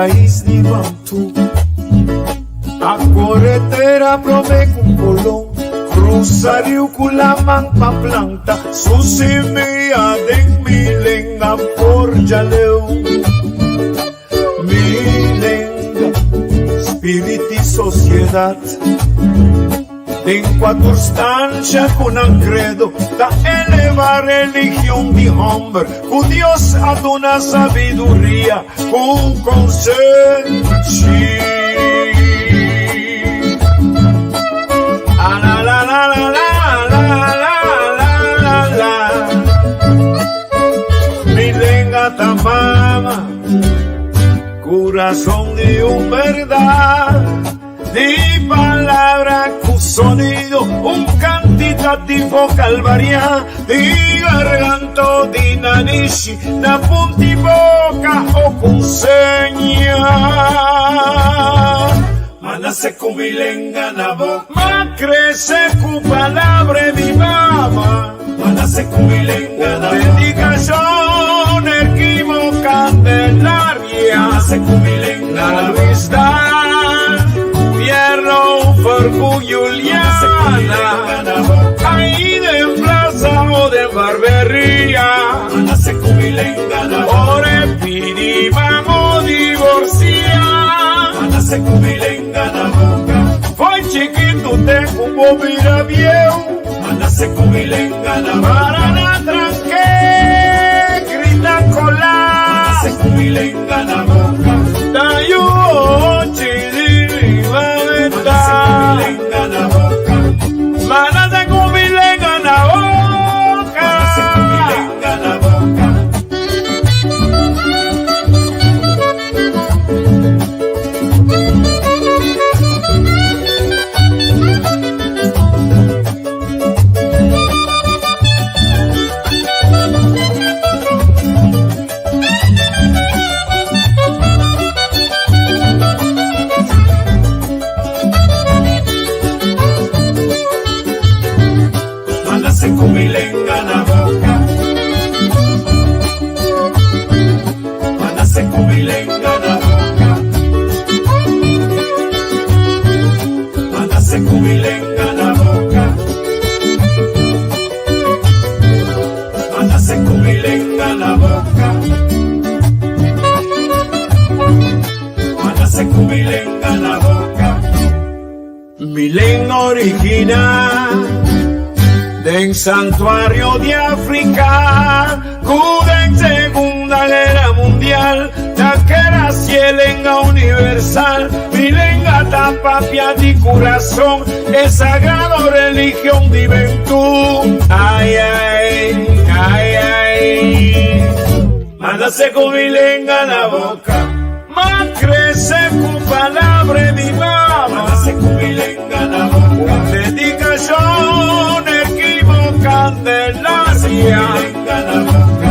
rais di Bantú. A kore tera promé ku Kolon krusa riu ku laman pa planta su simia den mi lenga for djaleu. Mi lenga, spirit i sosiedat. Den kua tur stansha ku nan kredo ta eleva religion di hòmber ku Dios a duna sabiduria ku konsenshi. Mi lenga ta mama, kurason di un bèrdat. Di palabra ku sonido, un kantitativo kalvariá, di garganto, di nanishi, na punti boka o ku seña. Ma nase ku mi lenga na boka. Ma krese ku palabra di mama. Ma nase ku mi lenga na boka. Dedikashon Erquimo Candelaria. Ma nase ku mi lenga na boka. Luis Dan Fierro Fercu Juliana. Ahí den plaza o den barberia. Ma nase ku mi lenga na boka. Ora e pidi mamo divorcia. Ma nase ku mi lenga na boka. Foi chikitu te ku bo bira bieu. Manase ku mi lenga na boka. Para na tranke, grita kola. Manase ku mi lenga na boka. Tayu ochi di riba meta. Manase ku mi lenga na boka. Manase ku mi lenga na boka. Manase ku mi lenga na boka. Manase ku mi lenga na boka. Manase ku mi lenga na boka. Manase ku mi lenga na boka. Manase ku mi lenga na boka. Manase ku mi lenga na boka. Mi lenga original den santuario di Africa cu den Segunda Guera Mundial ta keda si lenga universal. Mi lenga ta papia di curason e sagrado religion di Bentú. Ay, ay, ay, ay. Manase cu mi lenga na boca. Ma crece cu palabra di mama. Manase cu mi lenga na boca. Un dedicacion equivo Candelaria.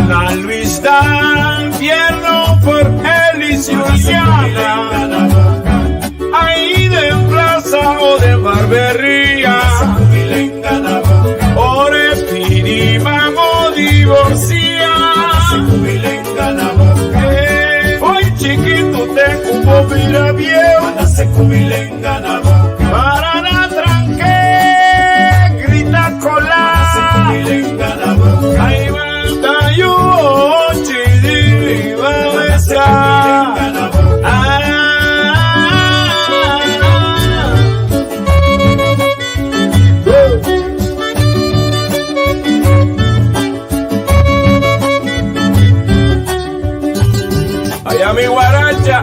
Na Luis Dan Fierro por Elis Juliana. Ahí den plaza o den barberia. Ora e pidi mamo divorcia. Foi chikitu te ku bo bira bieu. Para na tranke, grita kola. Ai ta yu ochi di riba mesa. Allá mi guaracha.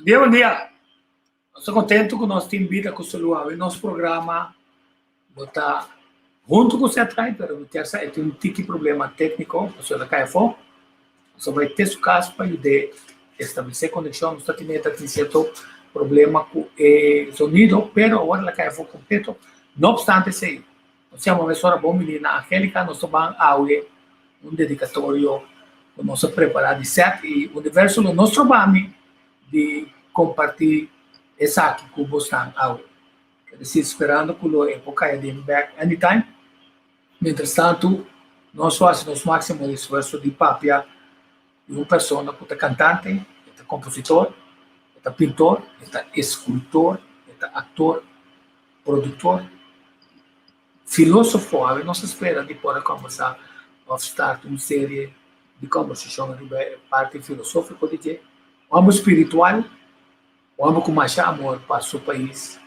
Bon dia, bon dia. Nos ta contento cu nos tin bida cu salud awe. Nos programa lo ta hunto cu Setrain, pero mi kier sa e tin un tiki problema tecnico, pasobra el a cay afo. Nos a bay te su cas pa yud'é establece conexion. Nos ta tene ta tin cierto problema cu e sonido, pero awor el a cay afo completo. No obstante esey. Nos yama mesora bon bini na Angelica, nos ta ban awe un dedicatorio cu nos a prepara di set y universo lo no stroba mi di comparti esaki cu bosnan awe. Ker decir sperando cu lo e por caya den bek anytime. Mientras tanto nos lo haci nos maximo esfuerzo di papia di un persona cu ta cantante, e ta compositor, e ta pintor, e ta escultor, e ta actor, productor, filosofo. Awe nos ta spera di por a combersa of start un serie di combersacion riba e parti filosofico di dje. Un homber spiritual, un homber cu masha amor pa su pais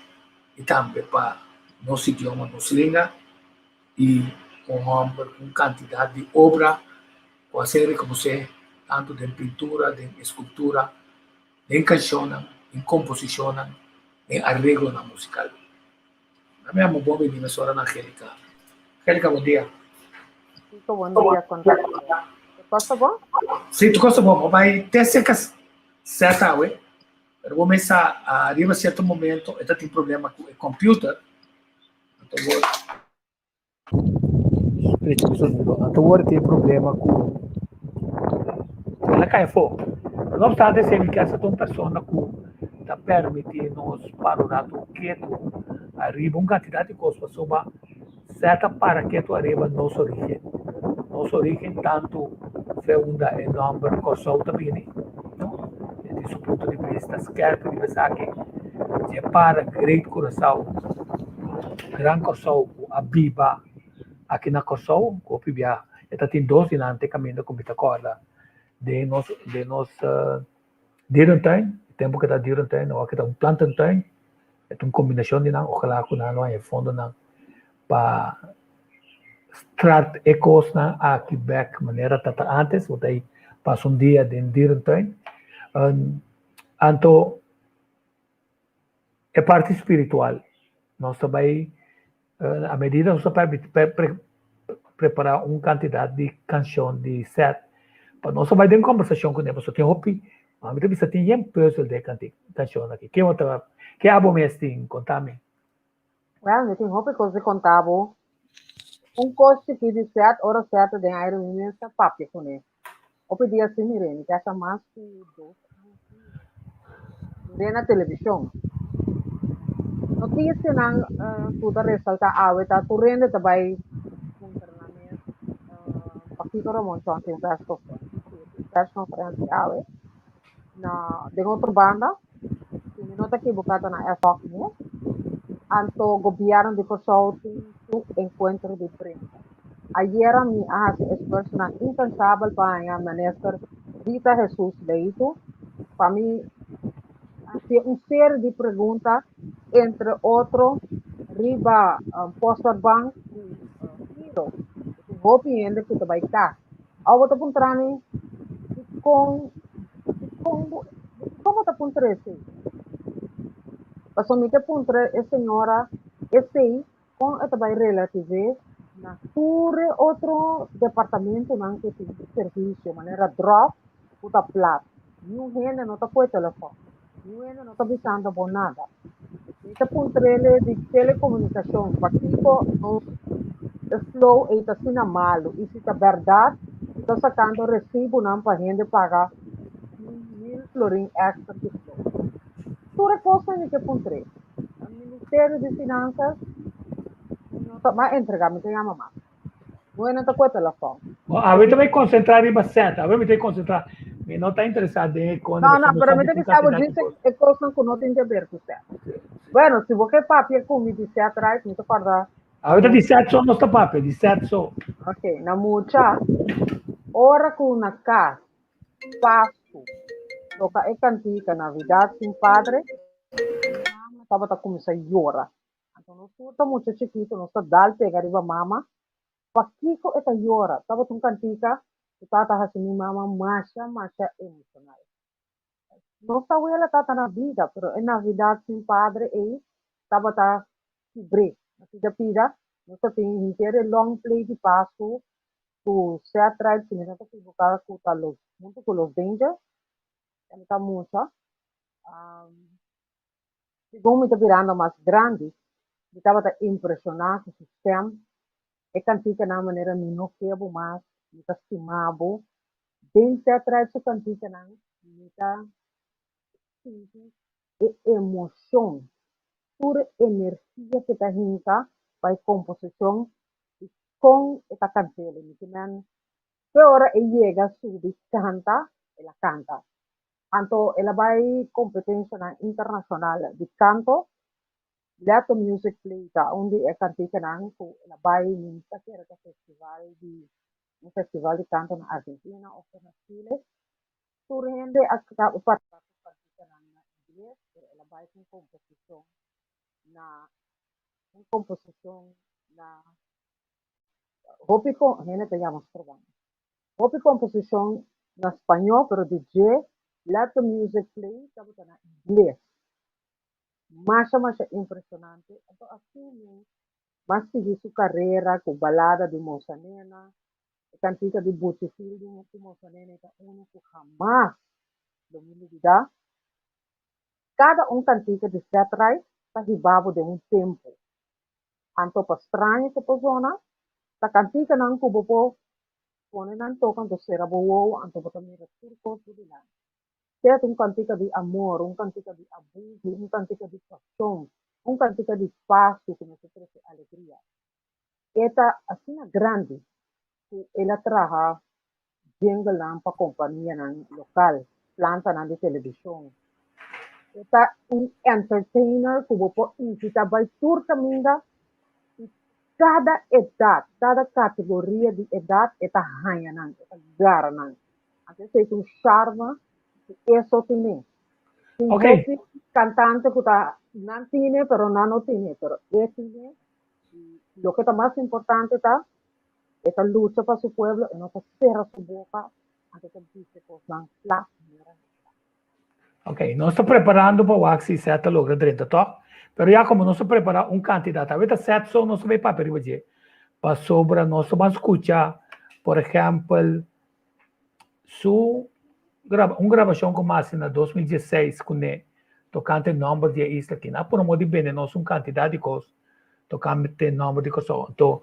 y tambe pa nos idioma, nos lenga y un homber cu un cantidad di obra cu a ser reconoce tanto den pintura, den escultura, den cancionnan, den composicionnan, den areglonan musical. Mi amo bon bini mesora na Angelica. Angelica, bon dia. Kiko, bon dia, konta. Tur kos ta bon? Sí, tur kos ta bon. Bo bai te serka sèt awe, pero bo mester ariba sierto momento e ta tin problema ku e computer. Anto bo Anto wor tin problema ku el a kai afó. No opstante esei mi kier sa ta un persona ku ta permití nos para un ratu ketu ariba un kantidat di kos pasobra sa ta para ketu ariba nos origen. Nos origen tantu fe unda e nòmber Kòrsou ta bini, no? Di su punto di bista skèrpi riba esaki dje para Great Curaçao. Gran Kòrsou ku a biba aki na Kòrsou ku hopi bia e ta tin dos dilanti kaminda ku mi ta kòrda den nos den nos dierentuin e tempu ku ta dierentuin awor ku ta un plantentuin e ta un kombinashon di nan ojalá ku nan lo haña e fondonan pa start e kosnan aki bèk manera ta ta ántes bo ta pasa un dia den dierentuin anto. E parti spiritual, nos ta bai a medida nos ta prepará un kantidat di kanshon di sèt pa nos a bai den kombersashon kuné pasobra tin hopi, mi ta bisa tin yen pùzel den e kanshon aki. Ke bo ta, ke abo mes tin? Konta mi. Wèl, mi tin hopi kos di konta bo. Un kos chikí di sèt, ora sèt ta den aire mi mes ta papia kuné. Hopi dia sin mir'é, mi kasa mas ku dos aña sin mir'é na televishon. Notisianan ku ta resaltá awe ta tur hende ta bai puntra nan mes pakiko Ramon Chong tin prèskonferensia awe. Na den otro banda, si mi no ta ekiboká ta na FOC mes, anto gobièrnu di Kòrsou tin su enkuentro di prensa. Ayera mi a hasi esfuersonan inkansabel pa haña Minister Rita Jesus Leito pa mi hasié un serie di pregunta, entre otro riba Postbank ku Giro. Tin hopi hende ku ta bai kas. Awo bo ta puntra mi dikon dikon bo dikon bo ta puntra esei? Pasobra mi ke puntra e señora esei kon e ta bai relativ'é na tur e otro departamentonan ku tin servisio manera dròp ku ta plat. Niun hende no ta kohe telefòn, niun hende no ta bisando bo nada. Mi ta puntr'el di telekomunikashon pakiko nos e flow ei ta asina malu i si ta bèrdat ku ta sakando resibunan pa hende paga mil florin èkstra di flow. Tur e kosnan mi ke puntr'é. Ministerio di Finansas no ta bai entregá, mi ta yama mas. Bueno, ta kue telefòn. Bo awe ta bai konsentrá riba sèt, awe mi ta konsentrá. Mi no ta interesá den e kos. No, no, pero mi ta bisa bo djis e kosnan ku no tin ke ber ku sèt. Bueno, si bo ke papia ku mi di sèt right, mi ta kòrda. Awe ta di sèt so nos ta papia, di sèt so. Ok, na mucha, ora ku na kas, Pasku, toka e kantika Navidad sin Padre, mi mama tabata kuminsá yora. Anto nos tur ta mucha chikitu, nos ta dal pega riba mama. Pakiko e ta yora? Tabata un kantika ku tata hasi mi mama masha, masha emoshonal. Nos tawela tata na bida, pero e Navidad sin Padre ei tabata kibr'é. Na pida pida, nos ta tin henter e long play di Pasku ku Set Right, si mi no ta ekivoká, ku ta los huntu ku Los Dangers. Tabata mucha. Segun mi ta birando mas grandi, mi tabata impreshoná ku su stèm. E kantikanan manera Mi no ke bo mas, Mi ta stima bo. Den Ced Ride su kantikanan mi ta sinti e emoshon, tur e energia ke ta hinka pa e komposishon i kon e ta kant'el. Mi ke men te ora e yega subi kanta, el a kanta. Anto el a bai kompetenshanan internashonal di kanto. Let the Music Play ta un di e kantikanan ku el a bai mi ta kere ta festival di un festival di kanto na Argentina òf na Chile. Tur hende a partisipá ku kantikanan na ingles pero el a bai ku un komposishon na un komposishon na hopi hende ta yama stroban. Hopi komposishon na spañó pero di dje Let the Music Play tabata na ingles. Masha masha impreshonante. Anto asina mi a sigui su karera ku balada di Mosa Nena, e kantika di Buchi Fielding ku Mosa Nena ta unu ku hamas lo mi lubidá. Kada un kantika di Ced Ride ta hiba bo den un tempu. Anto pa straño ku por zona, ta kantikanan ku bo por pone nan toka anto sera bo wowo anto bo ta mira tur kos bo dilanti. Sea ta un kantika di amor, un kantika di abusu, un kantika di pashon, un kantika di pasu ku mester trese alegria. E ta asina grandi ku el a traha jinglenan pa kompanianan lokal, plantanan di televishon. E ta un entertainer ku bo por invitá bai tur kaminda i kada edat, kada kategoria di edat e ta haña nan, e ta gara nan. Anto esei ta un charme ku e so tine. Tin hopi kantante ku ta nan tine pero nan no tine, pero e tine i loke ta mas importante ta e ta lucha pa su pueblo, e no ta sera su boka, anto ta bisa kosnan kla manera nan ta. Ok, nos ta preparando pa wak si Seth ta logra drenta tòg. Pero ya komo nos ta prepará un kantidat, awe ta Seth so nos ta bai papia riba dje. Pasobra nos ta ban skucha, por ehèmpel, su graba un grabashon ku m'a hasi na 2016 kuné tokante nòmber di e isla aki. Nan a pone moda di bende nos un kantidat di kos tokante nòmber di Kòrsou. Anto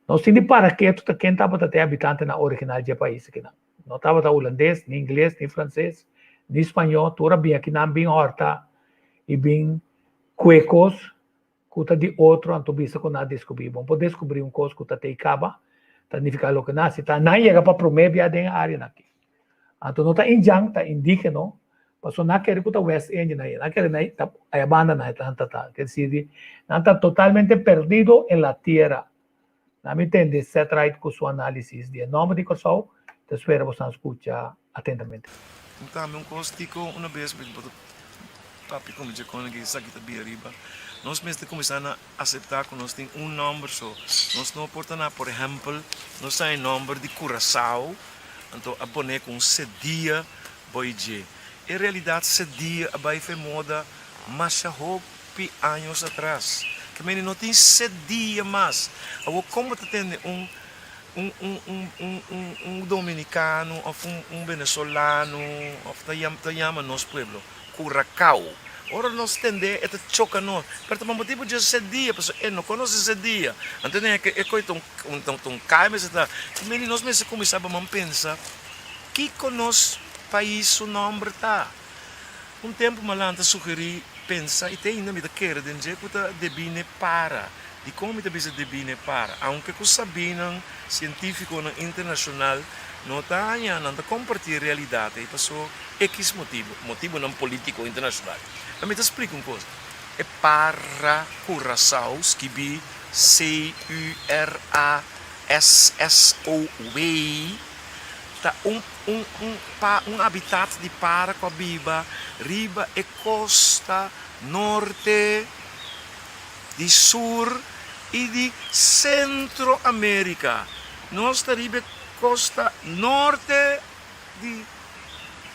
nos tin di para ketu ta ken tabata ta e habitantenan original dje pais akinan. No tabata hulandes, ni ingles, ni franses, ni spañó. Tur a bin akinan bin hòrta i bin kue kos ku ta di otro anto bisa ku nan a deskubrí. Bo no por deskubrí un kos ku ta tei kaba, ta nifiká loke nan hasi ta nan yega pa promé bia den e áreanan aki. Anto no ta indjan, ta indígeno, pasobra nan a kere ku ta West Indian nan a kere nan ta aya banda nan ta ta, ker desir di nan ta totalmente perdido en la tierra. Nan mi tende Seth Wright ku su análisis di e nòmber di Kòrsou, ta spera boso skucha atentamente. Un tambe un kos tiko una bes mi por papia ku mi dje kon esaki ta bira riba nos mester kuminsá na aseptá ku nos tin un nòmber so nos no por ta na por ehèmpel nos ta e nòmber di Curacao anto a pone ku un sedia boi dje en realidat sedia a bai fe moda masha hopi años atras ke mende no tin sedia mas awor kon bo ta tende un un un un un un un dominicano of un un venezolano of ta yama ta yama nos pueblo Curacao ora nos tende e ta choca nos pero ta pa motibo dje sedia pasobra e no conoce sedia anto e e coy ta un ta un cay mester ta meni nos mester cuminsa pa man pensa kico nos pais su nomber ta un tempo malanta sugeri pensa y te ainda mi ta kere den dje cu ta debi ne para. Dikon mi ta bisa debí n'e para? Aunke ku sabínan sientífikonan internashonal no ta haña, nan ta kompartí e realidat ei paso ekis motibu, motibunan polítiko internashonal. Pero mi ta splika un kos, e para Curacao, skibí C-U-R-A-S-S-O-W, ta un un un pa un habitat di para ku a biba riba e kosta norte. di Sur i di Sentro Amerika. Nos ta riba e kosta norte di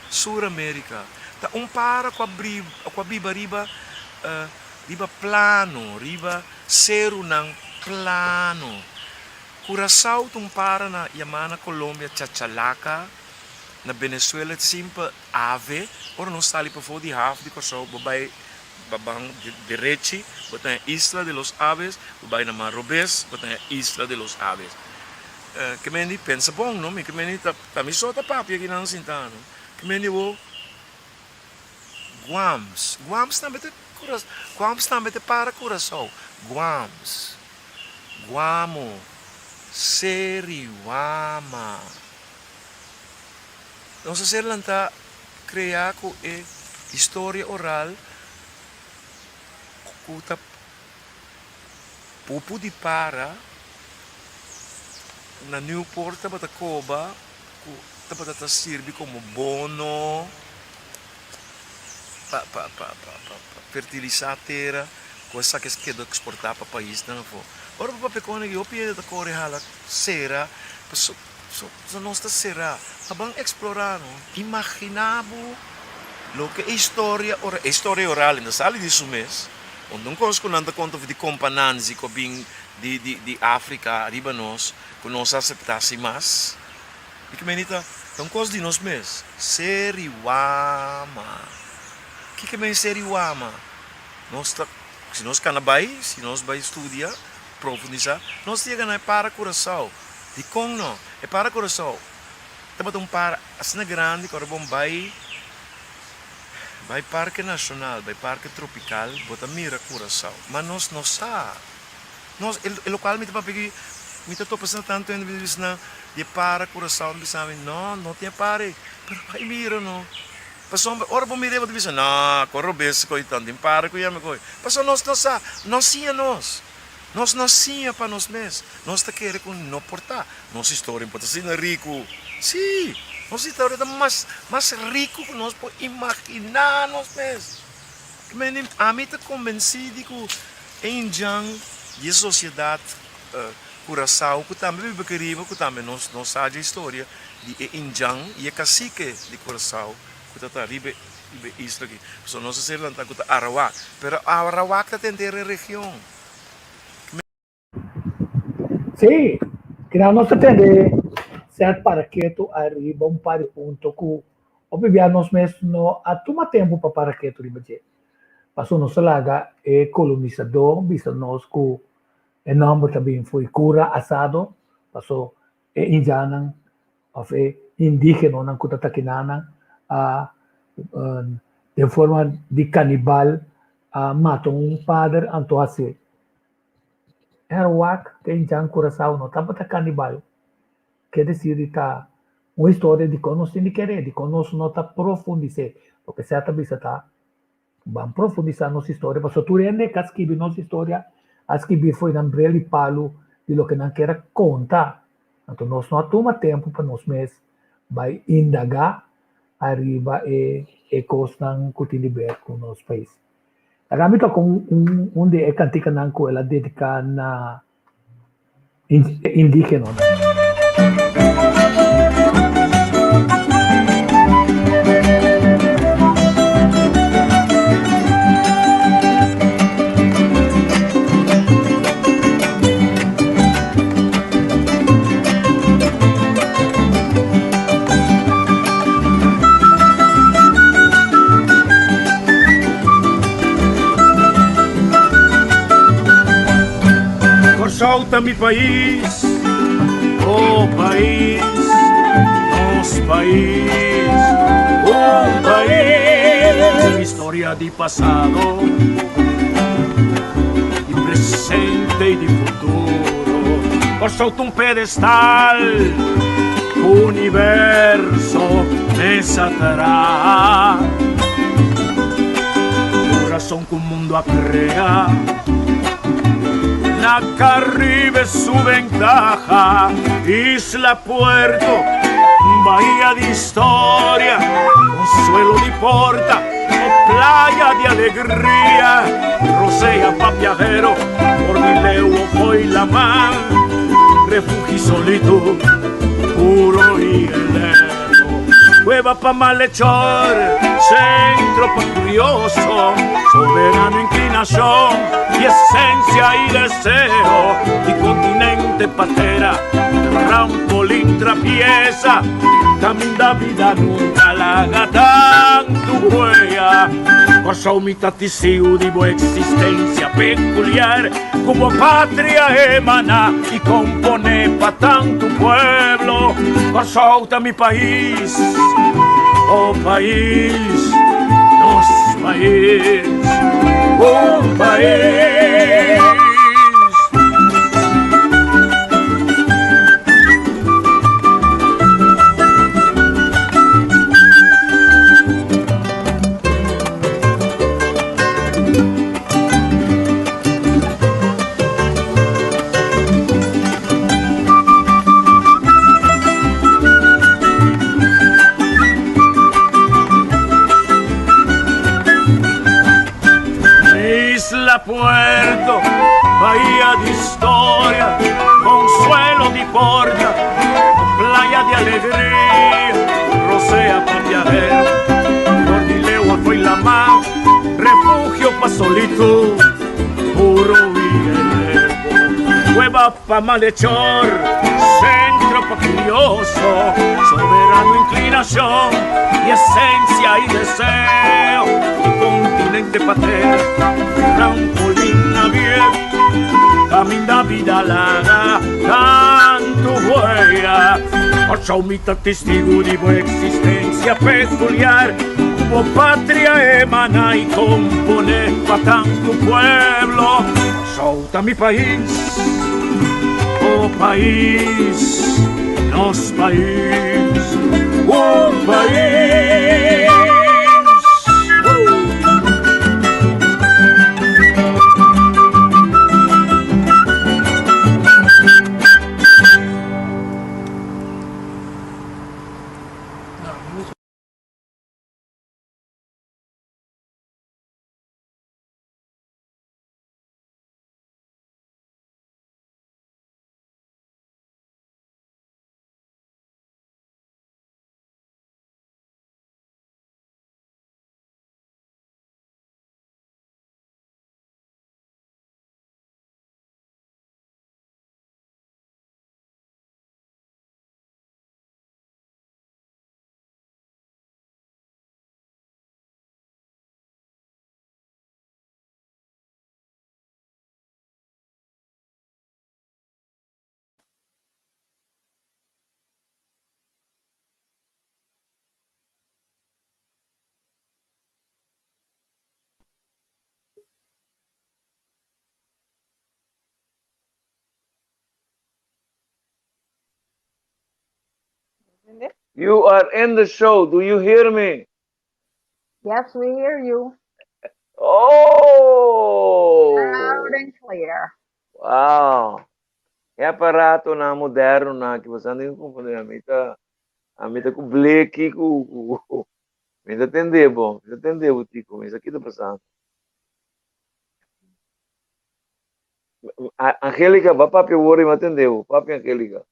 Sur Amerika. Ta un para ku a ku a biba riba riba plano, riba serunan plano. Curacao ta un para na yamá na Colombia chachalaka, na Venezuela simpel ave. Ora nos sali pafó di haf di Kòrsou bo bai. Ba ban derechi, bo ta haña Isla de los Aves, bo bai na man robes, bo ta haña Isla de los Aves. Ke men di pensa bon no, mi ke men di ta mi so ta papia kinan sinta no. Ke men di bo Guams, Guams tambe ta Guams tambe ta para Curaçao, Guams, Guamo, Seriwama. Nos a ser lantá kreá ku e historia oral ku ta pupu di para na Newport tabata koba ku tabata ta sirbi komo bono pa pa pa pa fertilisá tera ku esaki a keda eksportá pa paisnan afó. Ora bo papia kon aki hopi hende ta kore hala sera pasobra So nos ta será pa ban eksplorá no? Imaginá bo loke e historia ora e historia oral no sali di su mes. Unda un kos ku nan ta konta di Kompa Nanzi ku a bin di di di Afrika riba nos ku nos a aseptá sin mas. I ku meni ta ta un kos di nos mes. Seriwama. Kiko men seriwama? Nos ta si nos kana bai si nos bai studia profundisá nos ta yega na e para Curaçao. Dikon no? E para Curaçao tabata un para asina grandi ku ora bo bai bai Parke Nashonal, bai Parke Tropikal, bo ta mira Curaçao. Ma nos no sa. Nos, e lokual mi ta papia aki, mi ta topa asina tantu hende mi ta bisa nan di e para Curaçao, mi bisa mi, no, no tin e para ei. Pero bai mira no. Pasobra ora bo mira ei bo ta bisa, no, ku robes ku ei tan tin para ku yami ku ei. Pasobra nos no sa, no siña nos. Nos no siña pa nos mes. Nos ta kere ku no por ta. Nos historia por ta asina riku. Sí, nos historia ta mas mas riku ku nos por imaginá nos mes. Ami ta kombensí di ku e indjan di e sosiedat Kurasao ku tambe biba aki riba, ku tambe nos no sa dje historia di e indjan i e kasike di Kurasao ku ta ta riba e isla aki. Pasobra nos a ser lantá ku ta Arawak, pero Arawak ta tenter e region. Sí, kina nos ta tende sèt para ketu ariba un par di punto ku hopi bia nos mes no a tuma tempu pa para ketu riba dje. Pasobra nos a laga e kolonisadó bisa nos ku e nòmber ta bin fo'i kura asado, paso e indiannan òf e indígenonan ku ta takinanan a den forma di kanibal a mata un pader anto hasié. Arawak te indjan Curaçao no tabata kanibal, ke desir di ta un historia dikon nos tin di kere, dikon nos no ta profundis'é, loke sea ta bisa ta Ban profundisá nos historia pasobra tur hende ku a skibi nos historia a skibi fo'i nan brel di palu di loke nan kier a konta. Anto nos no a tuma tempu pa nos mes bai indagá ariba e e kosnan ku tin di ber ku nos pais. Laga mi toka un un di e kantikanan ku el a dediká na indígenonan. Kòrsou ta mi pais, oh pais, nos pais, un pais. Historia di pasado, di presente i di futuro. Kòrsou ta un pedestal, universo mes a traha. Kurason ku mundu a krea. Na Caribe su ventaja, isla puerto, bahía di historia, consuelo di porta, o playa di alegria, rosea pa viajero, por mi leu o fo'i laman, refugio y solitud, puro y elevo. Cueva pa malhechor, centro pa curioso, soberano inclinación y esencia y deseo, y continente patera, trampolín trapieza, caminda vida nunca laga tantu huella. Kòrsou mi ta tisiu di bo eksistensia pekuliar ku bo patria emaná i komponé pa tantu pueblo. Kòrsou ta mi pais, bo pais, nos pais, un pais. Isla Puerto, bahía de historia, consuelo di porta, playa de alegría, rosea pa viajero, por di lewa foi la mar, refugio pa solitud, puro y elevo, cueva pa malhechor, centro pa curioso, soberano inclinación y esencia y deseo, y continente patero, trampolín abierto, caminda vida laga, tanto huella. Kòrsou mi ta testigu di bo existencia peculiar, ku bo patria emana y compone pa tantu pueblo. Kòrsou ta mi pais, bo pais, nos pais, un pais. You are in the show. Do you hear me? Yes, we hear you. Oh! Loud and clear. Wow. E aparato na moderno na que você não confundir a mim tá a mim tá com bleki com com me tá entender bom, me tá entender o tico, isso aqui tá passando. Angélica, va papi worry, me atendeu. Papi Angélica.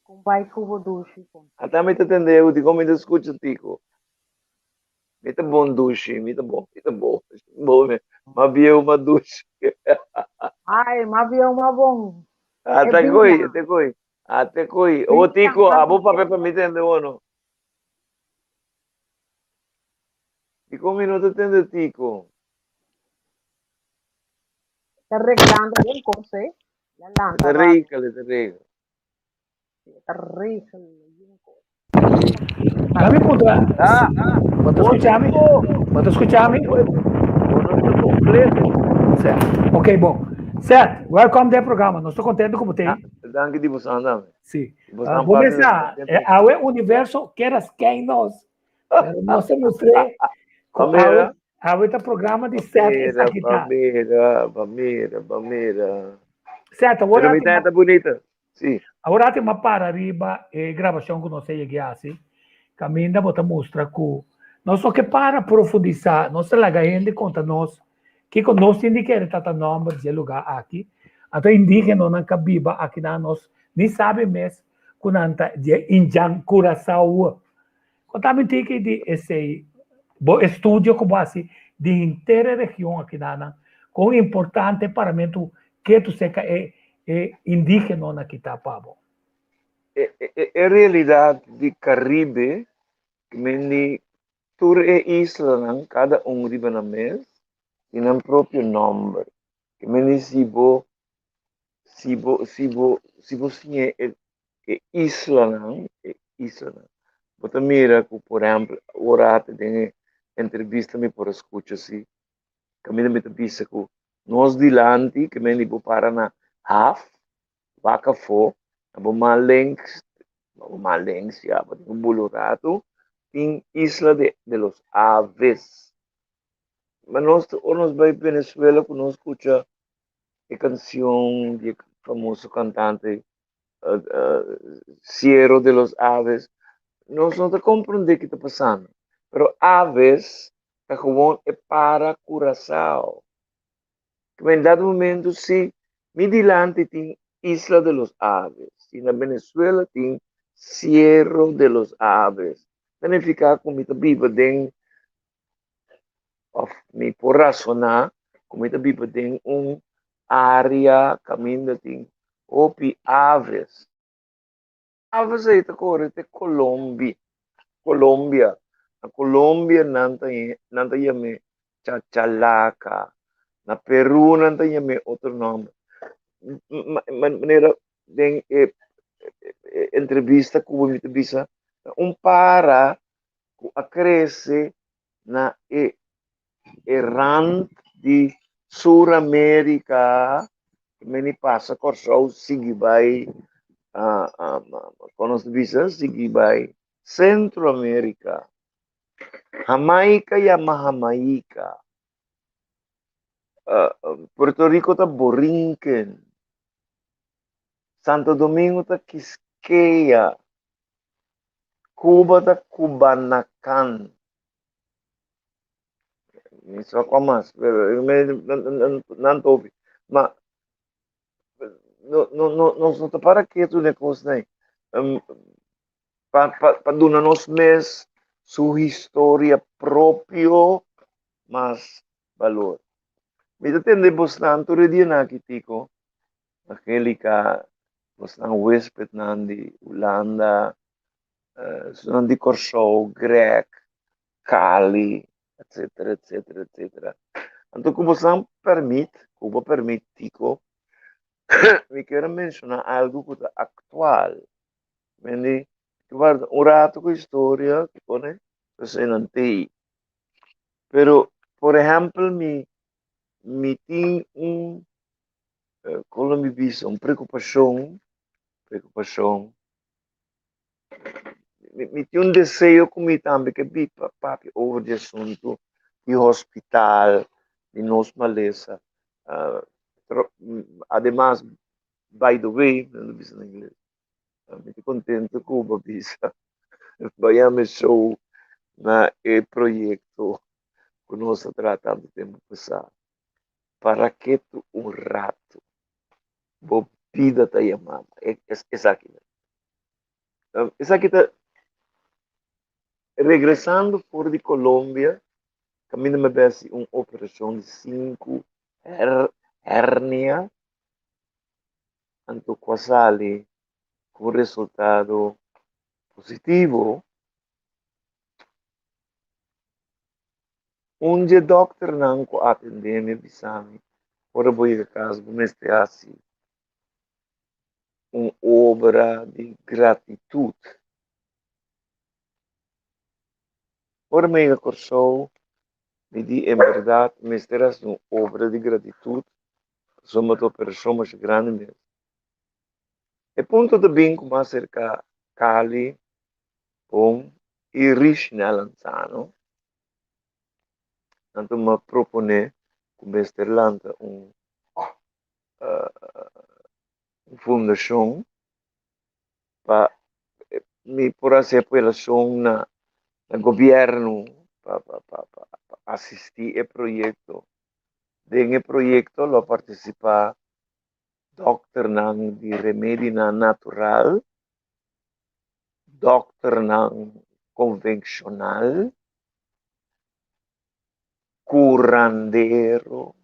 Con bai cubo dushi con. Ata mi ta tende di con mi ta escucha tico. Mi ta bon dushi, mi ta bon, mi ta bon. Bon, me. Ma bieu, ma dushi. Ai, ma bieu, ma bon. Ata koi, ata koi. Ata koi. O tico, abo papia pa mi tende o no? Di con mi no ta tende tico? Ta reglando den cos, eh? La lanta Ta regla, ta regla. Ta regla den cos. Dame puntra. Ah, Bo ta escucha mi? Bo ta escucha mi? Bo no ta completo. Seth. Ok, bon. Seth, welcome den programa. Nos ta contento cu bo ta Ah, danki di boso andame. Sí. Boso Ah, han bo parte mesa, del- eh, awe universo keras ken nos. Pero nos a mustr'é cu Pamela. awe, awe ta programa di Seth Mira, esaki ta. Pamela, Pamela, Pamela. Seth, awor Pero mi ati ma, ta bonita. Sí. awor ati ma para riba e grabacion cu nos a yega haci. Caminda bo ta mustra cu nos no ke para profundisa, nos ta laga hende conta nos kico nos tin di kere ta ta nomber dje lugar aki. Anto indigenonan ka biba akinan nos ni sabi mes cu nan ta dje Indian Curaçao. Konta mi tiki di esei bo estudio ku bo hasi di henter e region akinanan, kon importante e paramentu ketu serka e e indigenonan ki ta pa bo. E, e, e realidat di Karibe, ki men di. Tur e islanan, kada un riba nan mes, tin nan propio nòmber. Ke mende si bo si bo si bo si bo siña e e islanan, e islanan, bo ta mira ku por ehèmpel ora ate den e entrevista mi por a skucha si kaminda mi ta bisa ku nos dilanti ke mende bo para na haf wak afó na bo man links na bo man links ya bo tin ku bula un ratu tin isla de de los aves ma nos ora nos bai Venezuela ku nos skucha e kanshon di e famoso kantante Ciero de los Aves nos no ta komprondé ki ta pasando pero aves ta gewoon e para Curaçao. En dado momento si mi dilanti tin Isla de los Aves, si na Venezuela tin Cierro de los Aves, ta nifica cu mi ta biba den, of mi por razona cu mi ta biba den un area caminda tin hopi aves. Aves ei ta kore te Colombi, Colombia. Na Colombia nan ta nan ta yam'é chachalaka. Na Peru nan ta yam'é otro nòmber. Manera den e entrevista ku mi ta bisa, ta un para ku a krese na e e rand di Sur Amerika meni pasa Kòrsou sigui bai kon nos ta bisa sigui bai Sentro Amerika. Hamaika yama Hamaika. Puerto Rico ta Borinquen. Santo Domingo ta Quisqueya. Cuba ta Cubanacan. Mi sa kua mas, pero nan ta hopi. Ma no no no nos no ta para ketu den e kosnan ei. Pa pa pa duna nos mes su historia propio mas balor. Mi ta tende bosnan tur e dianan aki Tico, Angelica, bosnan huespednan di Hulanda, Esnan di Kòrsou, Greg, Kali, etsetera, etsetera, etsetera. Anto ku bosan pèrmit, ku bo pèrmit Tico, mi kier a menshoná algu ku ta aktual. Mendi, ki warda un ratu ku historia ku pone eseinan tei. Pero, por ehèmpel, mi mi tin un, kon lo mi bisa, un preokupashon, preokupashon Mi tin un deseo ku mi tambe ke bi pa papia over di asuntu di hospital, di nos malesa. Pero ademas, by the way, mi ta bisa na ingles, mi ta kontento ku bo a bisa bayami show na e proyekto ku nos a traha tantu tempu pasá. Para ketu un ratu. Bo bida ta yama esaki. Esaki ta regresando for di Colombia, kaminda mi a besi un operashon di sinku hernia, anto ku a sali ku un resultado positivo. Un dje dòkternan ku atendé mi a bisa mi, Ora bo yega kas bo mester hasi un obra di gratitut. Ora mi yega Kòrsou, mi di en bèrdat mester hasi un obra di gratitut pasobra ta operashon masha grandi mes. E punto ta bin ku mas serka Cali, Bon i Rishnel Anzano. Nan ta ma proponé ku mester lanta un un fundashon pa mi por hasi apelashon na na gobièrnu pa pa pa pa asistí e proyekto. Den e proyekto lo a partisipá dòkternan di remedinan natural, dòkternan konvenshonal, kurandero.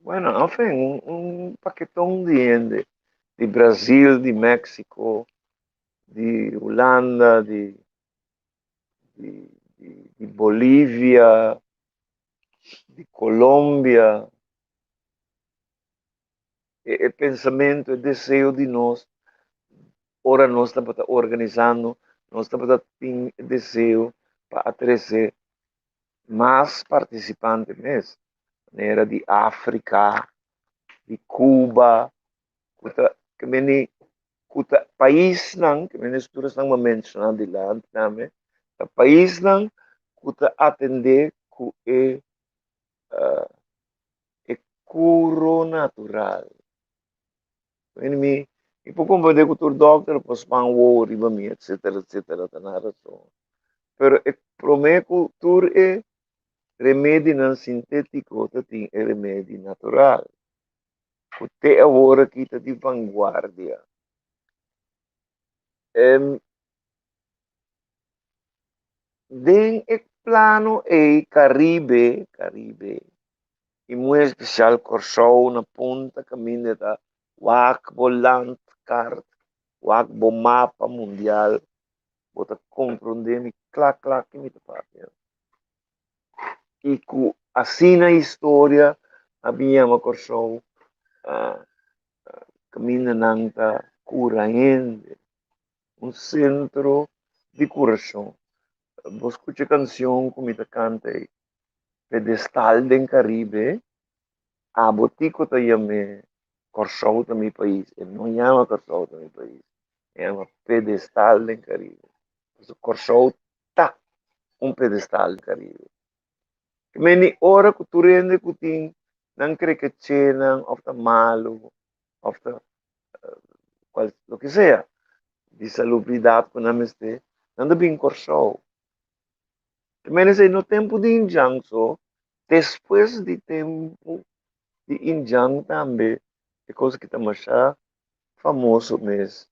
Bueno, enfin, un, un paketón di hende di Brasil, di Mexico. di Hulanda, di di di di Bolivia, di Colombia. E e pensamentu, e deseo di nos ora nos tabata organisando, nos tabata tin e deseo pa a trese mas partisipante mes, manera di Afrika, di Cuba, ku ta ke meni ku ta paisnan, ke meni tur esnan bo a menshoná dilanti tambe, ta paisnan ku ta atendé ku e e kuro natural. Mi mi por comprende ku tur dokter por span wowo riba mi etcetera etcetera ta nan rason. Pero e prome ku tur e remedinan sintetiko ta tin e remedi natural ku te awor aki ta di vanguardia. Den e plano ei Karibe, Karibe, i muy espesial Kòrsou na punta kaminda ta wak bo landkaart, wak bo mapa mundial, bo ta komprondé mi kla kla ki mi ta papia. I ku asina historia a bin yama Kòrsou kaminda nan ta kura hende. Un sentro di kurashon. Bo skucha e kanshon ku mi ta kanta ei, Pedestal den Karibe, abo tiko ta yam'é Kòrsou ta mi pais. E no yama Kòrsou ta mi pais, e yama Pedestal den Karibe. Pasobra Kòrsou ta un pedestal den Karibe. Meni ora ku tur hende ku tin nan krekechenan òf ta malu òf ta cual loke sea di salubridad cu nan mester, nan ta bin Corsou. Te mene esey no tempo di Indian so, despues di tempo di Indian tambe e cos aki ta masha famoso mes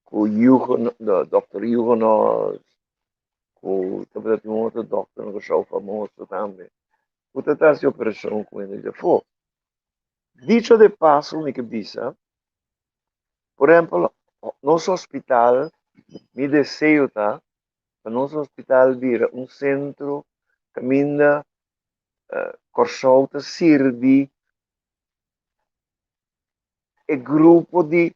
cu Hugo, Doctor Hugonos, cu tabata tin un otro doctor na Corsou famoso tambe, cu ta ta haci operacion cu hende di afo. Dicho de paso mi ke bisa, por ehempel nos hospital, mi deseo ta pa nos hospital bira un sentro kaminda Kòrsou ta sirbi e grupo di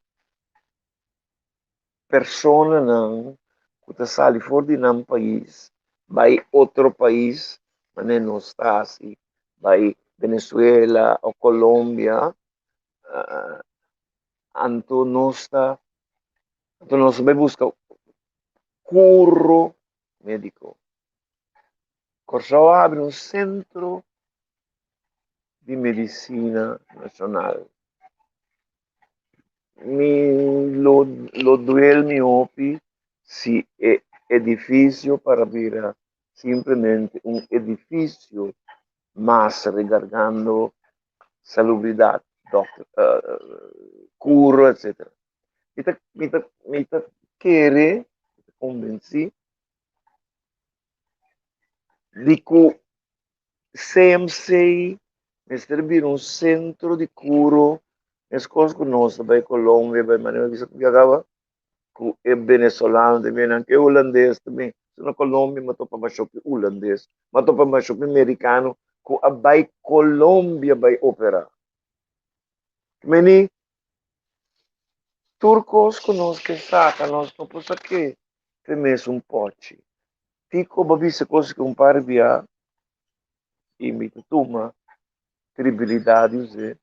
personanan ku ta sali for di nan pais bai otro pais manera nos ta hasi bai Venezuela o Colombia anto nos ta anto nos ta bai buska kuro mediko. Kòrsou a habri un sentro di medisina nashonal. Mi lo lo duel mi hopi si e edifisio para bira simplemente un edifisio mas regargando salubridat, dòkter, kuro etcetera. Mi ta mi ta mi ta kere, mi ta konbensí di ku CMC mester bira un sentro di kuro meskos ku nos ta bai Colombia bai manera mi bisa ku kaba ku e venezolano ta bini nan ku e hulandes ta bini so na Colombia mi a topa masha hopi hulandes mi a topa masha hopi merikano ku a bai Colombia bai opera meni Tur kos ku nos ke saka nos no por sak'é te mesun pòchi. Tiko bo bisa kos ku un par bia i mi ta tuma tribilidat di us'é.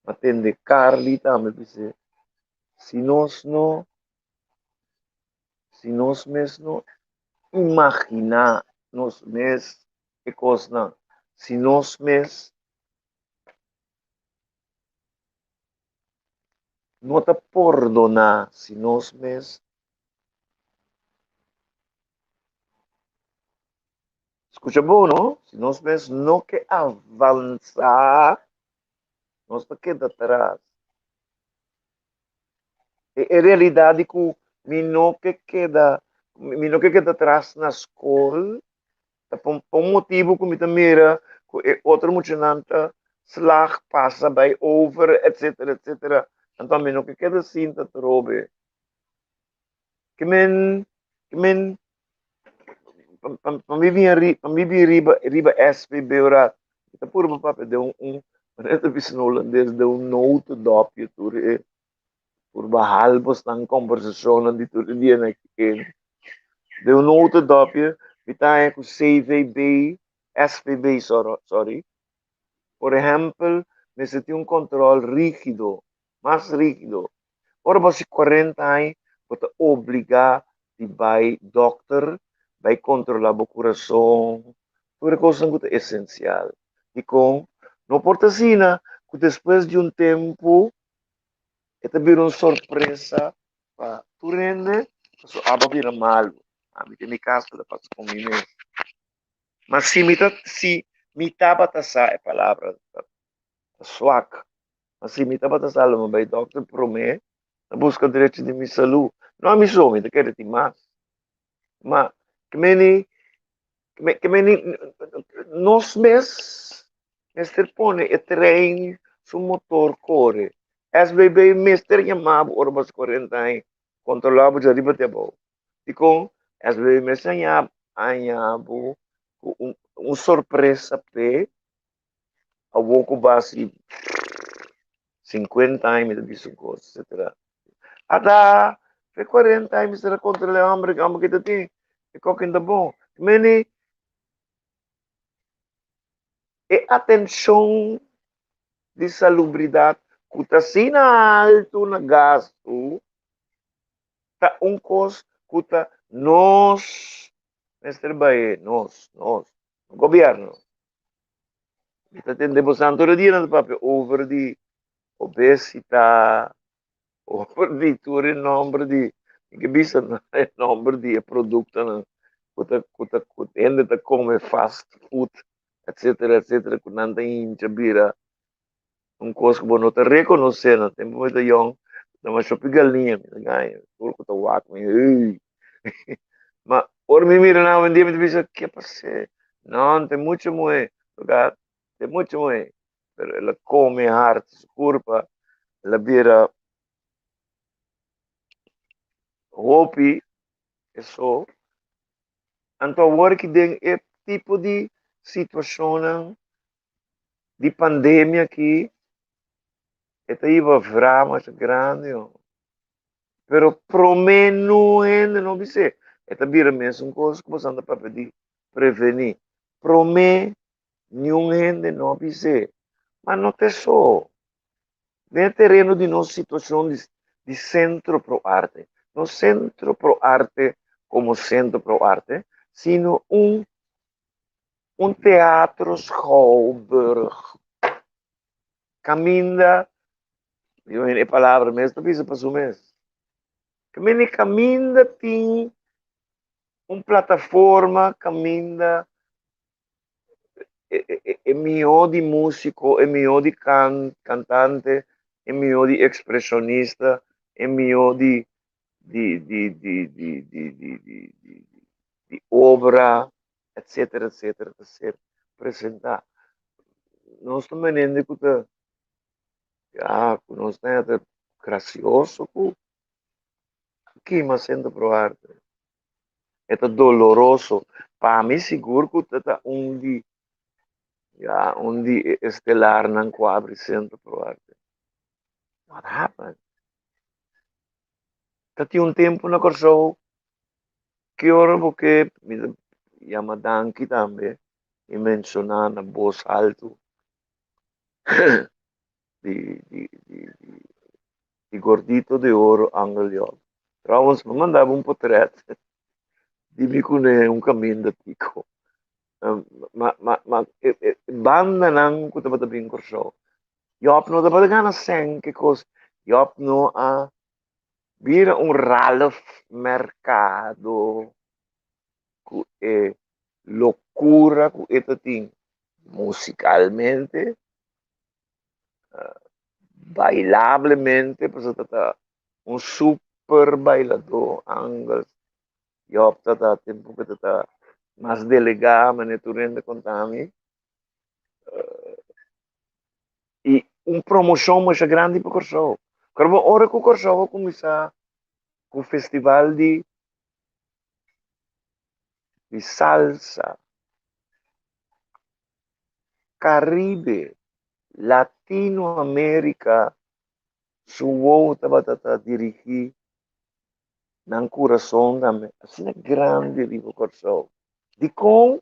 Ma tende Carly tambe bis'é, si nos no, si nos mes no imaginá nos mes e kosnan, si nos mes No ta pordoná si nos mes Skucha bon no, si nos mes no ke avansá, nos ta keda tras. E e realidat di ku mi no ke keda, mi no ke keda tras na skol, Ta pa un motibu ku mi ta mira ku e otro muchanan ta slag, pasa, bai over, etcetera, etcetera. Anto mi no ke keda sinta atrobe. Ke men, ke men, pa mi bin ari, pa mi bin riba, riba SVB ora, mi ta purba papia den un, un, manera ta bisa na holandes, den un notendopje tur e, purba hal bosnan kombersashonnan di tur e dianan aki. Den un notendopje, mi ta haña ku CVB, SVB, sorry, por ehèmpel, mester tin un kòntròl rígido, mas rígido. Ora bo hasi 40 aña, bo ta obligá di bai dòkter, bai kontrolá bo kurason, tur e kosnan ku ta esensial. Dikon? No por ta asina ku despues di un tempu e ta bira un sorpresa pa tur hende, pasobra abo a bira malu. Ami den mi kas ta pasa ku mi mes. Ma si mi ta, si mi tabata sa e palabra ta swak. Ma si mi tabata sa lo mi bai dòkter promé na buska derecho di mi salú. No ami so, mi ta kere tin mas. Ma ke meni, ke meni nos mes mester pone e trein su motor kore. SBB mester yama bo ora bo hasi 40 aña, kontrolá bo djariba te abou. Dikon SBB mester haña bo ku un sorpresa p'e Awor ku basi 50 aña mi ta bisa un kos, etcetera. Ata fe 40 aña mi sera kontrolá e hòmber, e hòmber ki ta tin, e kokin ta bon. Meni e atenshon di salubridat ku ta asina altu na gastu ta un kos ku ta nos mester bai, nos, nos, gobièrnu. Mi ta tende bosan tur e dia nan ta papia over di obesita, over di tur e nomber di, mi ke bisa nan e nomber di e produktonan ku ta ku ta ku hende ta kome fast food etcetera etcetera ku nan ta hincha bira un kos ku bo no ta rekonosé na tempu mi ta yòn ta masha hopi galiña mi ta gaña tur ku ta wak mi ey ma ora mi mira nan awendia mi ta bisa ke pas'é no ta mucha muhé ta mucha muhé pero el a kome hard su kurpa el a bira hopi eso anto awor ki den e tipo di situashonnan di pandemia aki e ta hiba vra masha grandi ho. Pero prome no hende no bis'é. E ta bira mesun kos ku boso ta papia di prevení. Prome niun hende no bis'é. Ma no ta eso. Den e tereno di nos situashon di di Sentro Pro Arte, no Sentro Pro Arte komo Sentro Pro Arte, sino un un teatro schouwburg kaminda e palabra mes ta bisa pa su mes kaminda kaminda tin un plataforma kaminda e mihó di músiko e mihó di kantante e mihó di ekspreshonista e mihó di di di di di di di di di obra etcetera etcetera ta ser presentá. Nos ta manende ku ta ya ku nos ta ta gracioso ku kima Centro Pro Arte. E ta doloroso. Pa mi sigur ku ta ta un di ya un di e estelarnan ku abri Centro Pro Arte. What happened? Ta tin un tempu na Kòrsou Ki ora bo ke mi ta yama danki tambe i menshoná na bos haltu di di di di di Gordito de Oro Angel Job. Trouwens, mi a manda bo un potret di mi kuné un kaminda tiko. Ma ma ma e e bandanan ku tabata bin Kòrsou, Job no tabata gana sèn ke kos, Job no a Bira un Ralph Mercado ku e lokura ku e ta tin musikalmente, bailablemente, pasobra ta ta un super bailadó Angel Job ta ta tempu ku ta ta mas delegá manera tur hende konta mi. I un promoshon masha grandi pa Kòrsou. Pero bo ora ku Kòrsou a kuminsá Ku festival di di salsa. Caribe, Latinoamérica su wowo tabata ta dirigí nan kurason tambe asina grandi riba Kòrsou. Dikon?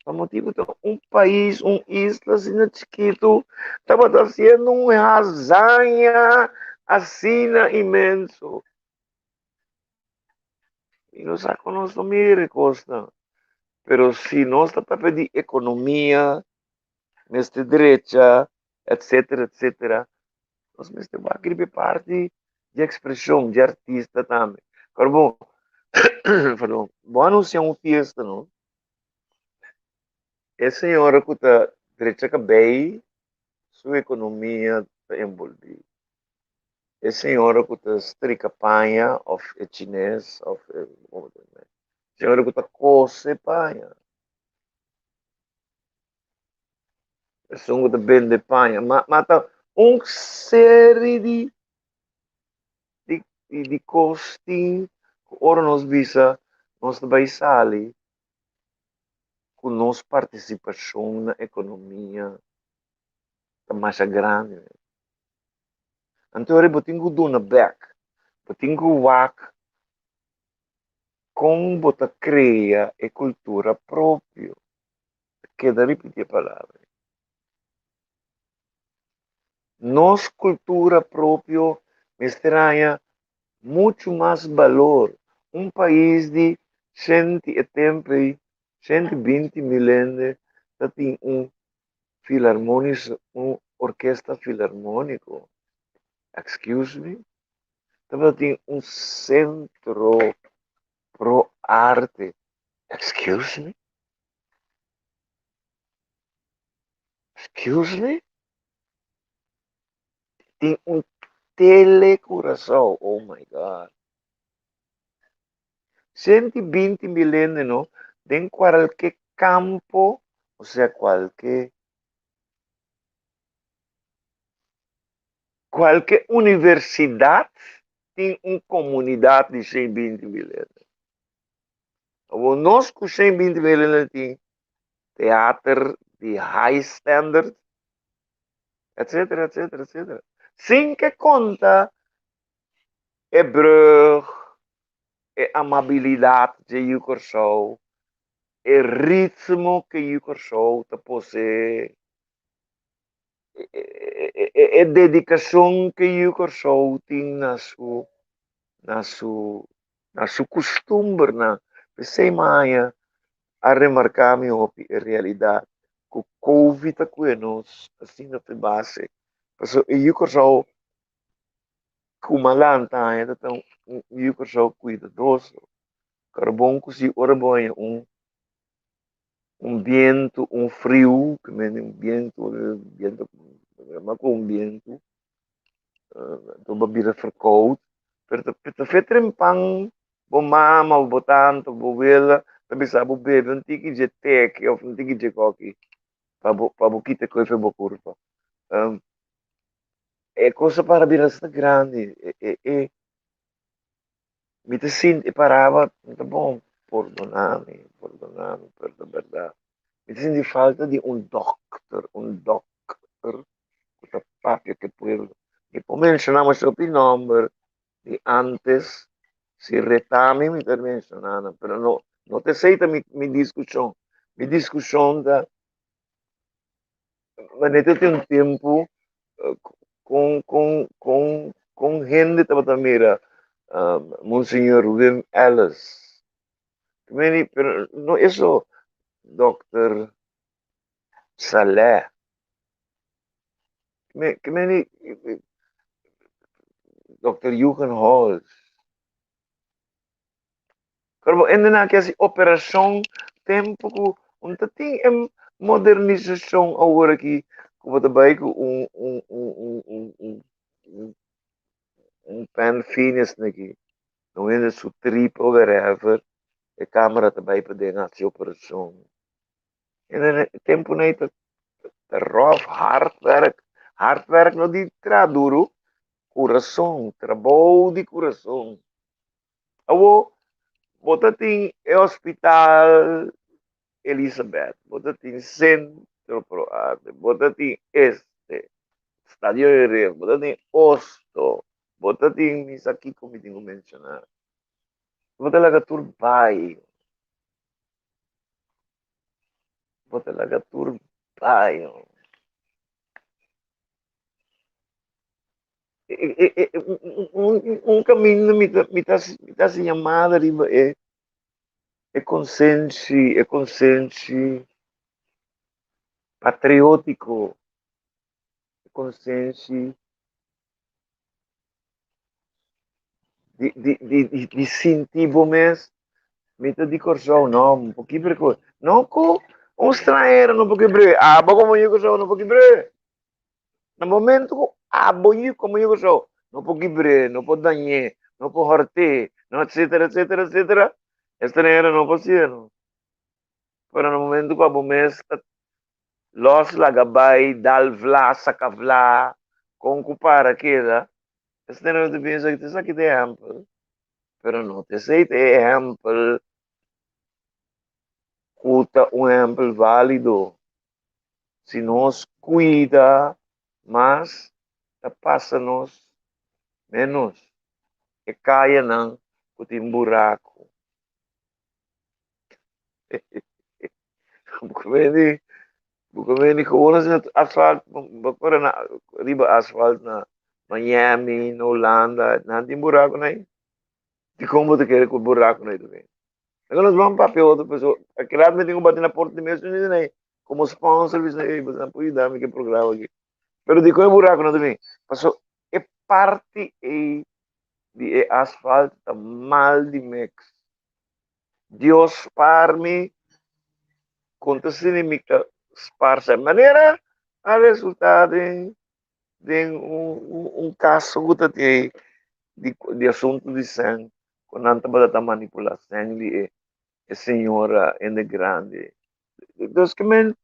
Pa motibu ta un pais, un isla asina chikitu tabata hasiendo un hazaña asina inmenso. I nos sa ku nos no mira e kosnan, pero si nos ta papia di ekonomia, mester drecha, etcetera, etcetera, nos mester wak riba e parti di ekspreshon di artista tambe. Pero bon, perdon, bo anunsia un fiesta, no? E señora ku ta drecha kabei, su ekonomia ta enbolbí. E señora ku ta strika paña òf e chines òf e señora ku ta kose paña, esun ku ta bende paña, ma ma ta un seri di di di kos tin ku ora nos bisa nos ta bai sali ku nos partisipashon na ekonomia ta masha grandi. Anto ora bo tin ku duna bek, bo tin ku wak kon bo ta krea e kultura propio. Keda ripití e palabra ei. Nos kultura propio mester haña muchu mas balor. Un pais di shenti e tempu ei, 120 mil hende ta tin un filarmonisch, un orkesta filarmóniko. Excuse me? Tabatin un sentro pro arte. Excuse me? Excuse me? Tin un Tele Curaçao. Oh my God. 120 mil hende no den kualke kampo, osea kualke kualke universidat tin un komunidat di 120 mil hende. Awor nos ku 120 mil hende tin teater di high standard, etcetera, etcetera, etcetera. Sin ke konta e brug, e amabilidat dje yu Kòrsou, e ritmo ku yu Kòrsou ta poseé, e dedikashon ku yu Kòrsou tin na su na su na su kustumbernan. P'esei mi a haña a remarká mi hopi e realidat ku Covid a kue nos asina fe base. Pasobra e yu Kòrsou ku malanta haña ta ta un yu Kòrsou kuidadoso. Karbon ku si ora bo haña un un bientu, un friu, ke mende un bientu, bientu ma ku un bientu, anto bo bira ferkoud, pero ta ta fe trempan bo mama of bo tanta of bo wela ta bisa bo bebe un tiki dje teki of un tiki dje koki pa bo pa bo kita koe fe bo kurpa. E kos a para bira asina grandi, e e e mi ta sinti e paraba no ta bon, pordona mi, pordona mi, pero ta bèrdat. Mi ta sinti falta di un dòkter, un dòkter ku ta papia ku e pueblo. Mi por menshoná masha hopi nòmber di ántes, si reta mi, mi ta menshoná nan, pero no no ta esei ta mi mi diskushon. Mi diskushon ta Manera ta tin un tempu kon kon kon kon hende tabata mira Monseñor Wim Ellis. Meni, pero no eso, Dòkter Saleh. Meni, Dòkter Jurgen Holz. Pero bo hende nan ke hasi operashon tempu ku un ta tin e modernisashon awor aki ku bo ta bai ku un un un un un un un un pen finis aki un hende su tripa o wherever e kamera ta bai paden hasi operashon. E tempunan ei ta ta ròf, hard wèrk, hard wèrk no di traha duru, kurason, trabou di kurason. Awo, bo ta tin e hospital Elizabeth, bo ta tin Centro Pro Arte, bo ta tin este, Stadio Herrera, bo ta tin Osto, bo ta tin mi sa kiko mi tin ku menshoná. Bo ta laga tur bai. Bo ta laga tur bai. Un kaminda mi ta mi ta mi ta hasi yamada riba e e konsenshi e konsenshi patriótiko, e konsenshi di di di di sinti bo mes mi ta di Kòrsou no mi por kibra ku no ku un stranhero no por kibr'é abo komo yu Kòrsou no por kibr'é. Na momento ku abo yu komo yu Kòrsou no por kibr'é, no por dañ'é, no por hòrt'é, no etsetera etsetera etsetera, e stranhero no por hasié no. Pero na momento ku abo mes ta lòs laga bai, dal vla, saka vla, kon ku para keda, e stranhero ta pensa ku esaki ta e ehèmpel, pero no ta esei ta e ehèmpel ku ta un ehèmpel válido. Si nos cuida mas, ta pasa nos menos. E cayanan cu tin buraco. Bo meni, bo meni gewoon asina asfalt, bo kore na riba asfalt na Miami, na Hulanda, nan tin buraco na ei. Dikon bo ta kere ku buraku na ei? Aka nos ban papia otro perso Akilat mi tin ku bati na porta di mes un ei komo sponsor bisa ei boso nan por yuda mi ku e programa aki. Pero dikon e buraku na ta bin? Paso e parti ei di e asfalt ta mal di mix. Dios spar mi kon ta significa spar sa manera a resulta den den un kaso ku ta tin di di asuntu di sèn ku nan tabata ta manipulá sèn di e e señora hende grandi. Dus ke men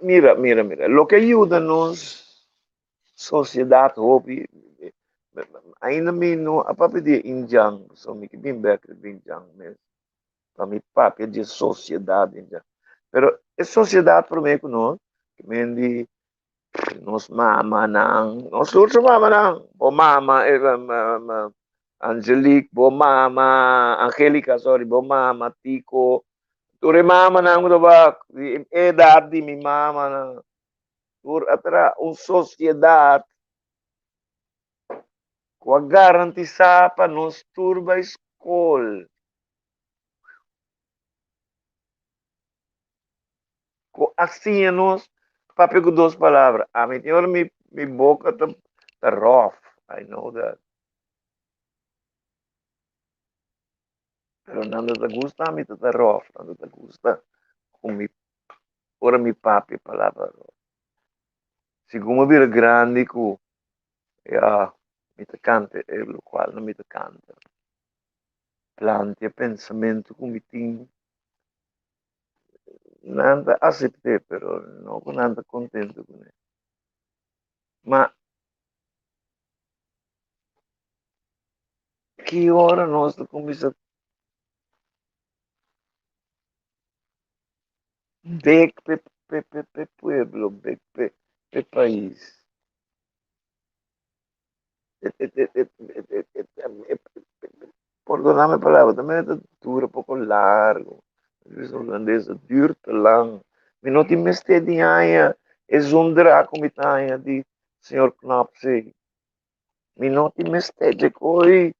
mira mira mira loke a yuda nos sosiedat hopi ainda mi no a papia di e indjan pasobra mi ke bin bèk riba indjan mes. Pa mi papia di e sociedad inja. Pero e sociedad prome cu nos, que men di nos mamanan, nos tur su mamanan, bo mama eh, Angelique, bo mama Angelica, sorry, bo mama Tico, tur e mamanan cu ta di edad di mi mamanan, tur a traha un sociedad cu a garantisa pa nos tur bay scol. Ku a siña nos papia ku dos palabra. Ami tin ora mi mi boka ta ta rof, I know that. Pero nan no ta gusta ami ta ta rof, nan no ta gusta ku mi ora mi papia palabra rof. Segun mi a bira grandi ku ya mi ta kanta e lokual nan mi ta kanta. Plantia pensamentu ku mi tin, nan ta asept'é, pero no ku nan ta kontentu kuné. Ma ki ora nos ta kuminsá bek p'e p'e pueblo, bek p'e pais? Pordona mi palabra, también ta dura poco largo. Bisa holandés, het duurt te lang. Mi no tin mester di haña e zundra ku mi ta haña di señor Knopsey. Mi no tin mester dje koi.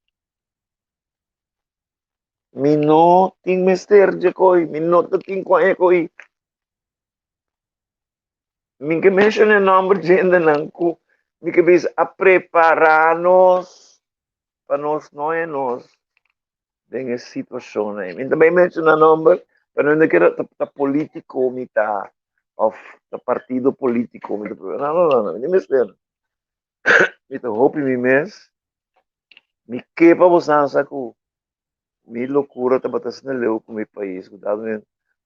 Mi no tin mester dje koi. Mi no ta tin ku haña koi. Mi ke menciona e nomber dje hendenan ku mi ke bisa a prepara nos pa nos no haña nos den e situacion ei. Mi ta bay menciona nomber, pero no kere ta politico mi ta of ta partido politico mi ta. No, no, no, no, mi no mester. Mi ta hopi mi mes, mi ke pa bosan sa ku Mi locura tabata asina leu cu mi pais cu dado mi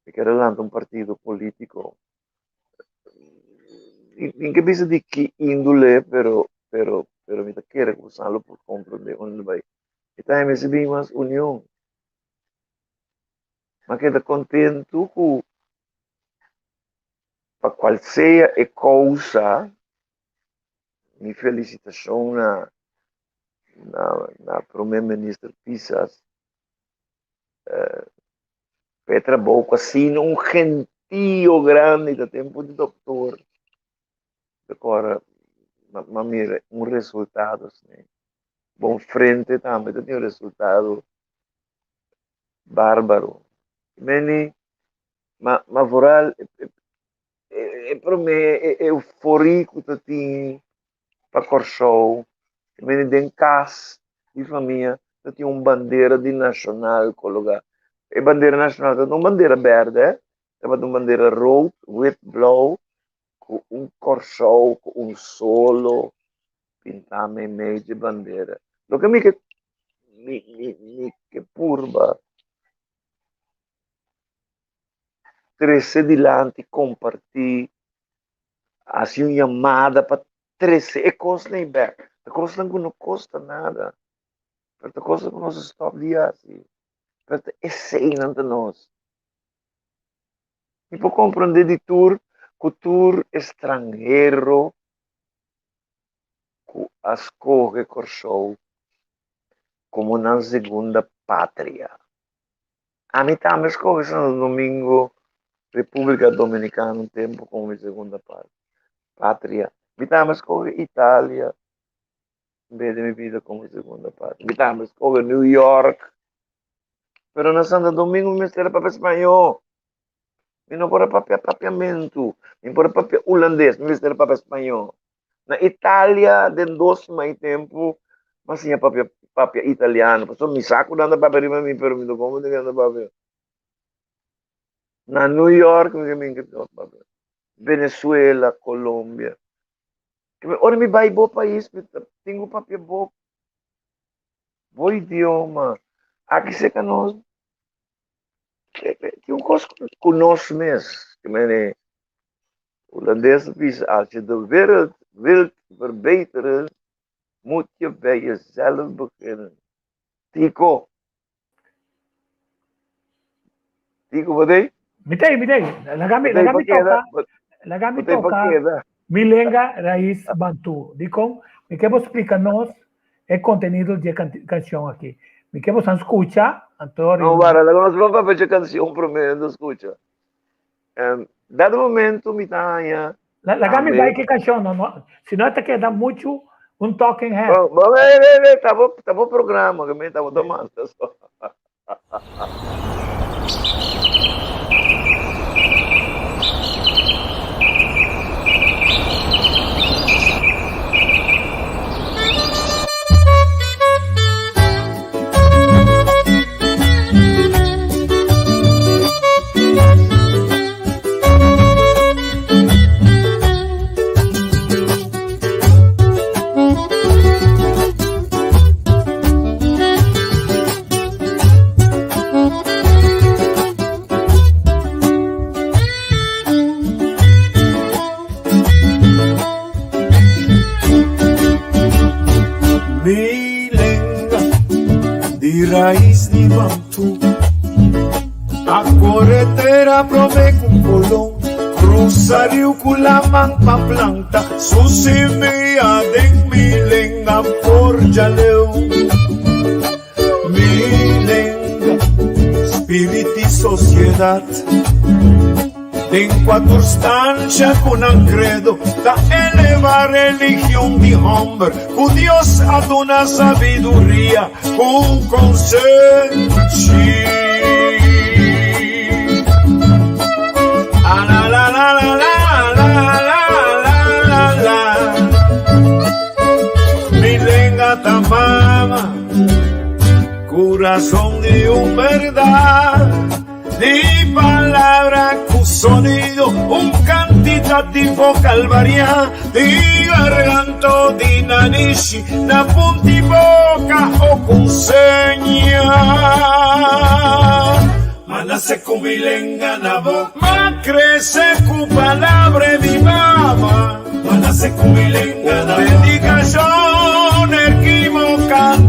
mi kier a lanta un partido politico. Tin ke bisa di ki indole pero pero pero mi ta kere. kere ku boso lo por komprondé unda bai. E ta mester bin mas union. Mi a keda kontentu ku pa kual sea e kousa, mi felisitashon na na na Prome Minister Pisas pa e trabou ku asina un gentio grandi ta tempu di doktor. Agora m'a mira un resultado asina. Bon frente tambe ta tin un resultado bárbaro. Meni, ma, ma vooral e, e promé e euforia ku ta tin pa Kòrsou. Meni den kas di famia ta tin un bandera di nashonal kologá. E bandera nashonal ta un bandera bèrdè, tabata un bandera rood, wit, blou ku un Kòrsou ku un solo pintá meimei dje bandera. Loke mi ke mi mi mi ke purba trese dilanti, kompartí, hasi un yamada pa trese e kosnan ei bèk. Ta kosnan ku no kosta nada, pero ta kosnan ku nos a stòp di hasi. Pero ta eseinan ta nos. Mi por comprende di tur cu tur estranhero cu a scoge Corsou como nan segunda patria. Ami tambe scoge Santo Domingo, Republica Dominicana un tempo como mi segunda patria. Mi tambe scoge Italia en bes di mi bida como segunda patria. Mi tambe scoge New York. Pero na Santo Domingo mi mester a papia spañó. Mi no por a papia papiamentu. Mi por a papia hulandes, mi mester a papia spañó. Na Italia, den dos mai tempu, mi a siña papia, papia italiano. Pasobra mi sa ku nan ta papia riba mi, pero mi no komo di nan ta papia. Na New York, mi ke papia. Venezuela, Colombia. Ora mi bai bo pais, mi ta tin ku papia bo Bo idioma. Aki cerca nos tin un cos cu nos mes. Ke mene Holandes ta bisa, als je de wereld wilt verbeteren, moet je bij jezelf beginnen. Tico. Tico, bo t'ei? Mi t'ei, mi t'ei. Laga mi, laga mi toca, laga mi toca mi lenga rais bantú. Dikon? Mi ke bo splika nos e kontenido di e kanshon aki. Mi ke bosan skucha, anto No, wara, laga nos no papia dje kanshon promé anto skucha. Dado momento mi ta haña Laga mi bai ke kanshon, no, no, si no ta keda muchu un talking head. Bo, bo, eh, eh, eh, ta bo, ta bo programa, ke mi ta bo ta manda so. Mi lenga di rais di Bantú A kore tera prome ku Colón Cruza riu ku laman pa planta Su simia den mi lenga por djaleu Mi lenga, spirit di sociedad Den cua tur stancia cu nan credo ta eleva religion di homber cu Dios a duna sabiduria cu consenshi. A la la la la la la la la la la Mi lenga ta mama, curazon di un berdad. Di palabra cu sonido, un cantitativo calvaria, di garganto, di narishi, na punti boca o cu seña. Ma nace cu mi lenga na bo, ma crece cu palabra di mama. Ma nace cu mi lenga na bo. Dedicacion.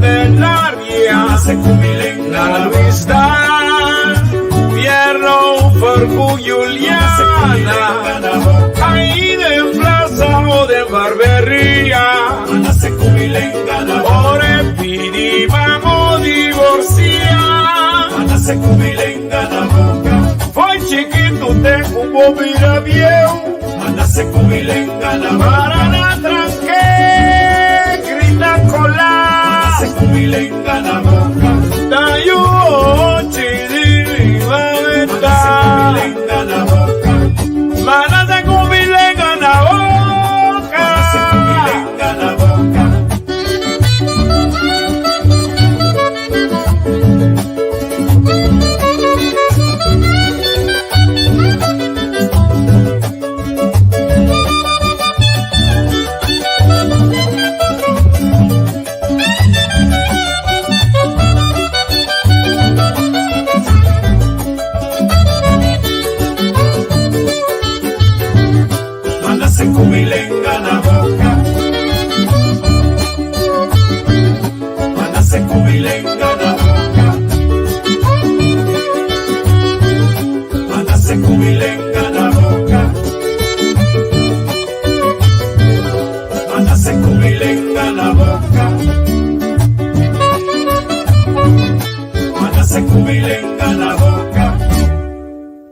Candelaria Na Luis Dan Pierno Fercu Juliana Ahí den plaza o den barberia Ore pidi vamos divorcia Foi chiquito te cubo mira bieu Para na tranque grita cola Tayo chidi mameta Mana se cumilenga na boca.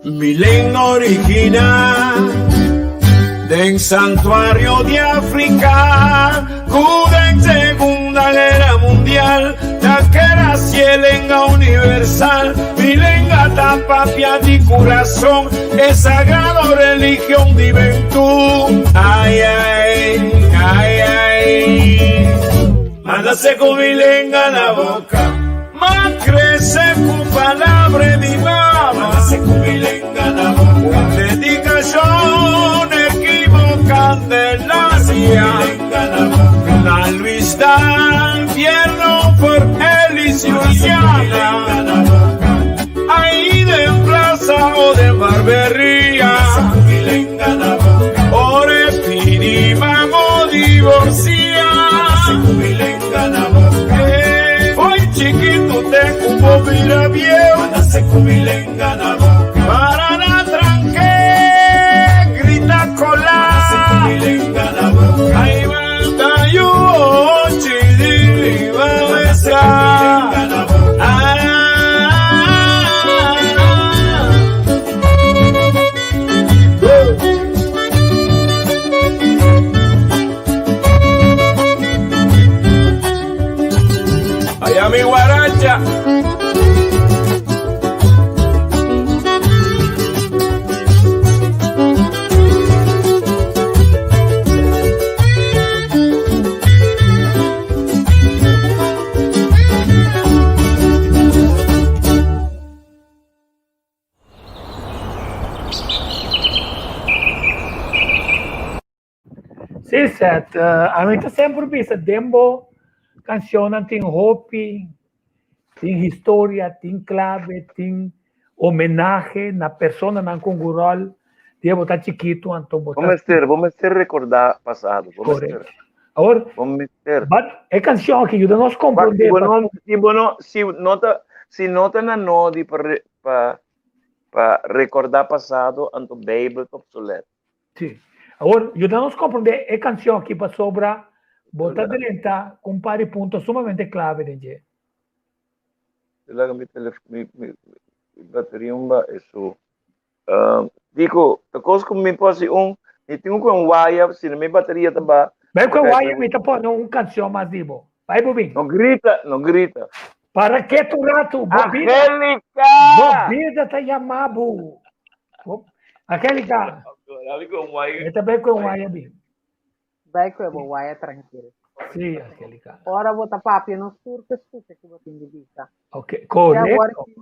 Mi lenga original Den santuario de África Cuden Segunda Guerra Mundial Taquera lenga universal Mi lenga tapapia di corazón Es sagrado religión di ventú Ay, ay, ay, ay Mándase con mi lenga la boca Más crece con palabra mi mamá Dedicación equivocandelaria La Luis Dan Pierno por Elis Juliana Ahí de plaza o de barbería Ore pidi vamos divorcia Hoy chiquito te cubo mira bien Para na tranque grita cola Ahí va tayo chidi va Allá mi guaracha. Sí, Seth. Ami ta semper bisa den bo cancionnan tin hopi, tin historia, tin clave, tin homenahe na personanan con un rol dia bo ta chikitu anto bo Bo ta mester, bo mester recorda pasado, bo mester. Correcto. Awor, Bo mester. but e cancion aki yuda nos Wak, si comprende bo pa no, si bo no, si no ta, si no ta na nodi pa re, pa, pa recorda pasado, anto Bijbel ta obsoleto. Sí. Awor, yuda nos comprende e cancion aki pasobra bo ta drenta cu un par di punto sumamente clave den dje. Laga mi telef mi mi mi bateria un ba eso. Um, dico, ta cos cu mi por haci un, mi tin cu un waya, si no mi bateria ta ba. Bai cu e waya mi ta pone un cancion mas di bo. Bai bo bin. No grita, no grita. Para ketu un ratu, bo bida. Angelica! Bo bida ta yama bo. Bo, Angelica. Mi ta bai cu e waya bin. Bai cu e bo waya trankil. Sí, Angelica. Ora bo ta papia nos tur ta scucha ki bo tin di bisa. Ok, Te correcto. awor aki,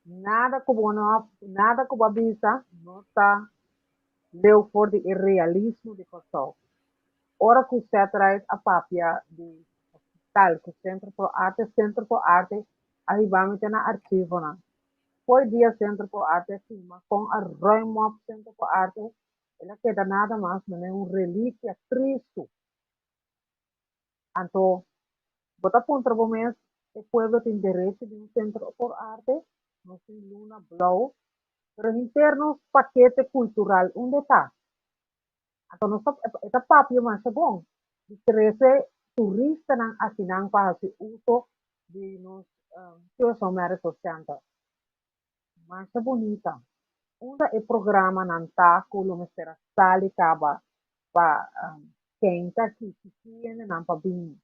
nada cu bo no, nada cu bo a bisa no ta leu for di e realismo di Kòrsou. Ora cu Setright a papia di hospital cu Centro Pro Arte, Centro Pro Arte a hiba mi te na archivonan. Fo'i dia Centro Pro Arte a kima, con a ruim op Centro Pro Arte, el a keda nada mas manera un reliquia tristu. Anto. Bo ta puntra bo mes, e pueblo tin derecho di un sentro por arte? Nos tin Luna Blou, pero henter nos pakete kultural unda e ta? Anto nos ta e ta papia masha bon di trese turistanan akinan pa hasi uso di nos Curaçao Medical Center. Masha bunita. Unda e programanan ta ku lo mester a sali kaba pa ken ta ki ki kiendenan pa bini?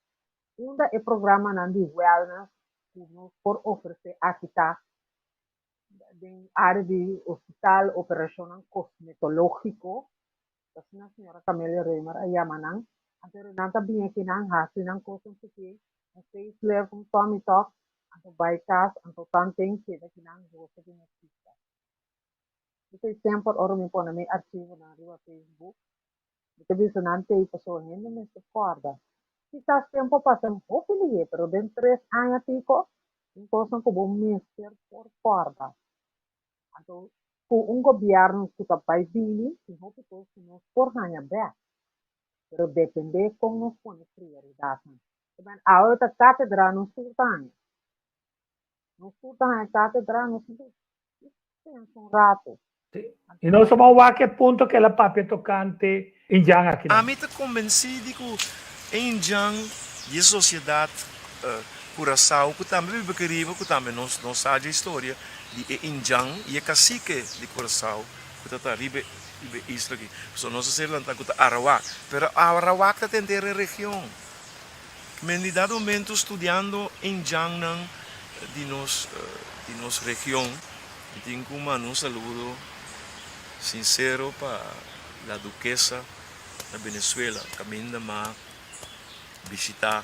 Unda e programanan di wellness ku nos por ofresé aki ta den área di hospital, operashonnan kosmetológiko? Asina señora Camelia Römer a yama nan. Anto nan ta bini aki nan hasi nan kosnan chikí, un facelift, un tummy tuck, anto bai kas, anto tanten keda ki nan gosa di nos bista. Esei semper ora mi pone mi archivonan riba Facebook, mi ta bisa nan tei pasobra hende mester kòrda. Kisas tempu a pasa hopi lihé, pero den tres aña piko tin kosnan ku bo mester por kòrda. Anto ku un gobièrnu ku ta bai bini tin hopi kos ku nos por haña bèk, pero dependé kon nos pone prioridatnan. Te awe ta katedra nos tur ta haña. Nos tur ta haña katedra, nos tin ku pensa un ratu. I nos a ban wak e punto ku el a papia tokante indjan akinan. Ami ta kombensí di ku e indjan di e sosiedat Kurasao ku tambe biba aki riba, ku tambe nos no sa dje historia di e indjan i e kasike di Kurasao ku ta ta riba e isla aki. Pasobra nos a ser lantá ku ta Arawak, pero Arawak ta tenter e region. Men di dado momento studiando indjannan di nos di nos region. Mi tin ku manda un saludo sinsero pa La Duquesa na Venezuela, kaminda m'a bishitá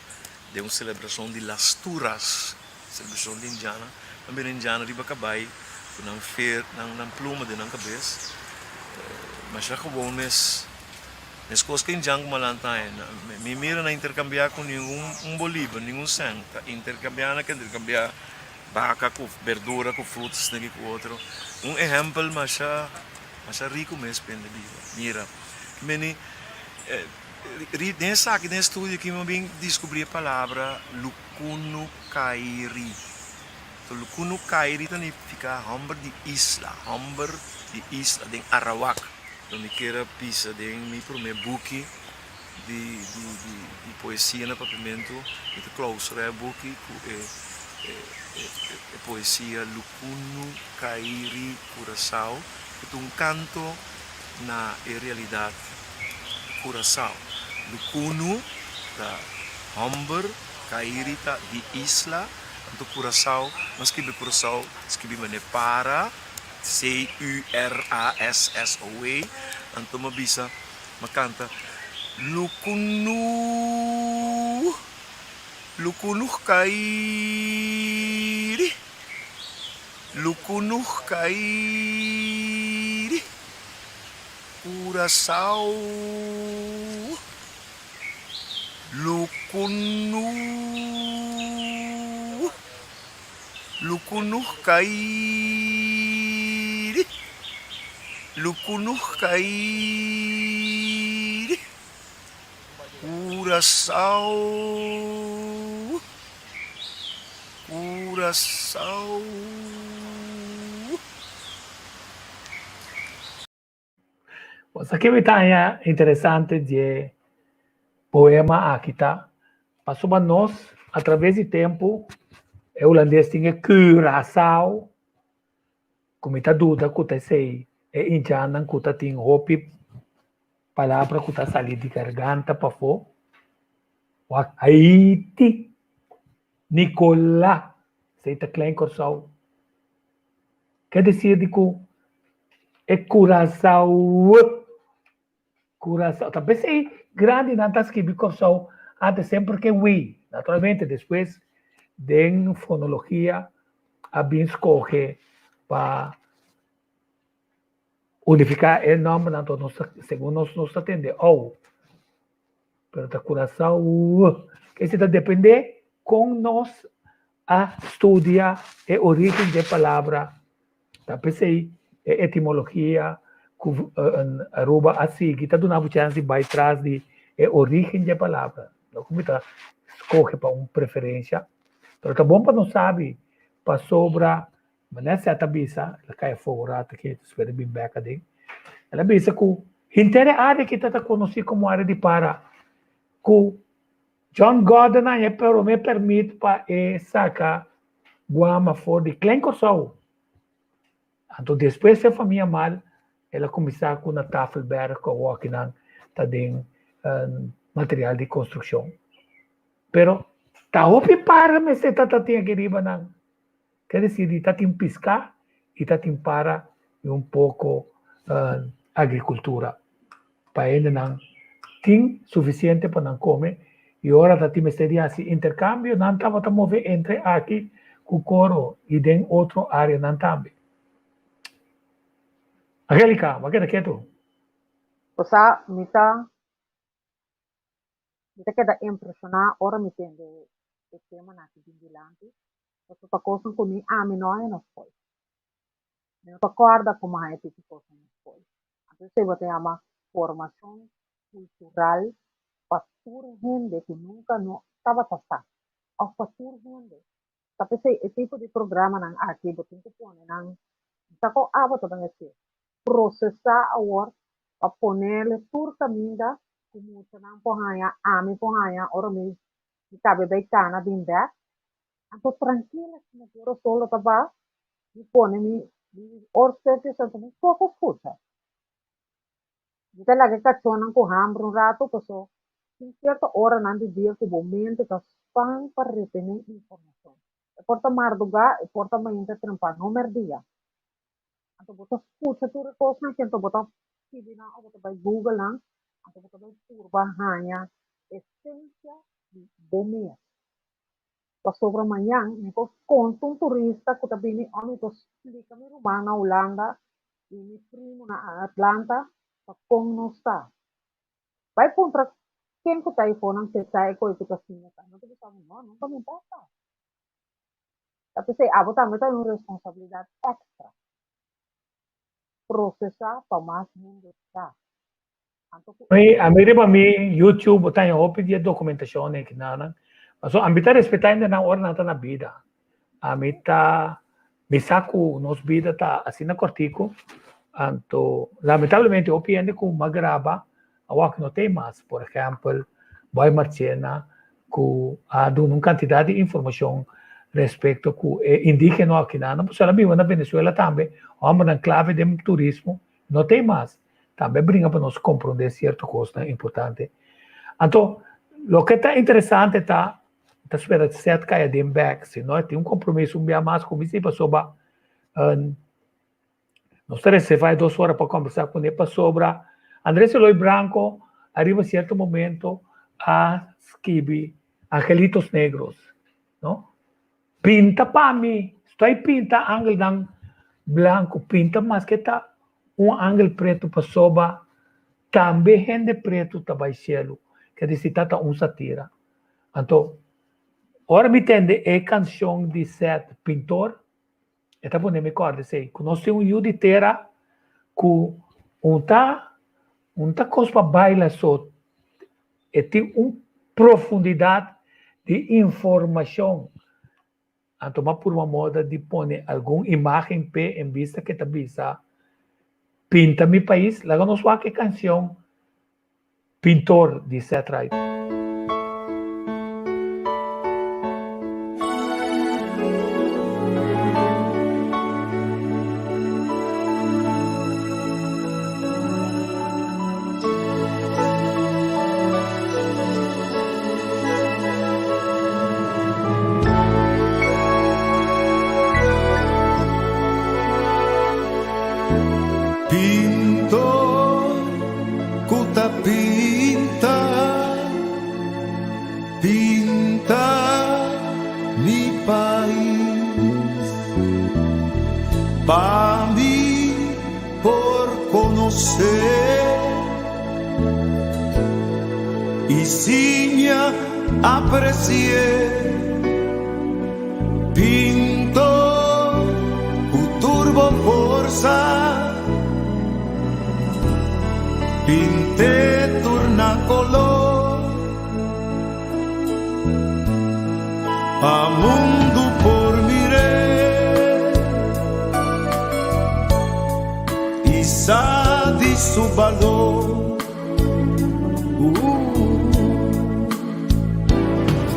den un selebrashon di Las Turas, selebrashon di indiana. Nan bira indiana riba kabai ku nan fer, nan pluma den nan kabes. Masha gewoon mes, meskos ku indian ku malanta aña. Mi mira nan interkambiá ku ningun un bolívar, ningun sèn. Ta interkambiá nan ke interkambiá. Baka ku berdura ku fruta sneki ku otro. Un ehèmpel masha masha riku mes pende biba. Mira, meni ri den esaki den e studio aki mi a bin diskubrí e palabra lukunukairi. To lukunukairi ta nifiká hòmber di isla, hòmber di isla den Arawak. Lo mi kier a bisa den mi promé buki di di di di poesia na papiamentu mi ta clausura e buki ku e e e poesia Lukunu Kairi Curacao ku ta un kanto na e realidat Curacao. Lukunu ta hòmber, Kairi ta di isla, anto Curacao nan skibi Curacao skibi manera para, C-U-R-A-S-S-O-A, anto mi a bisa. Ma kanta, Lukunu, lukunuh kairi, lukunuh kairi, Curacao, lukunu, Lukunuh kairi, lukunuh kairi, Curacao, Curacao. Bo sa ke mi ta haña interesante dje poema aki ta, pasobra nos atraves di tempu e hulandes tin e Curaçao, ku mi ta duda ku ta esei e indiannan ku ta tin hopi palabra ku ta sali di garganta pafó, wak Haiti, Nicola, esei ta Klein Kòrsou. Ke desir di ku e Curaçao, Curaçao, ta p'esei grandinan ta skibi Kòrsou antes semper ke wi. Naturalmente despues den fonologia a bin skohe pa unifiká e nòmbernan anto nos ta segun nos nos ta tende ou. Pero ta Curaçao. Esei ta dependé kon nos a studia e origen dje palabra. Ta p'esei e etimologia ku Aruba a sigui ta duna bo chèns di bai tras di e origen dje palabra. No ku mi ta skohe pa un preferensia, pero ta bon pa nos sabi pasobra manera Seth a bisa, el a kai afó un rato aki, ta spera bin bèk aden, el a bisa ku henter e área aki ta ta konosí komo área di para, ku John Gordon a haña e promé pèrmit pa e saka guama for di Klein Kòrsou. Anto despues e famia mal, el a kuminsá ku na Tafelberg ku awor akinan ta den material di konstrukshon. Pero ta hopi para mester ta ta tin aki riba nan. Ke desir di ta tin piská i ta tin para i un poko agrikultura. Pa hendenan tin sufisiente pa nan kome i ora ta tin mester di hasi interkambio nan tabata move entre aki ku Koro i den otro areanan tambe. Angelica, bo a keda ketu? Osea, mi ta mi ta keda impreshoná ora mi tende e temanan aki bin dilanti, pasobra ta kosnan ku ni ami no a hena skol. Mi no ta kòrda komo haña tiki kosnan na skol. Anto esei bo ta yama formashon kultural pa tur hende ku nunka no tabata sa òf pa tur hende. Ta p'esei e tipo di programanan aki bo tin ku pone nan, mi sa kon abo ta bai hasié, prosesá awor pa ponele tur kaminda ku muchanan por haña, ami por haña ora mi kabe bai kana bin bèk. Anto trankila si mi ora solo ta ba, mi pone mi mi oorstokjes anto mi poko skucha. Mi ta laga e kachónan ku hamber un ratu paso tin sierto oranan di dia ku bo mente ta span pa retené informashon. E por ta mardugá, e por ta mainta trempan, no mèrdia. Anto bo ta skucha tur e kosnan aki, anto bo ta skibi nan òf bo ta bai google nan, anto bo ta bai purba haña esensia di bo mes. Pasobra mañan mi por konta un turista ku ta bini òf mi por splika mi ruman na Hulanda i mi primu na Atlanta pa kon nos ta. Bai puntra ken ku ta eifonan ke sa e koi ku ta siña ta. Nan ta bisa bo, no, nunka mi ta sa. Ta p'esei abo tambe ta un responsabilidat èkstra. Prosesá pa mas hende sa. Anto ku Mi, ami riba mi YouTube bo ta haña hopi di e dokumentashon den kinanan. Pasobra ami ta respetá hendenan ora nan ta na bida. Ami ta, mi sa ku nos bida ta asina kòrtiku, anto lamentablemente hopi hende ku m'a graba awor no ta ei mas. Por ehèmpel, Boy Marchena ku a duna un kantidat di informashon respekto ku e indígeno akinan, pasobra el a biba na Venezuela tambe, hòmbernan klave den turismo no ta ei mas. Tambe bringa pa nos komprondé sierto kosnan importante. Anto, loke ta interesante ta, ta spera Seth kai aden bèk, si no e tin un kompromiso un bia mas ku mi si pasobra nos ta reservá e dos ora pa kombersá kuné pasobra Andrés Eloy Branco ariba sierto momento a skibi Angelitos Negros, no? Pinta pa mi, estoy pinta angelnan blanco, pinta maske ta un angel pretu pasobra tambe hende pretu ta bai cielu, ke disi ta ta un satira. Anto, ora mi tende e cancion di Seth Pintor, e ta pone mi corda esey, cu nos tin un yu di tera cu un ta un ta cos pa baila so, e tin un profundidad di informacion. Anto m'a purba moda di pone algun imagen p'e en bista ke ta bisa Pinta mi pais, laga nos wak e cancion Pintor di Seth Wright. Pintor ku ta pinta, pinta mi pais. Pa mi por konosé i siña apresié. Pintor ku tur bo forsa, pint'é tur na koló. Pa mundu por mir'é i sa di su balor.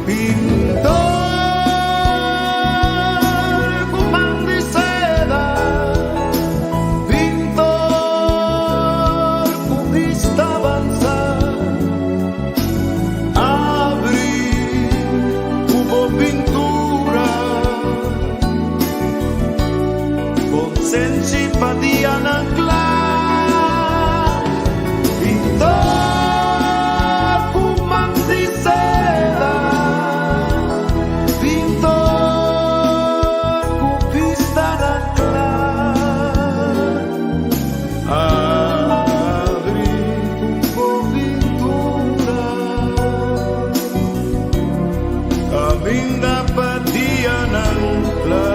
Pintor ku man di seda, pintor ku bista avanzá. Abri ku bo pintura Konsenshi pa dianan kla Pintor ku man di seda Pintor ku bistanan kla Abri ku bo pintura Caminda pa dianan kla.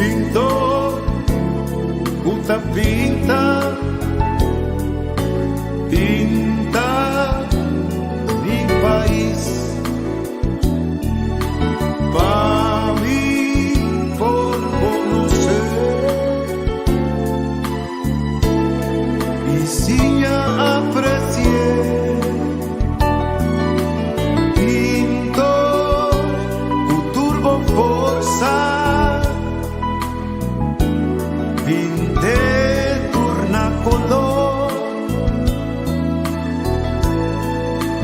Pintor ku ta pinta, pinta mi pais pa mi por conoce y siña apreci'e. Pintor ku tur bo forsa Pint'e tur na kolor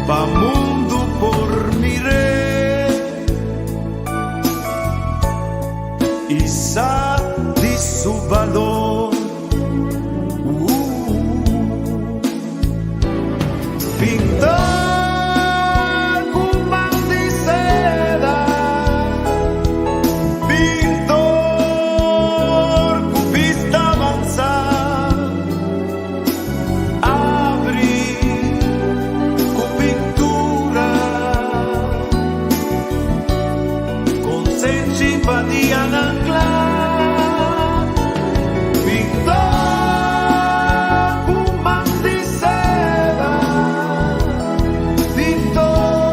Pa mundu por mir'é I sa di su balor. Pintor ku man di seda, pintor ku bista avansá, abri ku pintura, konsenshi pa dianan kla. Pintor ku man di seda, pintor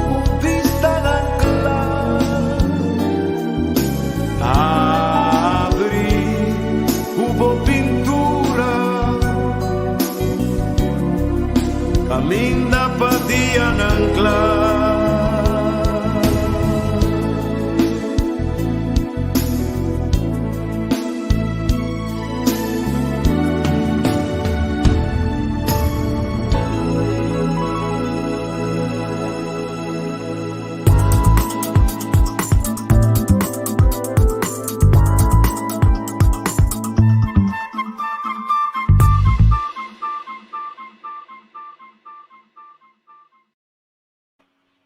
ku bistanan kla, abri ku bo pintura kaminda pa dianan kla.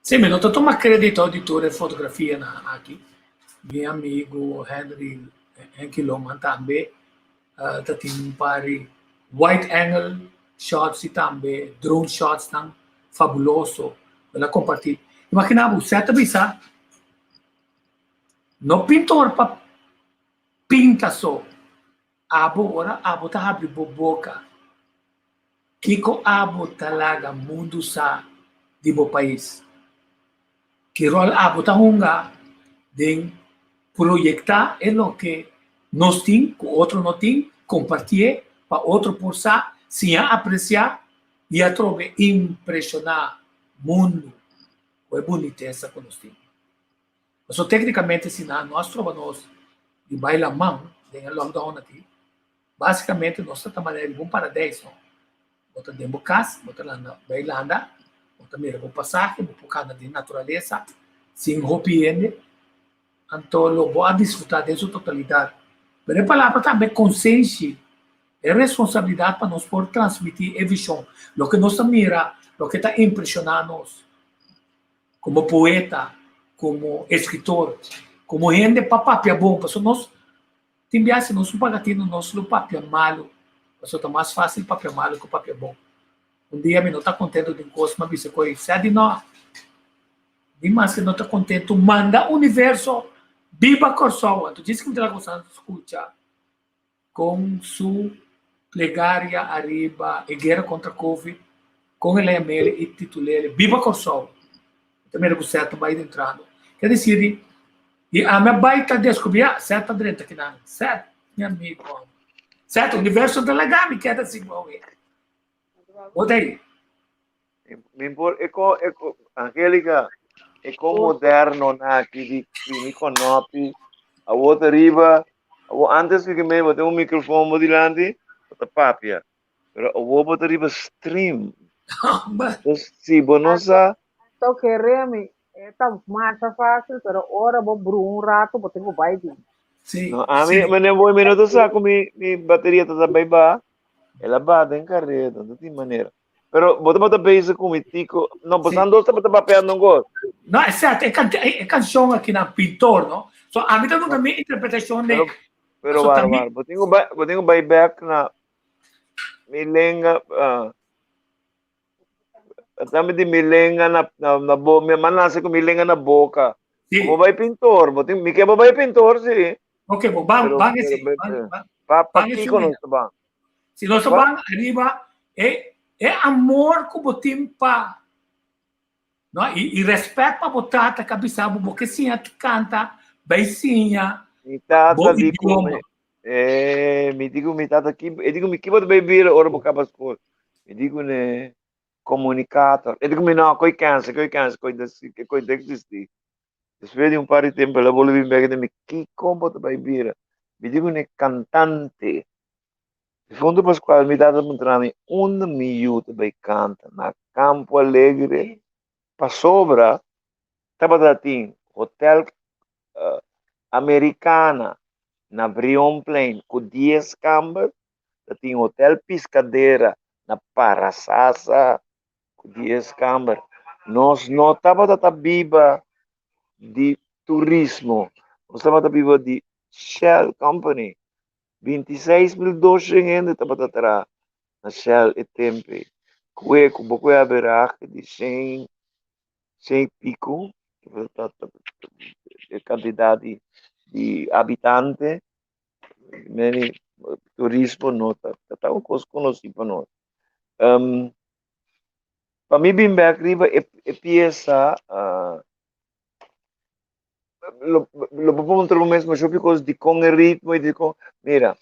Sí, mi no ta tuma kredito di tur e fotografianan aki. Mi amigu Henry, Henky Lohman tambe ta tin un par di wide angle shots i tambe drone shotsnan fabuloso. El a kompartí. Imaginá bo, sèt ta bisa no pintor pa pinta so, abo ora abo ta habri bo boka. Kiko abo ta laga mundu sa di bo pais? Ki ròl abo ta hunga den proyektá e loke nos tin ku otro no tin, kompartié pa otro por sa, siña apresiá i atrobe impreshoná mundu ku e bunitesa ku nos tin? Pasobra téknikamente si nan no a stroba nos di bai laman den e lockdown aki, Básicamente nos ta ta manera di un paradijs no. Bo ta den bo cas, bo ta landa bay landa, bo ta mira bo pasahe, bo por cana den naturalesa sin hopi hende, anto lo bo a disfruta den su totalidad. Pero e palabra tambe consenshi, e responsabilidad pa nos por transmiti e vision, loke nos ta mira, loke ta impresiona nos como poeta, como escritor, como hende pa papia bon, pasobra nos Tin bia si nos no paga tinu nos lo papia malu, pasobra ta mas fásil papia malu ku papia bon. Un dia mi no ta kontentu di un kos, mi a bisa ku ei, Sèdi nò, di maske no ta kontentu, manda universo Biba Kòrsou! Anto djis ku mi ta laga boso skucha kon su plegaria ariba e guera kontra Covid, kon el a yam'el i titul'el Biba Kòrsou! Mi ta mira ku Seth ta bai dentrando. Ke disidi, i ami a bai ta deskubrí, ah, Seth ta drenta kinan. Seth, mi amigo. Seth, universo ta laga mi keda sin bo awe. Bo ta ei? Mi por e ko e ko Angelica e ko moderno na aki di primi konopi awo ta riba awo antes ku me bo tin un microfoon bo dilanti bo ta papia pero awo bo ta riba stream. Dus si bo no sa To kere mi e ta masha fácil pero ora bo bru un rato bo tin ku bai bin. Sí, No, ami sí. mi no voy mi no ta sa ku mi mi bateria ta ta bai ba el a ba den kareda no tin manera. Pero bo tabata bezig ku mi tico. No, bo san dos tabata papiando un kos. No, exacto. E, can e, e canción aki na pintor, no? So, a mi ta duna mi interpretación de... Pero, pero so, war, también, war. Bo tin ku bai, bo tin ku bai back na mi lenga, ah, tambe di mi lenga na, na, na bo, mi man nase ku mi lenga na boka. Sí. Bo bai pintor, bo tin, mi ke bo bai pintor, sí. Ok, bo ban, Pero, ban pero, ese, pero, ban, ban, pa, pa ban ese kiko mira. nos ta ban? Si nos Wa? ban ariba e e amor ku bo tin pa no i, i respet pa bo tata ka bisa bo bo ke siña kanta bai siña Mi tata bo di ku idioma. mi, eh, mi di ku mi tata ki, e di ku mi ki bo ta bai bira ora bo kaba skol? Mi di ku ne komunikator. E di ku mi no, koi kensa, koi kensa, koi desi, koi ta eksistí. Despues di un par di tempu el a bolbe bin bek e di mi kiko bo ta bai bira? Mi di ku ne kantante. Difunto Pascual mi tata puntra mi unda mi yu ta bai kanta na Campo Alegre pasobra tabata tin hotel Americana na Brionplein ku dies kamber, ta tin hotel Piscadera na Parasasa ku dies kamber. Nos no tabata ta biba di turismo, nos tabata biba di Shell Company. 26.200 hende tabata traha na Shell e tempo ei. Kue ku bo kue averahe di shen, shen i pico, e kantidat di di habitante, meni turismo no ta ta un kos konosí pa nos. Pa mi bin bek riba e e piesa lo lo bo puntra bo mes masha hopi kos dikon e ritmo i dikon mira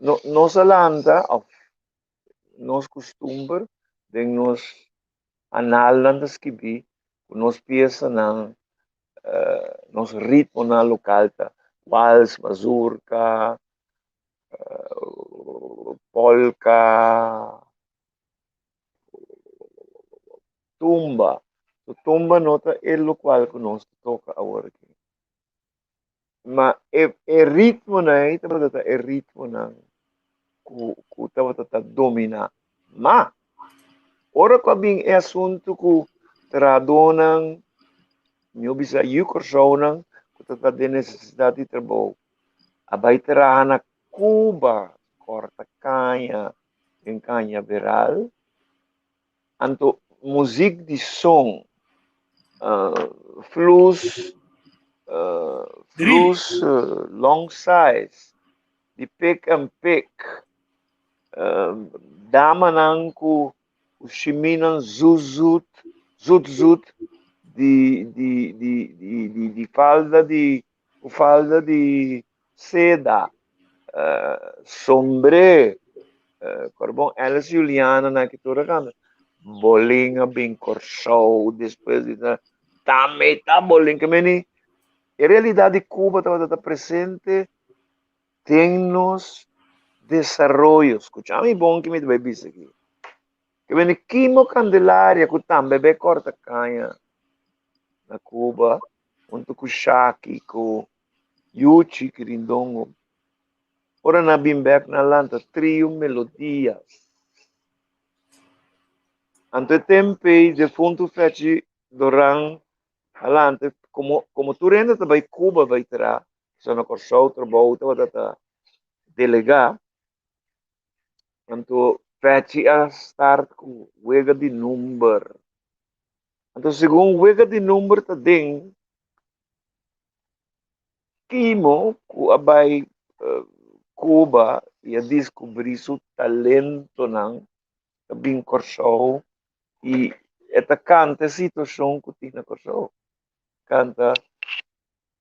no nos a lanta òf nos kustumber den nos analnan ta skibí ku nos piesanan nos ritmonan lokal ta wals, mazurka, polka. Tumba. So tumba no ta e locual cu nos ta toca awor aki. Ma e, e ritmonan ei tabata ta e ritmonan cu, cu tabata ta domina. Ma, ora cu a bin e asunto cu trahadónan, mi bisa yu Kòrsounan cu ta ta den necesidad di trabou, a bai traha na Cuba, corta caña den Cañaveral, Anto muzik di son, flus, flus long size, di pik en pik, damanan ku shiminan zut zut, zut zut di di di di di falda di falda di seda, sombré, Corbon Alice Juliana na ki tur a kanta Bolin a bin Kòrsou despues di ta tambe ta Bolin ke meni e realidat di Cuba tabata ta presente den nos desaroyo skucha mi bon ki mi ta bai bisa aki ke meni Kimo Candelaria ku tambe bai kòrta kaña na Cuba huntu ku Shaki ku Yuchi Kirindongo Ora nan bin bek nan lanta Trio Melodias. Anto e tempo ei defuntu Fechi Doran a lanta komo komo tur hende ta bai Cuba bai traha, pasobra na Kòrsou trabou tabata ta delegá, anto Fechi a start ku wega di number. Anto segun wega di number ta den. Kimo ku a bai Cuba i a diskubrí su talentonan ta bin Kòrsou i e ta kanta e situashon ku tin na Kòrsou. Kanta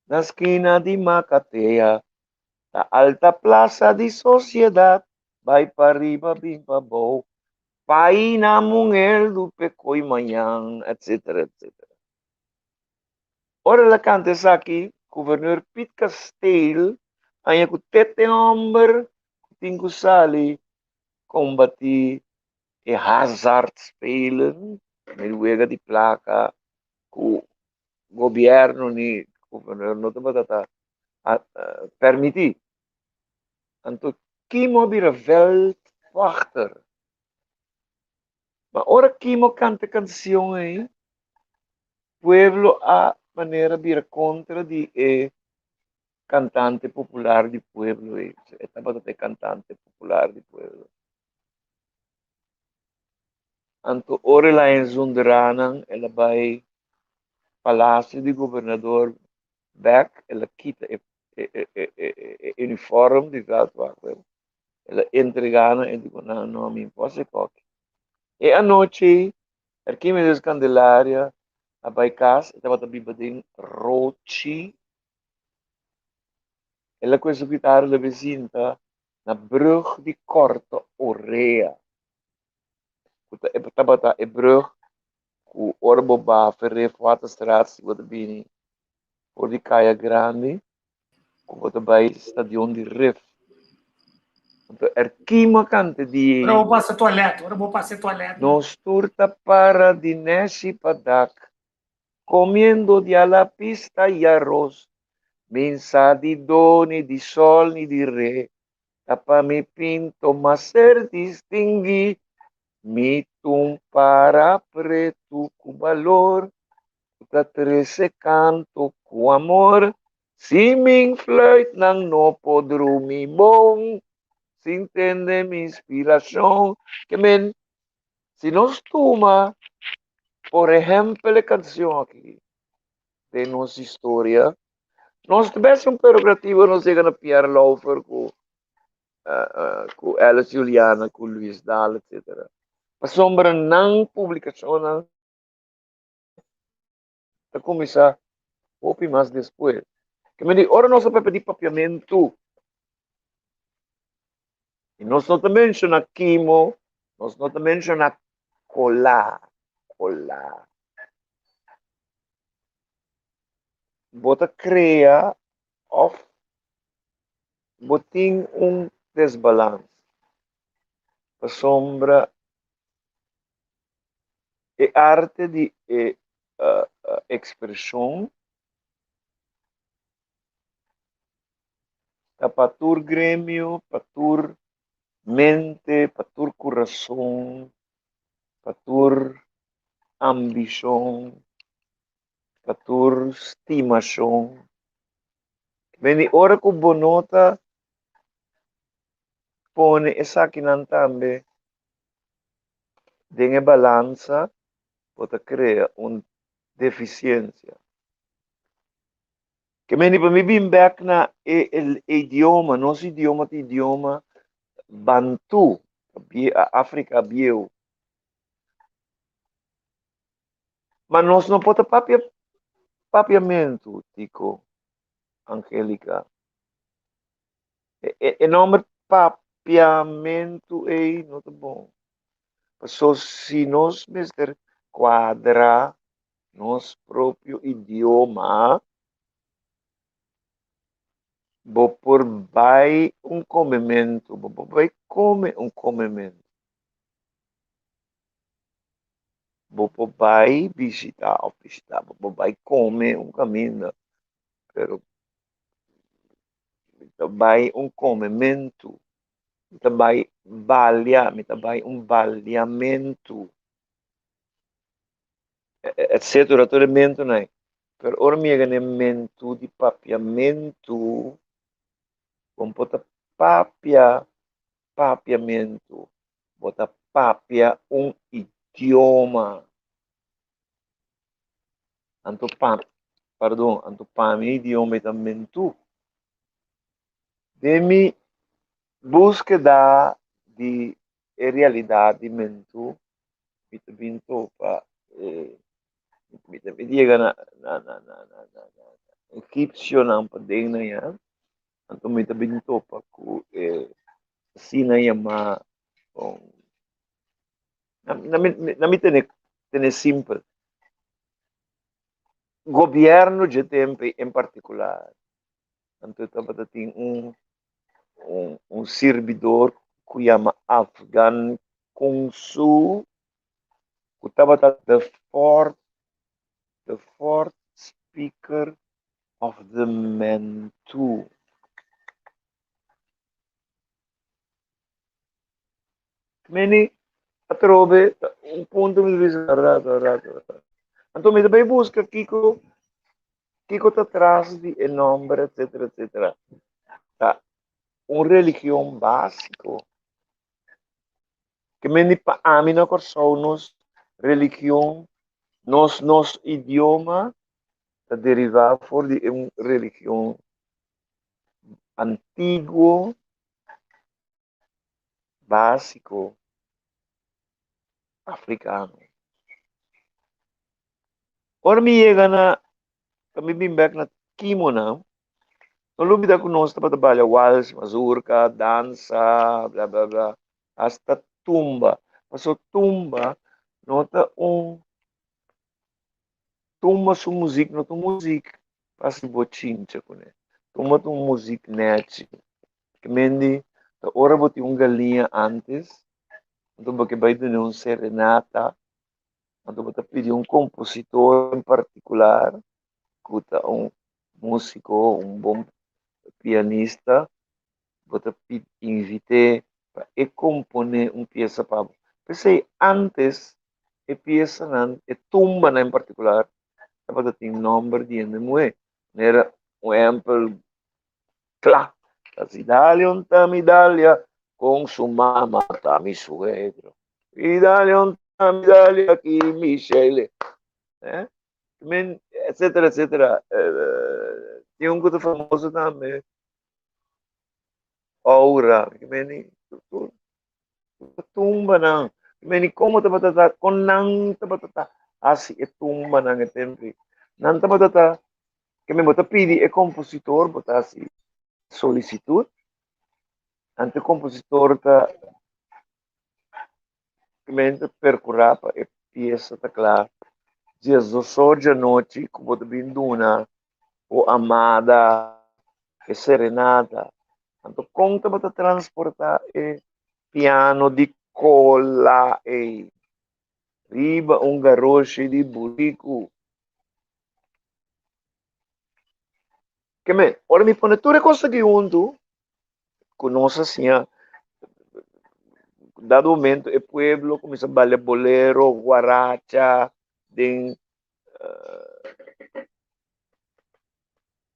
Na skina di Makatea ta alta plasa di sosiedat bai pariba bin pabou paina muher lupe koi mañan etcetera etcetera. Ora el a kanta esaki, Guverneur Piet Kasteel haña ku tete hòmber ku tin ku sali kombatí e hazardspelen, e wega di plaka ku gobièrnu ni guverneur no tabata ta permití. Anto Kimo a bira veldwachter. Ma ora Kimo kanta e kansion ei, pueblo a manera bira kontra di e kantante popular di pueblo ei. E tabata ta e kantante popular di pueblo. Anto ora el a haña zunderanan, el a bai palacio di gobernador bek, el a kita e e uniform di veldwachter, el a entregá nan, el di ku nan, No, mi por hasi koki. E anochi Arquímedes Candelaria a bai kas, e tabata biba den Rochi. El a kohe su guitarra, el a bai sinta na brug di Korte Orea, ku ta e tabata e brug ku ora bo baha Ferré Waterstraat si bo ta bini for di Kaya Grandi ku bo ta bai stadion di Rif. Anto Erkimo a kanta di Ora bo pasa toilet, ora bo pasa e toilet. Nos tur ta para di nèshi pa dak, komiendo di a la pista i aros. Min sa di do ni di sol ni di re, ta pa mi pinto mas ser distinguí. Mi tun para pretu ku balor, ku ta trese kanto ku amor. Si min fluitnan no por drumi bon, sin tende mi inspirashon. Ke men, si nos tuma por ehèmpel e kanshon aki den nos historia, nos ta bes un perogrativo nos yega na Pierre Lauffer ku ku Alice Juliana, ku Luis Daal, etcetera. Pasobra nan publikashonnan ta kuminsá hopi mas despues. Ke men di ora nos a papia di papiamentu i nos no ta menshoná kimo, nos no ta menshoná kolá, kolá. Bo ta krea òf bo tin un desbalans pasobra e arte di e ekspreshon ta pa tur gremio, pa tur mente, pa tur kurason, pa tur ambishon, pa tur stimashon. Meni ora ku bo no ta pone esakinan tambe den e balansa, bo ta krea un defisiensia. Ke meni pa mi bin bek na e idioma, nos idioma ta idioma Bantu, Afrika bieu. Ma nos no por ta papia papiamentu, Tico, Angelica. E nomber papiamentu ei no ta bon. Paso si nos mester cuadra nos propio idioma, bo por bai un comementu, bo por bai come un comementu. Bo por bai bishita of bishita, bo por bai come un caminda, pero mi ta bai un komementu, mi ta bai balia, mi ta bai un baliamentu, etcetera, tur e mentunan ei. Pero ora mi yega na e mentu di papiamentu, bo por ta papia papiamentu, bo ta papia un idioma. Anto pa, pardon, anto pa mi idioma e ta mentu. Den mi búskeda di e realidat di mentu mi ta bin topa e mi ta bin yega na na na na na na egipsionan paden nan ya anto mi ta bin topa ku e asina yama na mi tene tene simpel gobierno dje tempo en particular anto tabata tin un un un sirbidor ku yama Afgan Kungsu ku tabata the fourth the fourth speaker of the Mentu. Meni atrobe un punto mi bisa rato rato rato. Anto mi ta bai buska kiko kiko ta tras di e nomber etcetera etcetera. Ta un religion básiko. Ke meni pa ami na Kòrsou nos religion, nos nos idioma ta derivá for di un religion antiguo básiko afrikano. Ora mi yega na, pa mi bin bek na Kimona, no lubida ku nos tabata balia wals, mazurka, dansa, bla bla bla, hasta tumba. Paso tumba no ta un, tumba su muzik no ta un muzik pa hasi bochincha kuné. Tumba ta un muzik nèchi. Ke mendi ta ora bo tin un galiña antes, anto bo ke bai duna un serenata, anto bo ta pidi un kompositor en partikular ku ta un músiko, un bon pianista, bo ta pidi invit'é pa e komponé un piesa pa bo. P'esei antes e piesanan, e tumbanan en partikular tabata tin nòmber di hende muhé. Manera un ehèmpel kla, ta si dale un ta mi dalia con su mama ta mi suegro. Y dale un ta mi dalia ki mi Sheile. Eh? Men, etcétera, etcétera. Eh, tin un ku ta famoso tambe. Aura, meni, tur, tumbanan. Meni, komo tabata ta, kon nan tabata ta hasi e tumbanan e tempo. Nan tabata ta Ke men bo ta pidi e kompositor, bo ta hasi solisitut, anto e kompositor ta ke men ta perkurá pa e piesa ta kla diesdos or djanochi ku bo ta bin duna bo amada e serenata. Anto kon tabata transportá e piano di kola ei riba un garoshi di buriku? Ke men, ora mi pone tur e kos aki huntu, ku nos a siña, dado momento e pueblo kuminsá balia bolero, guaracha, den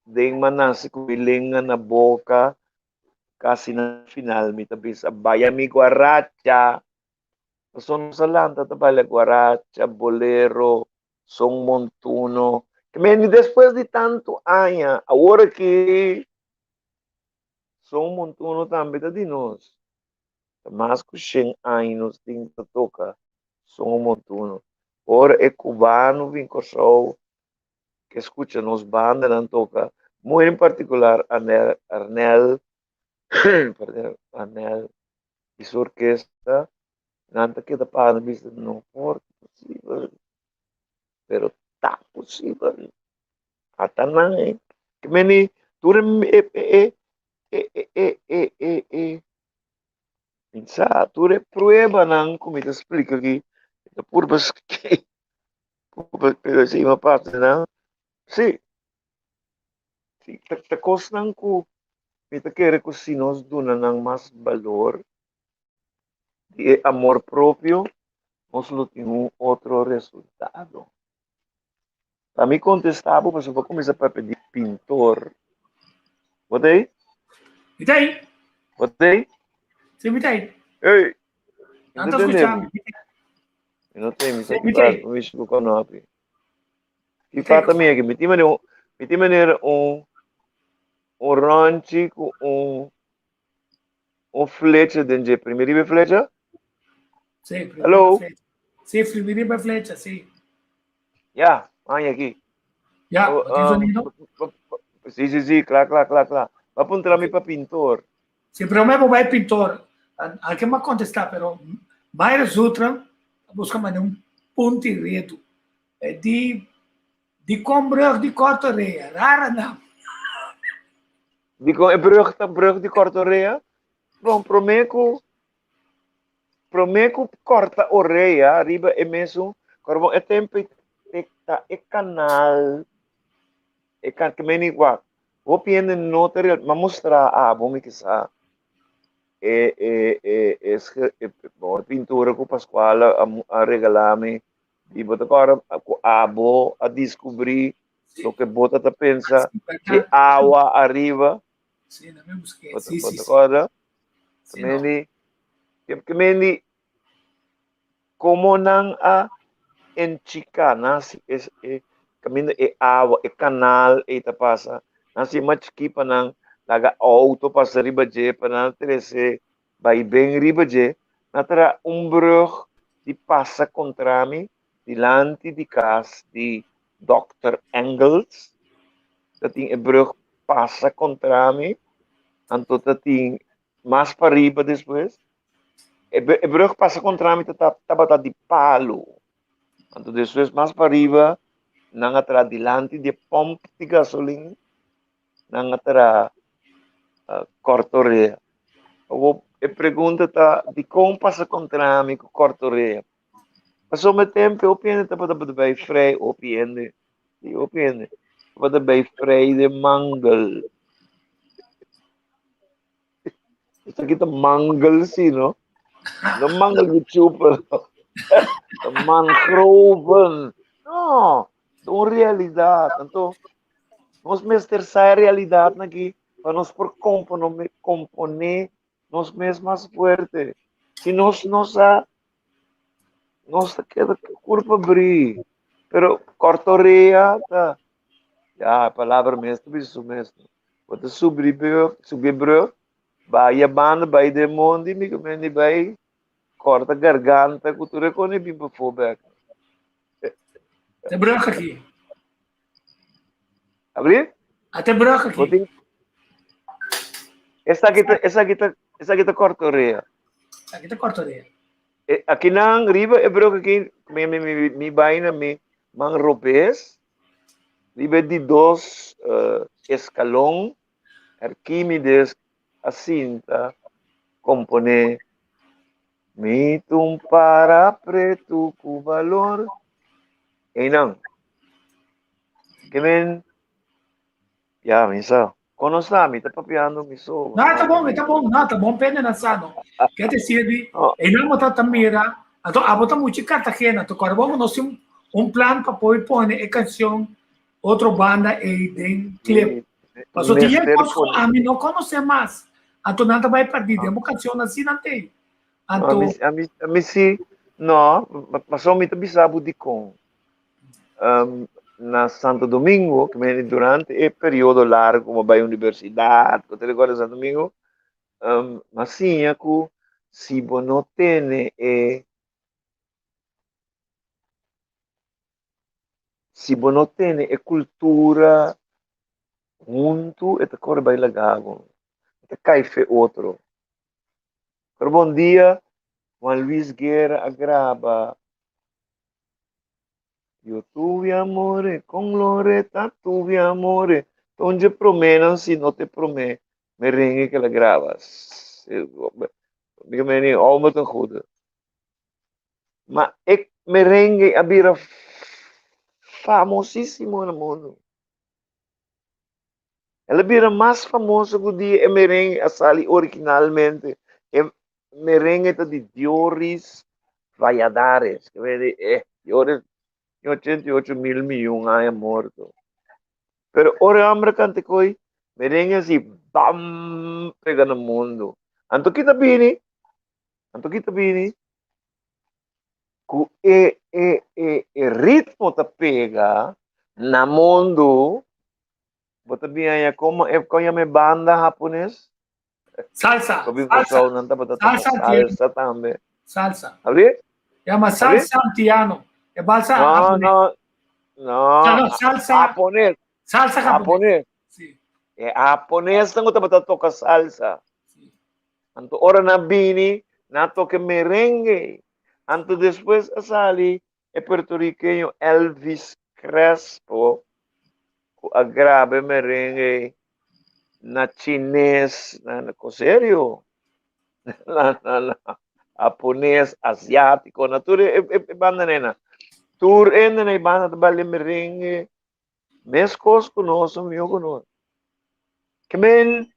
den mi a nase ku mi lenga na boka, kasi na final mi ta bisa baya mi guaracha, pasobra nos a lanta ta balia guaracha, bolero, Son montuno. Men despues di tantu aña, awor aki son montuno tambe ta di nos. Ta mas ku shen aña nos tin ta toka son montuno. Ora e cubano bin Kòrsou ke skucha nos bandanan toka, muy en partikular Arnel, Arnel, perdon, Arnel i su orkesta, Nan ta keda para bisa no por posibel, pero ta posibel. Ata nan e ke meni tur e e e e e e e e e pensa tur e pruebanan ku mi ta splika aki ta purba purba pero si mi papia nan si si ta ta kosnan ku mi ta kere ku si nos duna nan mas balor di e amor propio, nos lo tin un otro resultado. Pa mi contesta bo, pasobra bo cuminsa papia di pintor. Bo ta ei? Mi ta ei. Bo ta ei? Si, mi ta ei. Ey! Nan ta escucha mi. Mi no ta ei, mi ta ei. Mi ta ei. Ki falta mi aki? Mi tin manera, mi tin manera un. Un rònchi ku un un flecha den dje. Primi riba e flecha? Sí, primi Hallo? riba e flecha. Sí, primi riba e flecha, sí. Ya, haña aki. Ya, Oh, bo tin sonido? Sí, sí, sí, kla, kla, kla, kla. Bo a puntra mi pa pintor. Sí, promé bo bai pintor. Alken bo a kontestá, pero Mayra Zutra a buska manda un punti redu. E di Dikon brug di Korte Orea? Rara naam. Dikon e brug ta brug di Korte Orea? Bon, promé ku promé ku korta orea riba e mesun kòrbon e tempu e ta e kanal e kan ke meni wak hopi hende no ta real m'a mustra abo mi kisa e e e e e bon e pintura ku Pascual a a regala mi I bo ta kòrda ku abo a diskubrí loke bo ta ta pensa di awa ariba. Bo ta, bo ta kòrda? Kemendi, kemendi komo nan a enchiká nan hasi es e kaminda e awa, e kanal ei ta pasa, nan hasi mas chikí pa nan laga outo pasa riba dje, pa nan trese Bai ben riba dje, na traha un brug di pasa kontra mi dilanti di kas di Dòkter Engels. Ta tin e brug pasa kontra mi, anto ta tin mas pariba despues. E e brug pasa kontra mi ta tabata di palu. Anto despues mas pariba nan a traha dilanti di e pòmp di gasolin. Nan a traha kòrtorea. Awor e pregunta ta, dikon pasa kontra mi ku kòrtorea? Pasobra e tempu hopi hende tabata bai frei, hopi hende, si hopi hende tabata bai frei den mangel. Esaki ta mangel si no? No mangel di chupa no. Ta mangroven. No, ta un realidat. Anto nos mester sa e realidatnan aki pa nos por komponé nos mes mas fuerte. Si nos no sa, nos ta keda ku kurpa brí. Pero kòrtorea ta, ya, e palabra mes ta bisa su mes. Bo ta subri brug, subi brug, bai e banda, bai den mondi, mi ku mendi bai kòrta garganta ku tur e kos i bin pafó bèk. Te brug aki. Abri? Ate brug aki. Bo tin Esaki ta, esaki ta, esaki ta kòrta orea. Esaki ta kòrta orea. E, akinan riba e brug aki, mi, mi, mi, mi baina mi man robes, riba e di dos uh, eskalon, Arquímedes a sinta komponé Mi t'un para pretu ku balor. Einan. Ke men, ya, mi sa. Kon nos ta? Mi ta papiando mi so. No, ta bon, ta bon. No, ta bon pende na sa, no. Ke te sirbi? No. Einan bo ta ta mira. Anto abo ta muchi Cartagena. To kòrda bo ku nos tin un plan pa por pone e kanshon otro banda ei den clip. Paso tin Mester kos ku pone. ami no konosé mas. Anto nan ta bai pèrdí den bo kanshon asina tei. No, Anto ami, ami, ami si, no, pasobra mi ta bisa bo dikon. Um, na Santo Domingo, ke meni durante e periodo largo ku mi a bai universidat, ku ta rekorda Santo Domingo, um, mi a siña ku si bo no tene e Si bo no tene e kultura huntu e ta kore bai laga bo, e ta kai fe otro. Pero bon dia Juan Luis Guerra a graba Yo tuve amore con Loreta, tuve amore. Ta un dje proménan si no ta e promé merengue ku el a graba. Mi meni ome ta goede. Ma e merengue a bira famosísimo na mundu. El a bira mas famoso ku dia e merengue a sali originalmente. E merengue ta di Dioris Valladares. Ke mende eh Dioris tin 88 mil miyon aña morto. Pero ora e homber a kanta e koi, merengue asi bam pega na mundu. Anto kita bini? Anto ki ta bini? Ku e e e e ritmo ta pega na mundu. Bo ta bin haña komo e kon yama e banda hapones? Salsa. Bo bin Salsa. Kòrsou nan tabata toka Salsa antiano. salsa tambe. Salsa. Abi? Yama Abi? salsa antiano. E balsa No, hapones. no, no. No, no, salsa. Hapones. Salsa japonés. Hapones. Sí. E hapones nan ku tabata toka salsa. Sí. Anto ora nan bini, nan a toka merengue. Anto despues a sali e puertorriqueño Elvis Crespo ku a graba e merengue na chines, na na serio, na na na japones, asiático, na tur e e e banda nena. Tur hende na e banda ta baila merengue, meskos ku nos, o mihó ku nos. Ke men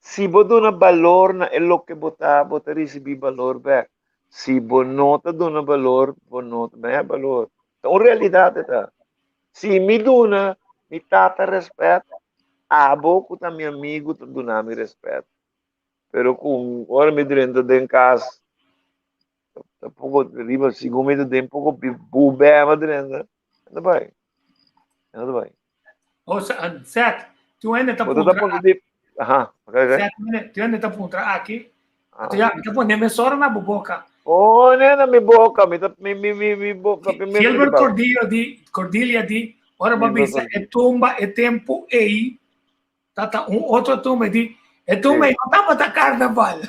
Si bo duna balor na e loke bo ta, bo ta risibí balor bèk. Si bo no ta duna balor, bo no ta haña balor. Ta un realidat e ta. Si mi duna mi tata rèspèt, abo ku ta mi amigu ta duna mi rèspèt. Pero ku ora mi drenta den kas, ta poko riba segun mi ta den poko bubè mi drenta, e ta bai. E no ta bai. O sea, Seth, tu ende ta Bo ta puntra puntra di... Aha, ok, ok. Seth, tu ende ta puntra aki. Ah. Tu ya, mi ta pone mesora na bo boca. Pone na mi boca, mi ta mi mi mi mi boca primero. Gilbert Cordillo di Cordelia di ora ba bisa e tumba e tempo ei tata un otro tumba di e tumba ei no tabata carnaval.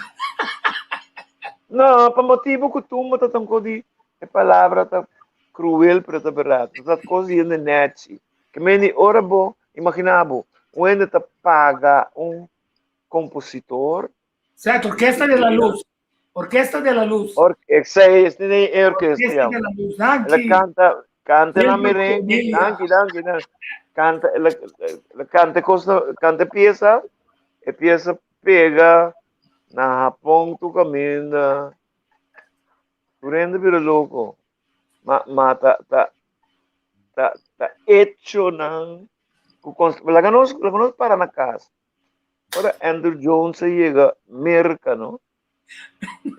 No, pa motibo ku tumba ta tanko di e palabra ta cruel pero ta berdad. Ta kos di hende nechi. Ke meni ora bo imagina bo un hende ta paga un compositor. Cierto, Orquesta de la Luz. Orquesta de la Luz. Or, esei, es ni e orquesta Orquesta de la Luz. Danki. La canta, canta la Gilbert merengue, Cordelia. danki, danki, danki. Canta, la, la canta cosa, canta pieza, e pieza pega na Japón tu caminda. Tur hende bira loco. Ma, ma ta, ta, ta, ta hechonan ku cons, laga nos, laga nos para na cas. Ora Andrew Jones a yega Merca, no?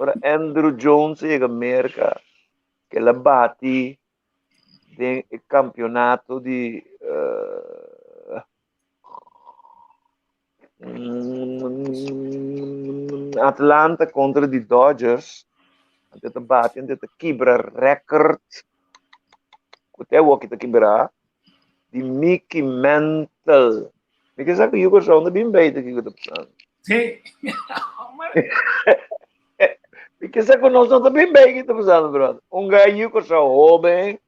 Ora Andrew Jones a yega Merca, que el a bati den e campeonato di uh, Atlanta contra di Dodgers. Ante ta bati, ante ta kibra record. Ku te awo ki ta kibra di Mickey Mantle. Mi ke sa ku yu Kòrsou no bin beter kiko ta pasando. Sí. Mi ke sa ku nos no ta bin beter kiko ta pasando, brother. Un gai yu Kòrsou hoben,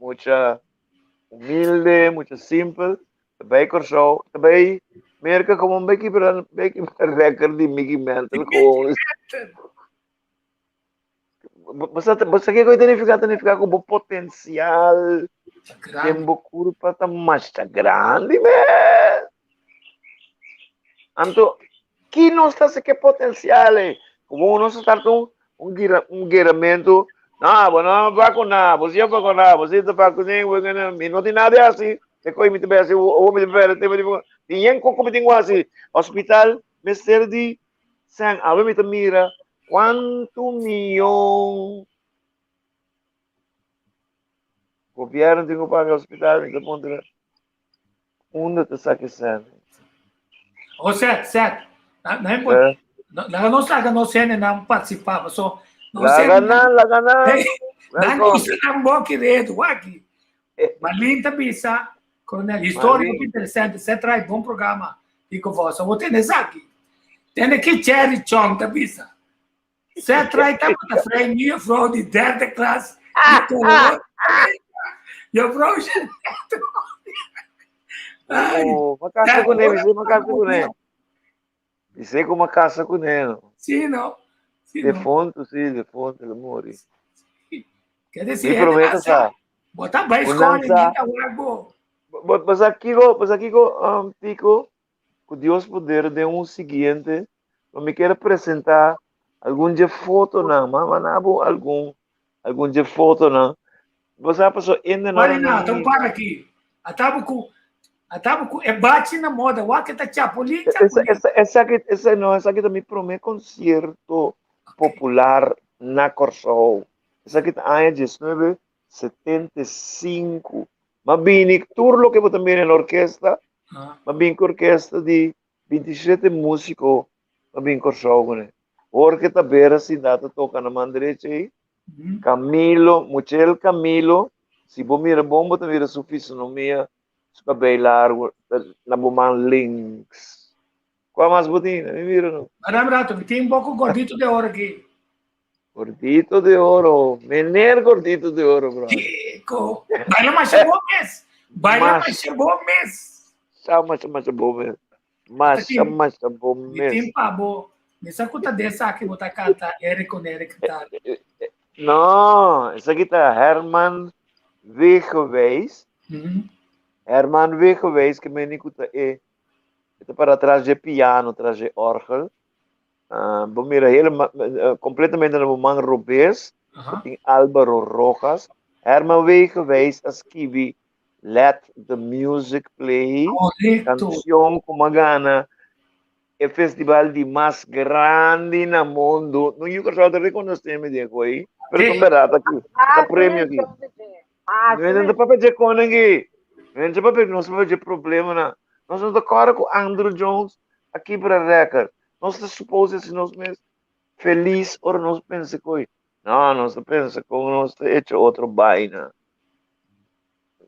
mucha humilde, mucha simpel, ta bai Kòrsou, ta bai Merka komo bai kibra, bai kibra record di Mickey Mantle gewoon. Bo sa, bo sa kiko ta nifiká? Ta nifiká ku bo potensial den bo kurpa ta masha grandi, man. Anto, ki nos ta hasi ku e potensial ei? Komo nos ta start un, un gira, un geramentu, no, bo no vakuná, bo si a vakuná, bo si ta vakuné, bo no, mi no tin nada di hasi, te koe mi ta bai hasi, awor mi ta bai te mi ta tin yen koko mi tin ku hasi. Hospital mester di Sen, awe mi ta mira kuantu miyon gobierno tin ku paga hospital, mi ta puntra unda ta saka e sen. O Seth, Seth, na, na, eh? laga nos laga nos hendenan participá, paso nos Laga nan, laga nan. Hey, nan usa nan boki redu, waki. Marlene ta bisa, Coronel, historia muito interessante, você traz bom programa Kiko Vossa. Vou ter esaki. Tende que Cherry Chong ta bisa. Você traz tá para frente, minha vrouw de derde klas. Je vrouw Oh, uma casa com ele, uma casa com ele. Dice com uma casa com ele. Sí, no. Sí, Defunto, sí, defunto, el muri. Quer dizer, Mi promesa sa. Bo ta bai skol i ta wak bo. Bo sa kiko, bo sa kiko, um, Tico, ku Dios poder den un siguiente, lo mi kier presentá algun dje fotonan, ma manda bo algun, algun dje fotonan. Bo sa paso ende na. Marina, ta un para aki. Atabo ku, atabo ku e bachi na moda, wak ta chapulin, chapulin. Esa, esaki, esa, no, esaki ta mi promé konsierto popular na Kòrsou. Esaki ta aña 1975. M'a bini tur loke bo ta mira na orkesta, m'a bini ku orkesta di 27 músiko, m'a bini Kòrsou kuné. Jorge Tabera sinta ta toka na man derecha ei. Camilo, Muchel Camilo, si bo mira bon bo ta mira su fisonomia, su kabei largu na bo man links. Kua mas bo tin? Mi mira no. Madame Rato, mi tin un poko gordito de oro aki. Gordito de oro, meneer gordito de oro, bro. Kiko, baila masha bon mes. Baila masha bon mes. Sa masha masha bon mes. Masha masha bon mes. Mi tin pa bo, mi sa ku ta den esaki bo ta kanta Eric con Eric ta. No, esaki ta Herman Wegewijs. Herman Wegewijs ke meni ku ta e E ta para tras dje piano, tras dje orgel. Ah, bo mira helemaal, completamente na bo man robes. Bo tin Álvaro Rojas. Herman Wegewijs a skibi Let the Music Play. Correcto. Cancion cu a gana e festival di mas grandi na mundo. No yu Kòrsou ta rekonosé mi den koe, pero ta bèrdat aki. Ta premio aki. No ta papia dje koning aki. No ta papia, nos ta papia dje problemanan. Nos no ta kòrda ku Andruw Jones a kibra rèkòrt. Nos ta supose hasi nos mes felis ora nos pensa ku no, nos ta pensa ku nos ta echa otro baina.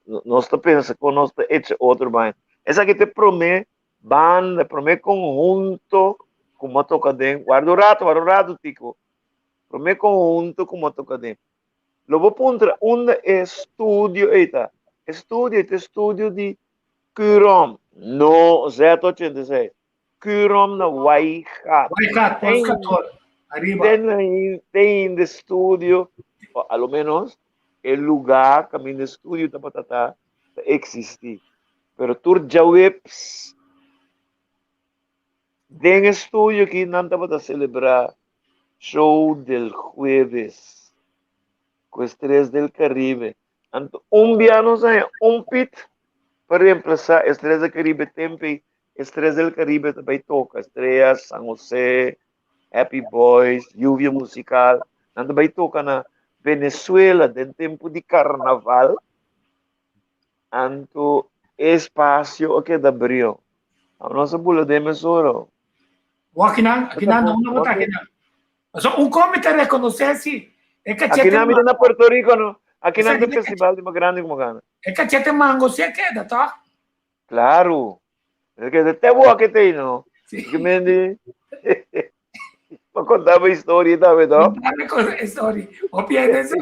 Nos ta pensa ku nos ta echa otro baina. Esaki ta e promé banda, e promé konhunto ku mi a toka den. Warda un rato, warda un rato Tico. Promé konhunto ku mi a toka den. Lo bo puntra unda e studio ei ta. E studio ei ta e studio di Curom, no Z86. Curom na Waaigat. Waaigat, Post Kantoor, ariba. Ten ten de studio, o a lo menos e lugar kaminda e studio tabata ta, ta existi. Pero tur djaweps den e studio aki nan tabata celebra Show del Jueves ku Estrellas del Caribe. Anto un bia nos haña un pit pa reemplasa Estrellas del Caribe tempo ei Estrellas del Caribe ta bai toka Estrellas, San Jose, Happy Boys, Lluvia Musical. Nan ta bai toka na Venezuela den tempo di carnaval. Anto e espacio a keda brio. Nos a bula den mesora. O akinan, akinan no una bota akinan. So un come te reconoce si e cachete. Akinan mi ta na Puerto Rico no. Akinan ta festival di mas grandi como gana. E cachete mango si e keda toch? Claro. E keda te bo akete no. Si. Que mendi. Pa contaba historia tambe toch? Contaba historia. O pierde esa.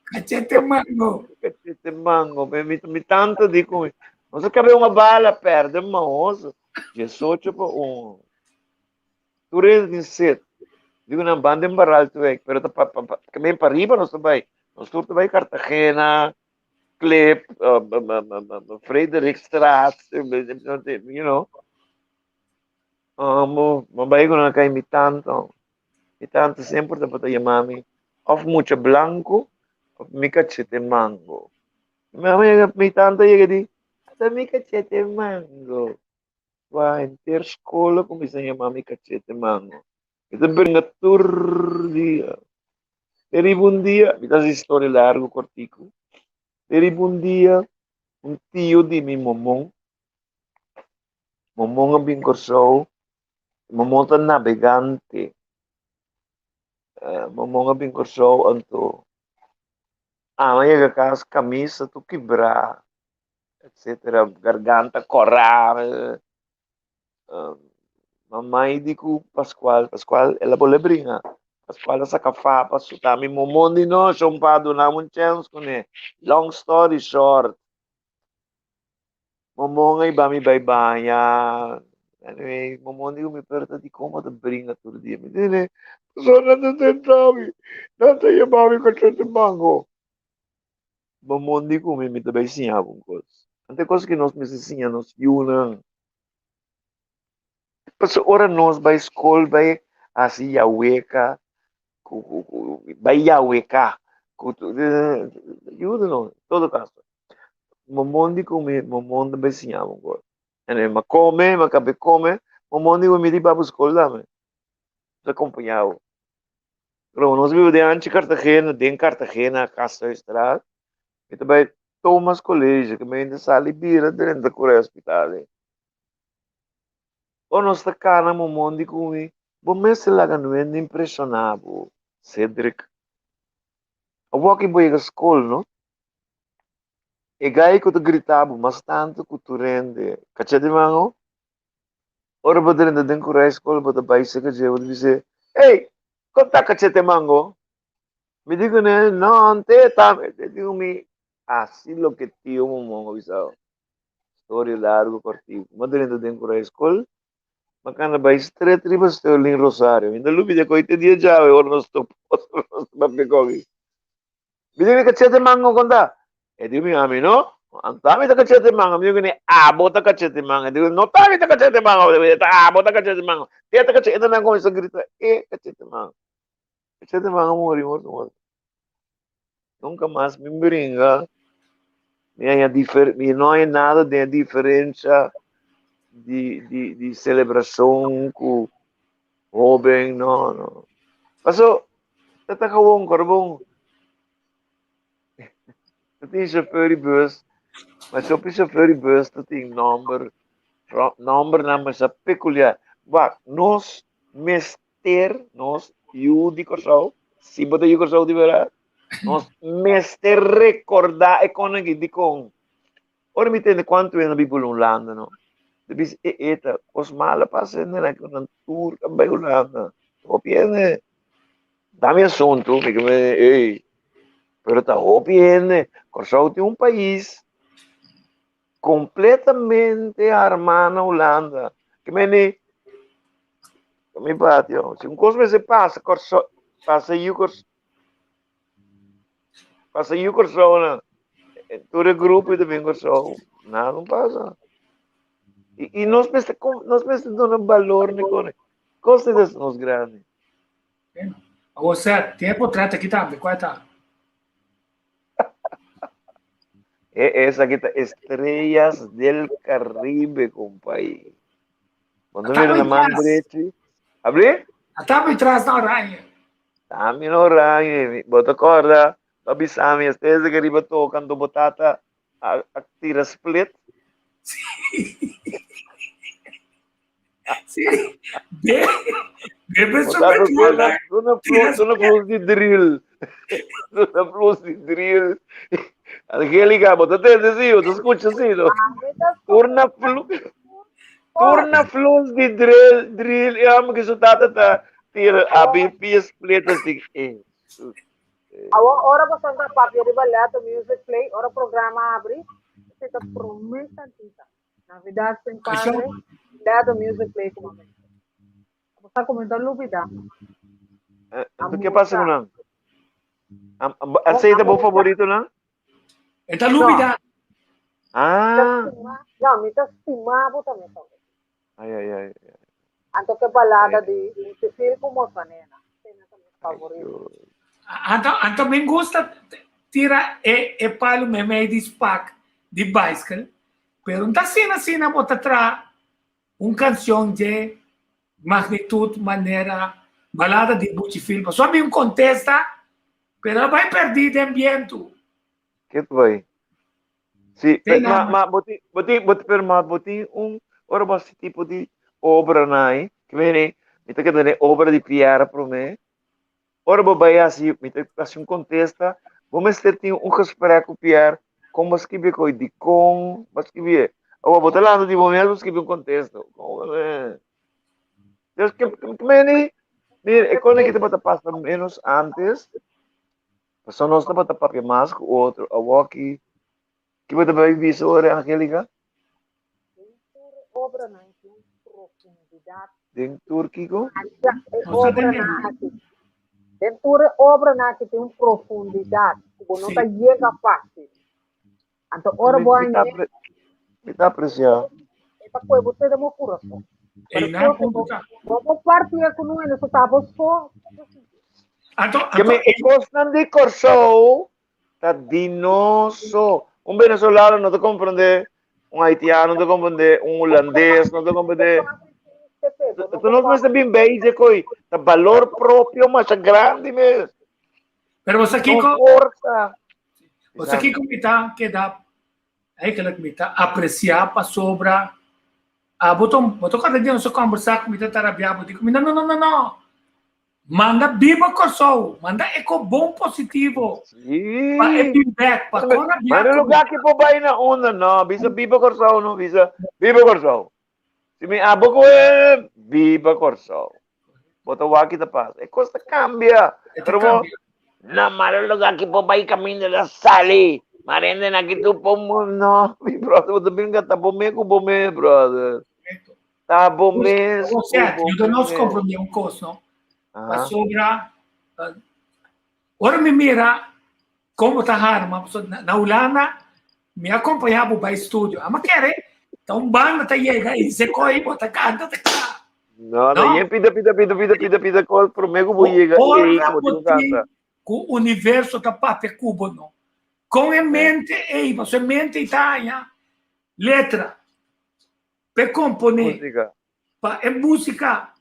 Cachete mango. Cachete mango. Mi, mi tanta di con. Nos cabe una bala perde maoso. 18 pa 1. Tur hende tin set. Digo nan ban den Baral Twijk, pero ta pa, pa, pa, men pa riba nos ta bai. Nos tur ta bai Cartagena, Klip, Frederikstraat, you know. Um, ma bai ku nan kai mi tanta. Mi tanta semper tabata yama mi of mucha blanco of mi cachete mango. Mi mama yega, mi tanta yega di, ata mi cachete mango. Wa henter skol a kuminsá yama mi cachete mango. Mi ta bringa tur dia. Te riba un dia, mi ta hasi historia largu kortiku. Te riba un dia, un tio di mi momon, momon a bin Kòrsou, momon ta nabegante. Momon a bin Kòrsou anto Ama yega kas kamisa tur kibrá etcetera garganta kòrá mamai di ku Pascual, Pascual el a bolbe bringa Pascual a saka fapa suta mi momon di no shon pa duna mi un chèns kuné long story short momon a hiba mi bai baña anyway momon di ku mi pero ta dikon bo ta bringa tur dia mi di pasobra nan ta tenta mi nan ta yama mi kachete mango. Bo mondi ku mi, mi ta bai siña bo un kos. Ante kos ku nos mester siña nos yunan. Pasobra ora nos bai skol bai hasi yaweka, ku ku ku bai yaweka ku yuda nos. En todo kaso, bo mondi ku mi, bo mondi bai siña bo un kos. Anyway, mi a kome, mi a kaba kome, bo mondi ku mi, mi di bai bo skol tambe. Mi ta kompaña bo. Pero nos biba den Anchi Cartagena, den Cartagena, Gasthuisstraat. Mi ta bai. Thomas College, ku mi sali bira drenta kura hospital. O nos ta kana momon di ku mi, bo mester laga nuende impreshoná bo, Cedric. Awor ki bo yega skol, no? E gai ku ta grita bo mas tantu ku tur hende, kaché di mango? Ora bo drenta den kura skol, bo ta bai serka dje, bo ta bisa, Ey, kon ta kachete mango? Mi di kuné, no, ante ta, e di ku mi, hasi loke tio Momon a bisa bo. Storia largu kòrtiku. Mi a drenta den kura skol, mi a kanda bai stret riba Sterling Rosario. Mi no lubida ku te dia djawe ora nos topa otro nos ta papia koki. Mi di, mi kachete mango kon ta? E di mi, ami no. Anta mi ta kachete mango. Mi di kuné, abo ta kachete mango. E di, no ta mi ta kachete mango. E ta abo ta kachete mango. E ta kachete, e ta nan kuminsá grita, e kachete mango. Kachete mango muri morto morto. Nunca mas mi bringa. Mi haña difer, mi no haña nada den e diferencia di, di, di celebracion cu hoben, no, no. Paso, ta ta gewoon, corbon. Ta tin chauffeur di bus, ma sopi chauffeur di bus ta tin nomber, nombernan masha peculiar. Wak, nos mester, nos yu di Kòrsou, si bo ta yu Kòrsou di bèrdat, nos mester rekordá e konnan aki. Dikon? Ora mi tende kuantu hende a biba Hulanda, no? Ta bisa, e e ta kos malo a pasa hende nan ku nan tur a bai Hulanda. Hopi hende. Ta mi asuntu, mi ke mende, ey, pero ta hopi hende. Kòrsou tin un pais kompletamente armá na Hulanda. Ke mende, mi patio, si un kos mester pasa Kòrsou, pasa yu Kòrsou, pasa yu Kòrsou nan, tur e grupo ta bin Kòrsou, nada no pasa. I, i nos mester, nos mester duna balor na e kos. Kos ta nos grandi. Awor Seth, tin e portret aki tambe, kua ta? E esaki ta Estrellas del Caribe, compay. Bo no mira na man drechi. Abri? Ata mi tras na oranje. Tambe na oranje. Bo ta corda, bo a bisa mi, Estrellas del Caribe toca, anto bo tata a tira split. Sí. Be, be sobre Duna, duna plus, duna plus di drill. Duna plus di drill. Angélica, bo ta tende sí, bo ta escucha sí, no? Turna plus, turna plus di drill, drill. E amo que su tata ta tira abi pia split así. Eh. Awor ora bo santa papia riba Let the Music Play, ora programa abri, esei ta promé kantita. Navidad sin padre, let the music play como mente. Bo sa como ta lubida. Anto ke pasa ku nan? Esei ta bo favorito nan? E ta lubida. Ah. No, mi ta stima bo tambe favorito. Ai, ai, ai. Anto ke balada di Lucifil ku Mosanena. Esei ta mi favorito. Anto, anto mi gusta tira e, e palu meimei di spak di bicycle, pero no ta asina asina bo ta traha un cancion dje magnitud manera balada di Buchi Phil. Pasobra a bin un contesta, pero a bai perdí den bientu. Ke ta bai? Sí, pe, ma, ma, bo tin, bo tin, bo, pero ma bo tin un, ora bo hasi tipo di obra nai, ke mene, mi ta keda den obra di Pierre promé, Ora bo bai hasi, mi ta hasi un kontesta, bo mester tin un gesprek ku Pierre, kon bo skibi koi, dikon bo skibi e. Awor bo ta lanta di bo mes bo skibi un kontesta. Dus ke ke meni, mira, e kos aki tabata pasa menos antes, pasobra nos tabata papia mas ku otro, awor ki, ki bo ta bai bisa ora, Angelica? Den tur e obranan tin un profundidat. Den tur kiko? Asha e obranan aki. Den tur e obranan aki tin un profundidat ku bo no ta yega fásil. Anto ora bo a ñe. Mi ta apresiá. E ta koe bo te den bo kurason. Pero bo bo partié ku no hende, so ta bo so. Anto, Ke anto, mi e kosnan di Kòrsou Ta di nos so. Un venezolano no ta comprende, un haitiano no ta comprende, un holandés no ta comprende. Entonces nos mester bin bezig hoy. Ta valor propio masha grandi mes. Pero bo sa No kiko? forza. Bo sa kiko mi ta keda eigenlijk mi ta aprecia pasobra abo ta bo ta kòrda di nos a kòmbersá ku mi ta tarabiá bo di ku mi no no no no no manda biba Kòrsou manda e ko bon positivo pa e bin bèk pa kon rabiá Manda ku mi. lugá ki por bai na unda no bisa biba Kòrsou no bisa biba Kòrsou si mi abo ku e biba Kòrsou Bo ta wak ki ta pasa. E kos ta kambia. E ta Pero bo, kambia. na malo lugar ki bo bai kaminda ta sali. Maar hende na ki tu po mo no, mi brother, bo ta bin ta bo me ku bo me, brother. Correcto. Ta bo mes O ku sea, bo yuda nos mes. comprende un kos, no? Aha. Pasobra, eh, ora mi mira Como ta harma? Pasobra na, na Hulanda mi a acompaña bo bai studio. Ama kere, ta un banda ta yega y se coge bo ta canta ta cla. No, no, No. yen pida pida pida pida pida pida kos promé ku bo yega ei Ora ku bo bo tin tin kanta. ku universo ta papia ku bo no. Con e mente ei, pasobra e mente ei ta haña letra p'e componé. Música. Pa e música,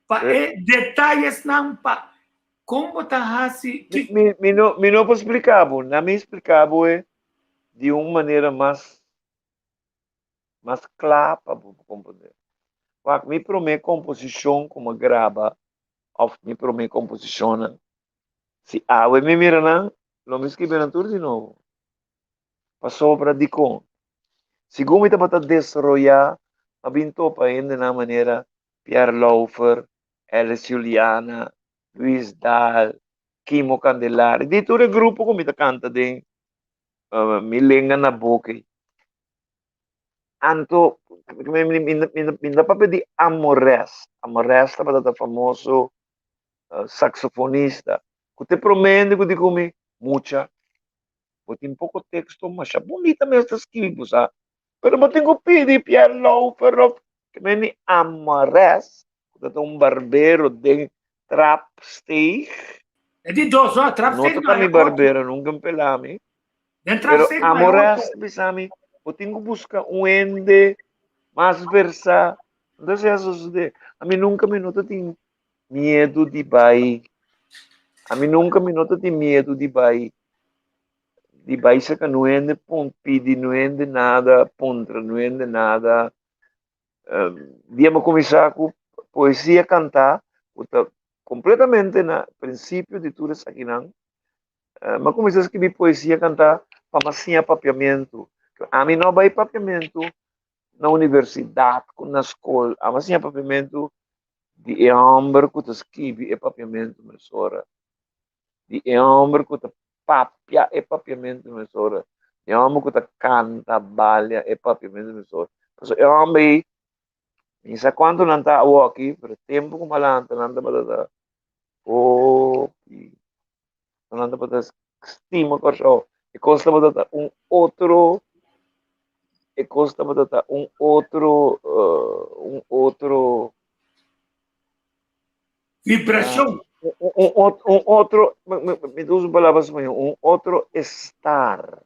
pa e detayesnan, pa kon bo ta hasi Mi, mi, mi no, mi no por splika bo. Na mi splika bo e di un manera mas, mas kla pa bo komprendé. Wak, mi promé komposishon ku mi a graba, òf mi promé komposishonnan, si awe mi mira nan, lo mi skibi nan tur di nobo. Pasobra dikon? Segun mi tabata desaroyá, a bin topa hendenan manera Pierre Lauffer, Alice Juliana, Luis Daal, Kimo Candelaria, di tur e grupo ku mi ta kanta den mi lenga na boka ei. Anto mi ta papia di Amores. Amores tabata ta famoso saksofonista ku ta e promé hende ku di ku mi, Mucha, Bo tin poko teksto masha bunita mes ta skibi bo sa. Pero bo tin ku pidi Pierre Lauffer of ke men di Amarés, ku ta un barbero den Trapsteeg. E di dos, no, Trapsteeg No ta mi barbero, nunka pela mi. Den Pero Trapsteeg Amores ta bisa mi, bo tin ku buska un hende mas versá. Entonces a sosodé. Ami nunka mi no ta tin miedu di bai. Ami nunka mi no ta tin miedu di bai di bai saka nu hende pon pidi nu hende nada, puntra nu hende nada. Dia mi a kuminsá ku poesia kantá ku ta kompletamente na prinsipio di tur esakinan. Mi a kuminsá skibi poesia kantá pa mi a siña papiamentu. Ami no a bai papiamentu na universidat ku na skol. Ami a siña papiamentu di e hòmber ku ta skibi e papiamentu mesora, di e hòmber ku ta papia e papiamentu mesora, di e hòmber ku ta kanta, balia e papiamentu mesora. Pasobra e hòmber ei, mi sa kuantu nan ta awoki, pero tempu ku mi a lanta nan tabata ta hopi, nan tabata stima Kòrsou. E kos tabata ta un otro, e kos tabata ta un otro, un otro. Vibrashon. Un, un, un otro, mi ta usa un palabra spañol, un otro estar.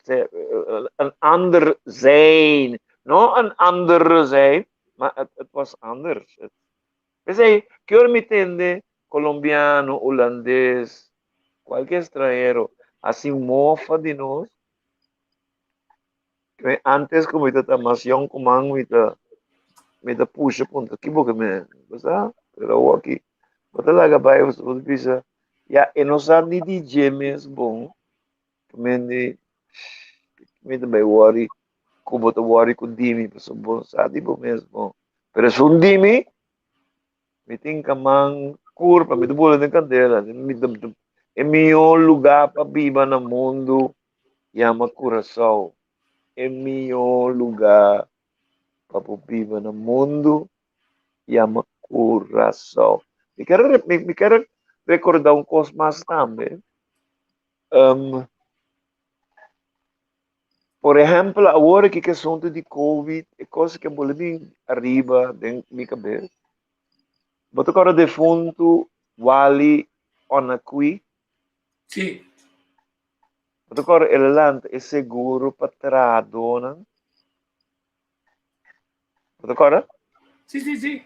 Een ander zijn. No een andere zijn, maar het, het was anders. Het, P'esei, ki ora mi tende colombiano, hulandes, cualke estranhero haci mofa di nos, ke antes cu mi ta ta mas yong cu man mi ta mi ta pusha puntra ki bo ke men, bo sa? Pero awor aki bo ta laga bai bo ta bisa ya e no sa ni di dje mes bon, ke men di mi ta bai worry ku bo ta worry ku dimi pasobra bo no sa di bo mes bon. Pero esun dimi mi tin kaman kurpa, mi ta bula den kandela. Mi ta, e mihó lugá pa biba na mundu yama Curaçao. E mihó lugá pa bo biba na mundu yama Curaçao. Mi ker mi, mi ker rekordá un kos mas tambe. Um, Por ehèmpel, awor aki ku e asuntu di covid, e kos ke bole bin ariba den mi kabes. Bo ta kòrda defuntu Wally Onakwee? Sí. Bo ta kòrda el a lanta e seguro pa trahadónan? Bo ta kòrda? Sí, sí, sí.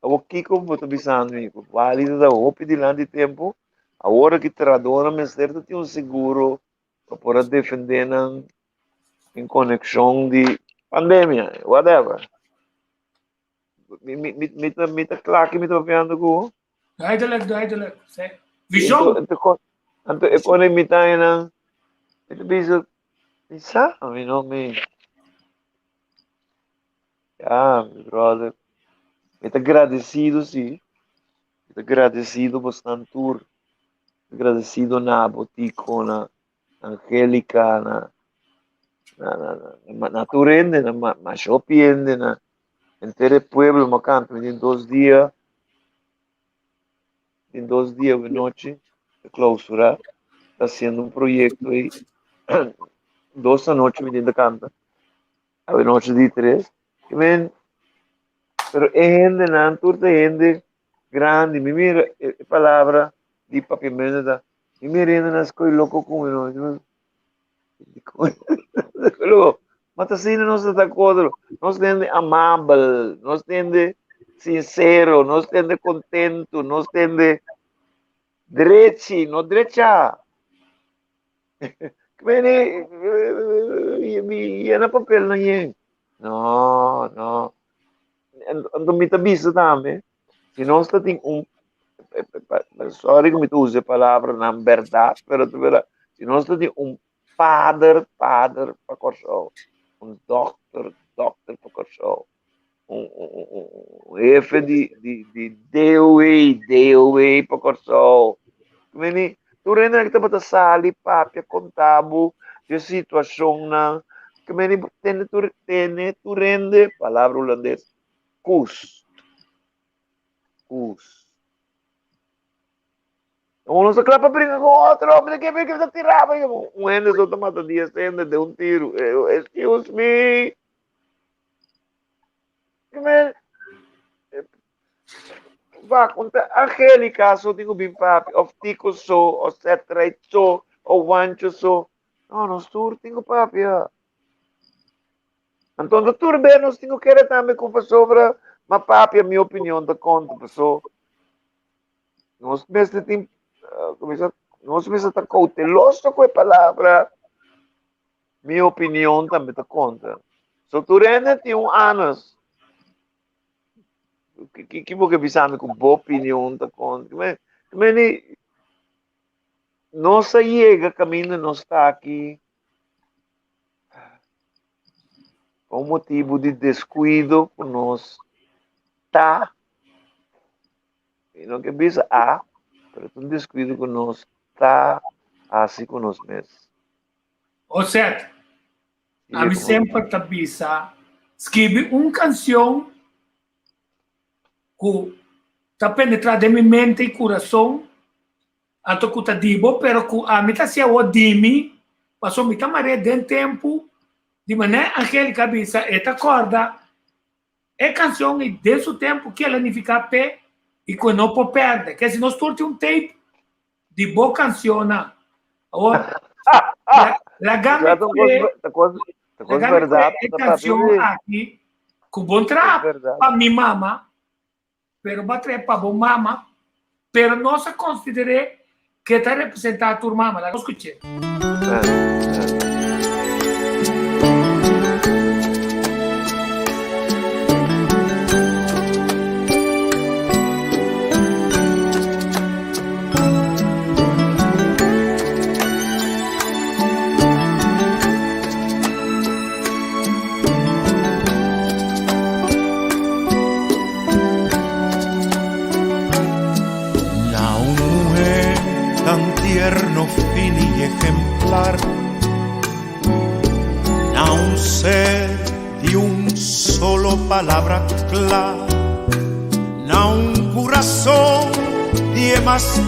Awor kiko bo ta bisando mi? Ku Wally ta da hopi dilanti tempu, awor aki trahadónan mester ta tin un seguro. Pa por a defendé nan en konekshon di pandemia, whatever. Mi, mi, mi, mi, ta, mi ta kla ki mi ta papiando ku bo? Duidelijk, duidelijk. Sí. Vision. Anto, anto, anto e pone mi ta nan, mi ta bisa, mi sa, mi no, mi. Ja, mi brother. Mi ta gradecido, sí. Mi ta gradecido bosnan tur. Gradecido na bo, Tico, na Angelica, na na na na na tur hende, na masha hopi hende, na henter e pueblo. Mi a kanta mi tin dos dia, tin dos dia awe nochi ta clausura, ta haciendo un proyecto ei. Dos anochi mi tin ta kanta, awe nochi di tres. I men, pero e hendenan tur ta hende grandi. Mi mira e palabra di papiamento ta, mi mira hendenan skoy loko ku mi no. Ma ta asina nos ta ta ku otro. Nos ta hende amabel, nos ta hende sinsero, nos ta hende kontentu, nos ta hende drechi, no drecha. Mene, mi yena papelnan yen. No, no. Anto mi ta bisa tambe, si nos ta tin un, sorry ku mi ta usa e palabranan bèrdat, pero ta bèrdat, si nos ta tin un pader, pader pa Kòrsou, un dòkter, dòkter pa Kòrsou, un, un, un, un hefe di, di, di DOW, DOW pa Kòrsou. Meni, tur hende ku tabata sali papia konta bo di e situashonnan, ku meni tene tur, tene tur hende, palabra hulandes, kus, kus. Uno sa kla pa bringa ku otro, mi ke ke ta tiraba, un hende so ta mata dies hende den un tiru. Excuse me. Wak, un ta Angelica so tin ku bin papia, of Tico so, of Setreit so, of Wancho so. No, nos tur tin ku papia. Anto ta tur be nos tin ku kere tambe ku pasobra ma papia mi opinion ta konta paso nos mester tin, nos mester ta kouteloso ku e palabra. Mi opinion tambe ta konta. So tur hende tin un anus. Ki ki bo ke bisa mi ku bo opinion ta konta? Me, me ni nos a yega kaminda nos ta aki pa un motibu di deskuido ku nos ta, mi no ke bisa a, pero ta un deskuido ku nos ta hasi ku nos mes. Oset, ami semper ta bisa, skibi un kansion ku ta penetrá den mi mente i kurason, anto ku ta di bo, pero ku ami ta hasi awor di mi, pasobra mi ta mar'é den tempu, di manera Angelica a bisa, e ta kòrda e kansion i den su tempu ke el a nifiká p'e i ku e no por pèrdè. Ke si nos tur tin un tape di bo cancionnan. Awor, lagame kue, lagame kue e cancion aki ku bon traha pa mi mama, pero bo a trae pa bo mama, pero nos a consider'é ke ta representá tur mama. Laga nos skuch'é. Na un muher tan tierno, fin y ejemplar, Na un ser di un solo palabra cla, Na un curazón di e mas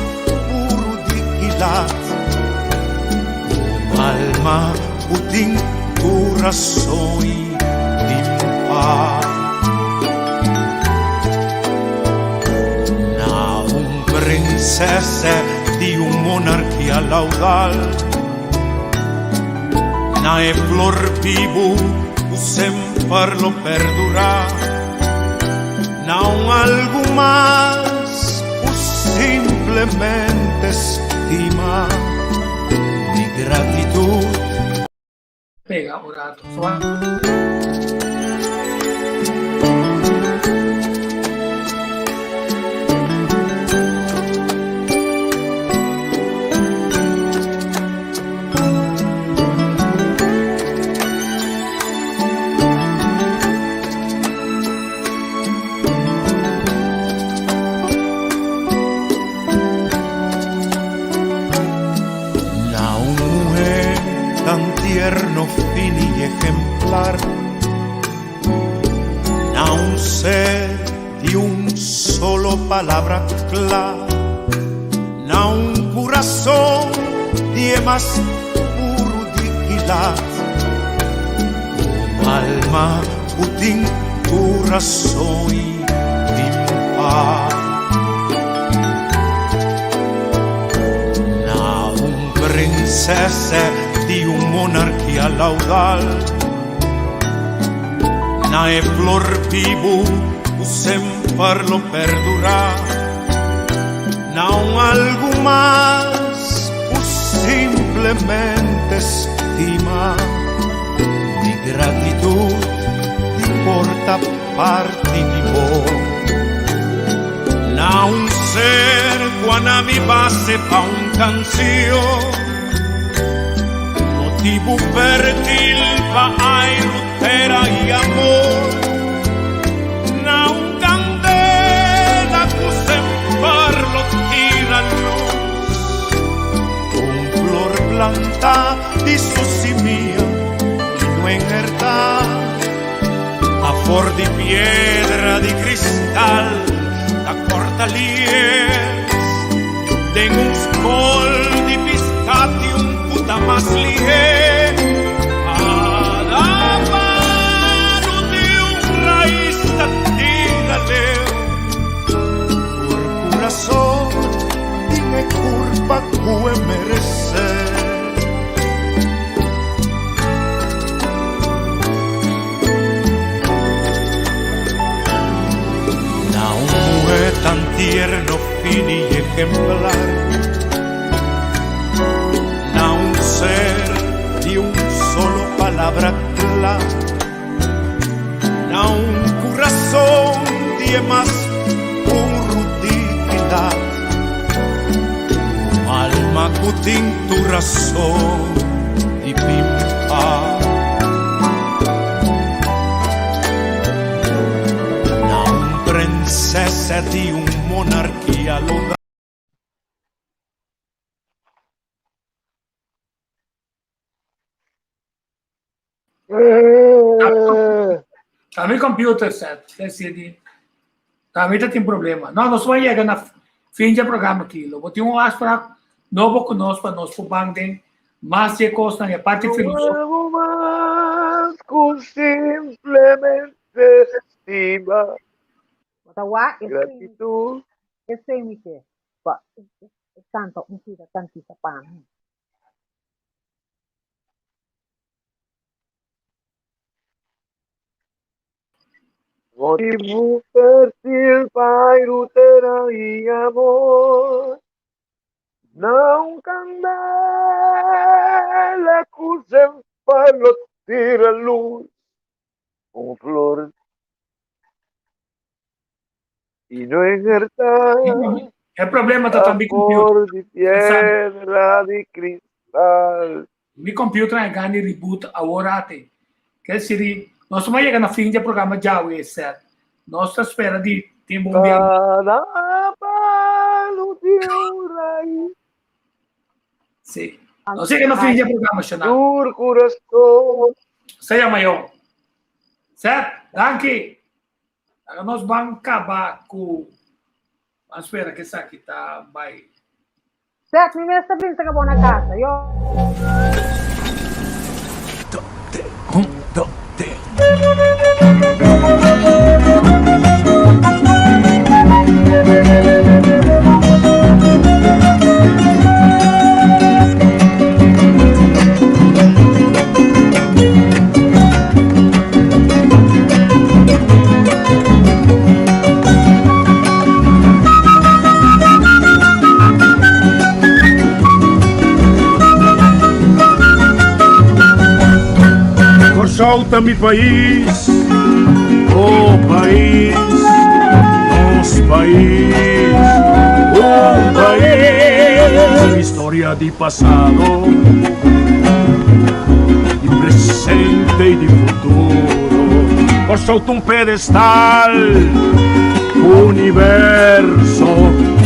puro di kilat, Un alma cu tin curazón y tin paz. Na un princesa di un monarquia laudal, Na e flor bibu ku semper lo perdurá, Na un algu mas ku simplemente stima. Mi gratitud. pega un rato. Na un muhé tan tierno, fini i ejemplar, na un ser di un solo palabra kla, na un kurason di e mas puru di kilat, un alma ku tin kurason i tin pas. Na un prinsesa di un monarkia laudal, na e flor bibu ku semper lo perdurá, na un algu mas ku simplemente stima. Mi gratitud di por ta parti di bo. Na un ser ku a na mi base pa un kansion, motibu fértil pa airu, tera i amor. Na un kandela ku semper lo tira lus, un flor plantá di su simia i no enhertá. A for di piedra di cristal ta corta lies den un skol di piscati un puta mas lihe. Cada palo di un rais ta tira leu. Tur curason tin e curpa cu e merece. Na un muhé tan tierno, fini i ejemplar, na un ser di un solo palabra kla, na un kurason di e mas puru dignidat, un alma ku tin tur rason di pimpa. Na un prinsesa di un monarkia lo da. Ta mi computer set, decidi. Ta mi ta tin problema. No, nos a yega na fin dje programa aki. Lo bo tin un afspraak nobo ku nos pa nos por ban den mas dje kosnan, e parti filosófiko. Algo mas ku simplemente estima. Bo ta wak esei, Gratitud. esei mi ke. Pa e kanta un pida kantika pa mi. Motibu fértil pa airu, tera i amor. Na un kandela ku semper lo tira lus. Un flor i no enhertá. E problema ta tambe computer. Flor di piedra di cristal. Mi computer a gani reboot awor ate. Ke siri, nos a yega na fin di programa djawe, Seth. Nos ta spera di tin bon bia. Cada palo di un raíz. Sí. Nos yega na fin di programa, Shana. Tur corazón. Sea mayor. Seth, danki. Laga nos ban kaba ku Ban spera ku esaki ta bai. Seth, mi mes ta bisa ku bo na kasa, yo. Do, te, un, do, te. Kòrsou ta mi pais, oh pais, nos pais, un pais. Historia di pasado, di presente i di futuro. Kòrsou ta un pedestal, universo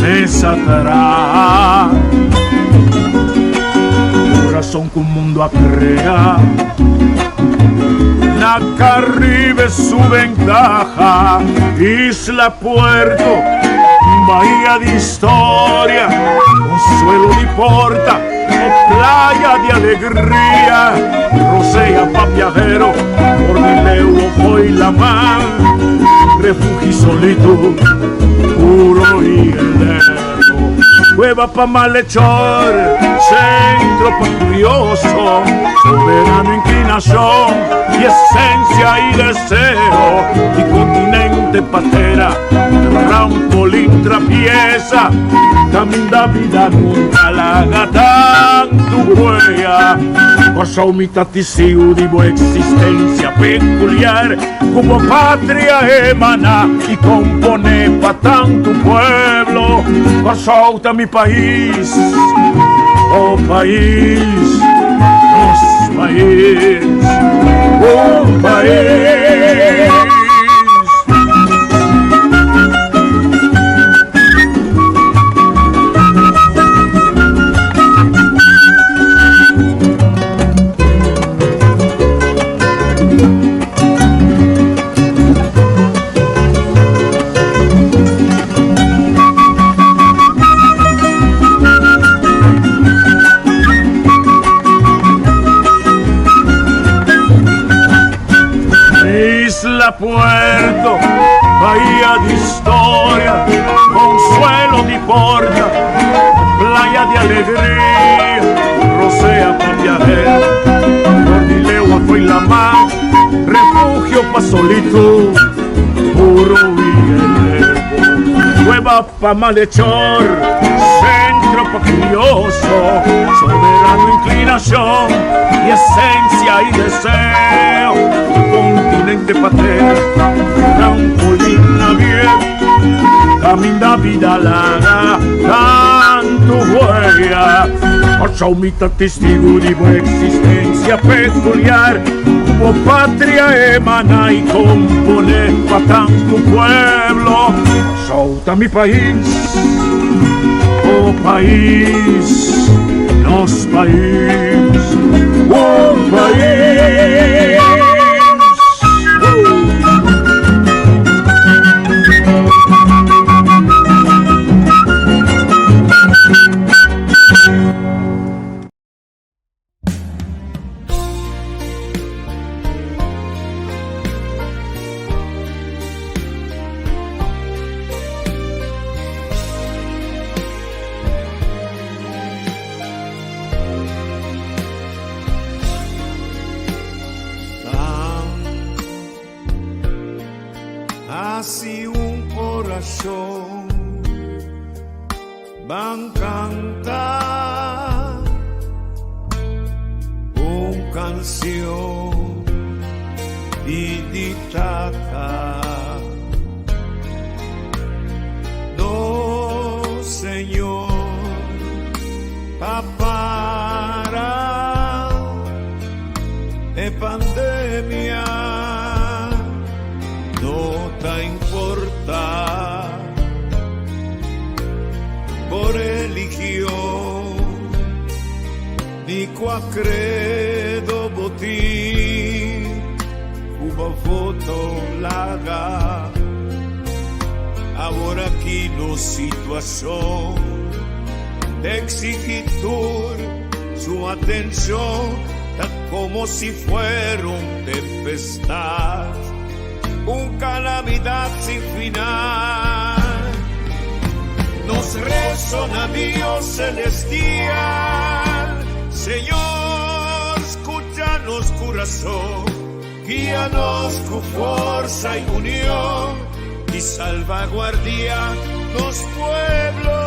mes a traha. Kurason ku mundu a krea. Na Caribe su ventaha, isla puerto, bahia di historia, consuelo di porta, o playa di alegria, rosea pa viajero, por di leu o fo'i laman, refugio solitud, puro y eterno. Cueva pa malhechor, centro pa curioso, soberano inclinación y esencia y deseo, y continente patera, trampolín trapieza, caminda vida nunca laga tantu huella. Kòrsou mi ta tisiu di bo existencia peculiar, Ku bo patria emaná i komponé pa tantu pueblo. Kòrsou ta mi pais, oh pais, nos pais, un pais. Isla Puerto, bahía de historia, consuelo di porta, playa de alegría, rosea pa viajero, Cordileua foi la mar, refugio pa solitud, puro y eterno, cueva pa malhechor, centro pa curioso, soberano inclinación y esencia y deseo, continente patera, trampolín navier, Caminda vida laga tantu huella. Kòrsou mi ta testigu di bo existencia peculiar. Ku bo patria emaná i komponé pa tantu pueblo. Kòrsou ta mi pais, oh pais, nos pais, un pais. Hasi un orashon, ban kanta un kansion di Tata. Nos Señor pa para e pandemia no ta importa bo religion ni cua credo bo tin cu bo voto laga awor aki nos situacion ta exigi tur su atencion ta como si fuera un tempestad un calamidad sin final. Nos rezo na Dios celestial, Señor, scucha nos curazón, guíanos cu forza y unión y salvaguardia nos pueblo.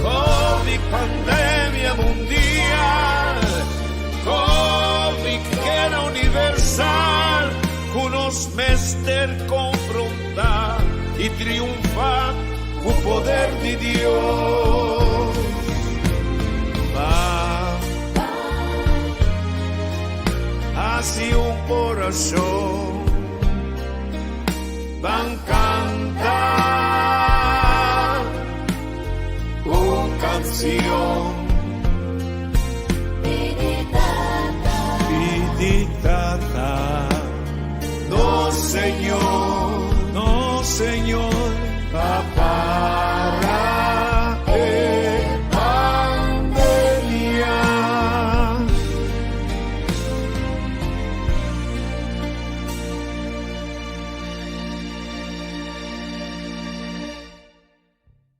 Covid pandemia mundial, Covid guera universal. Nos mester konfrontá i triunfá ku poder di Dios. Ban hasi un orashon, ban kanta un kansion. Pidi Tata, nos Señor, nos Señor, Papa.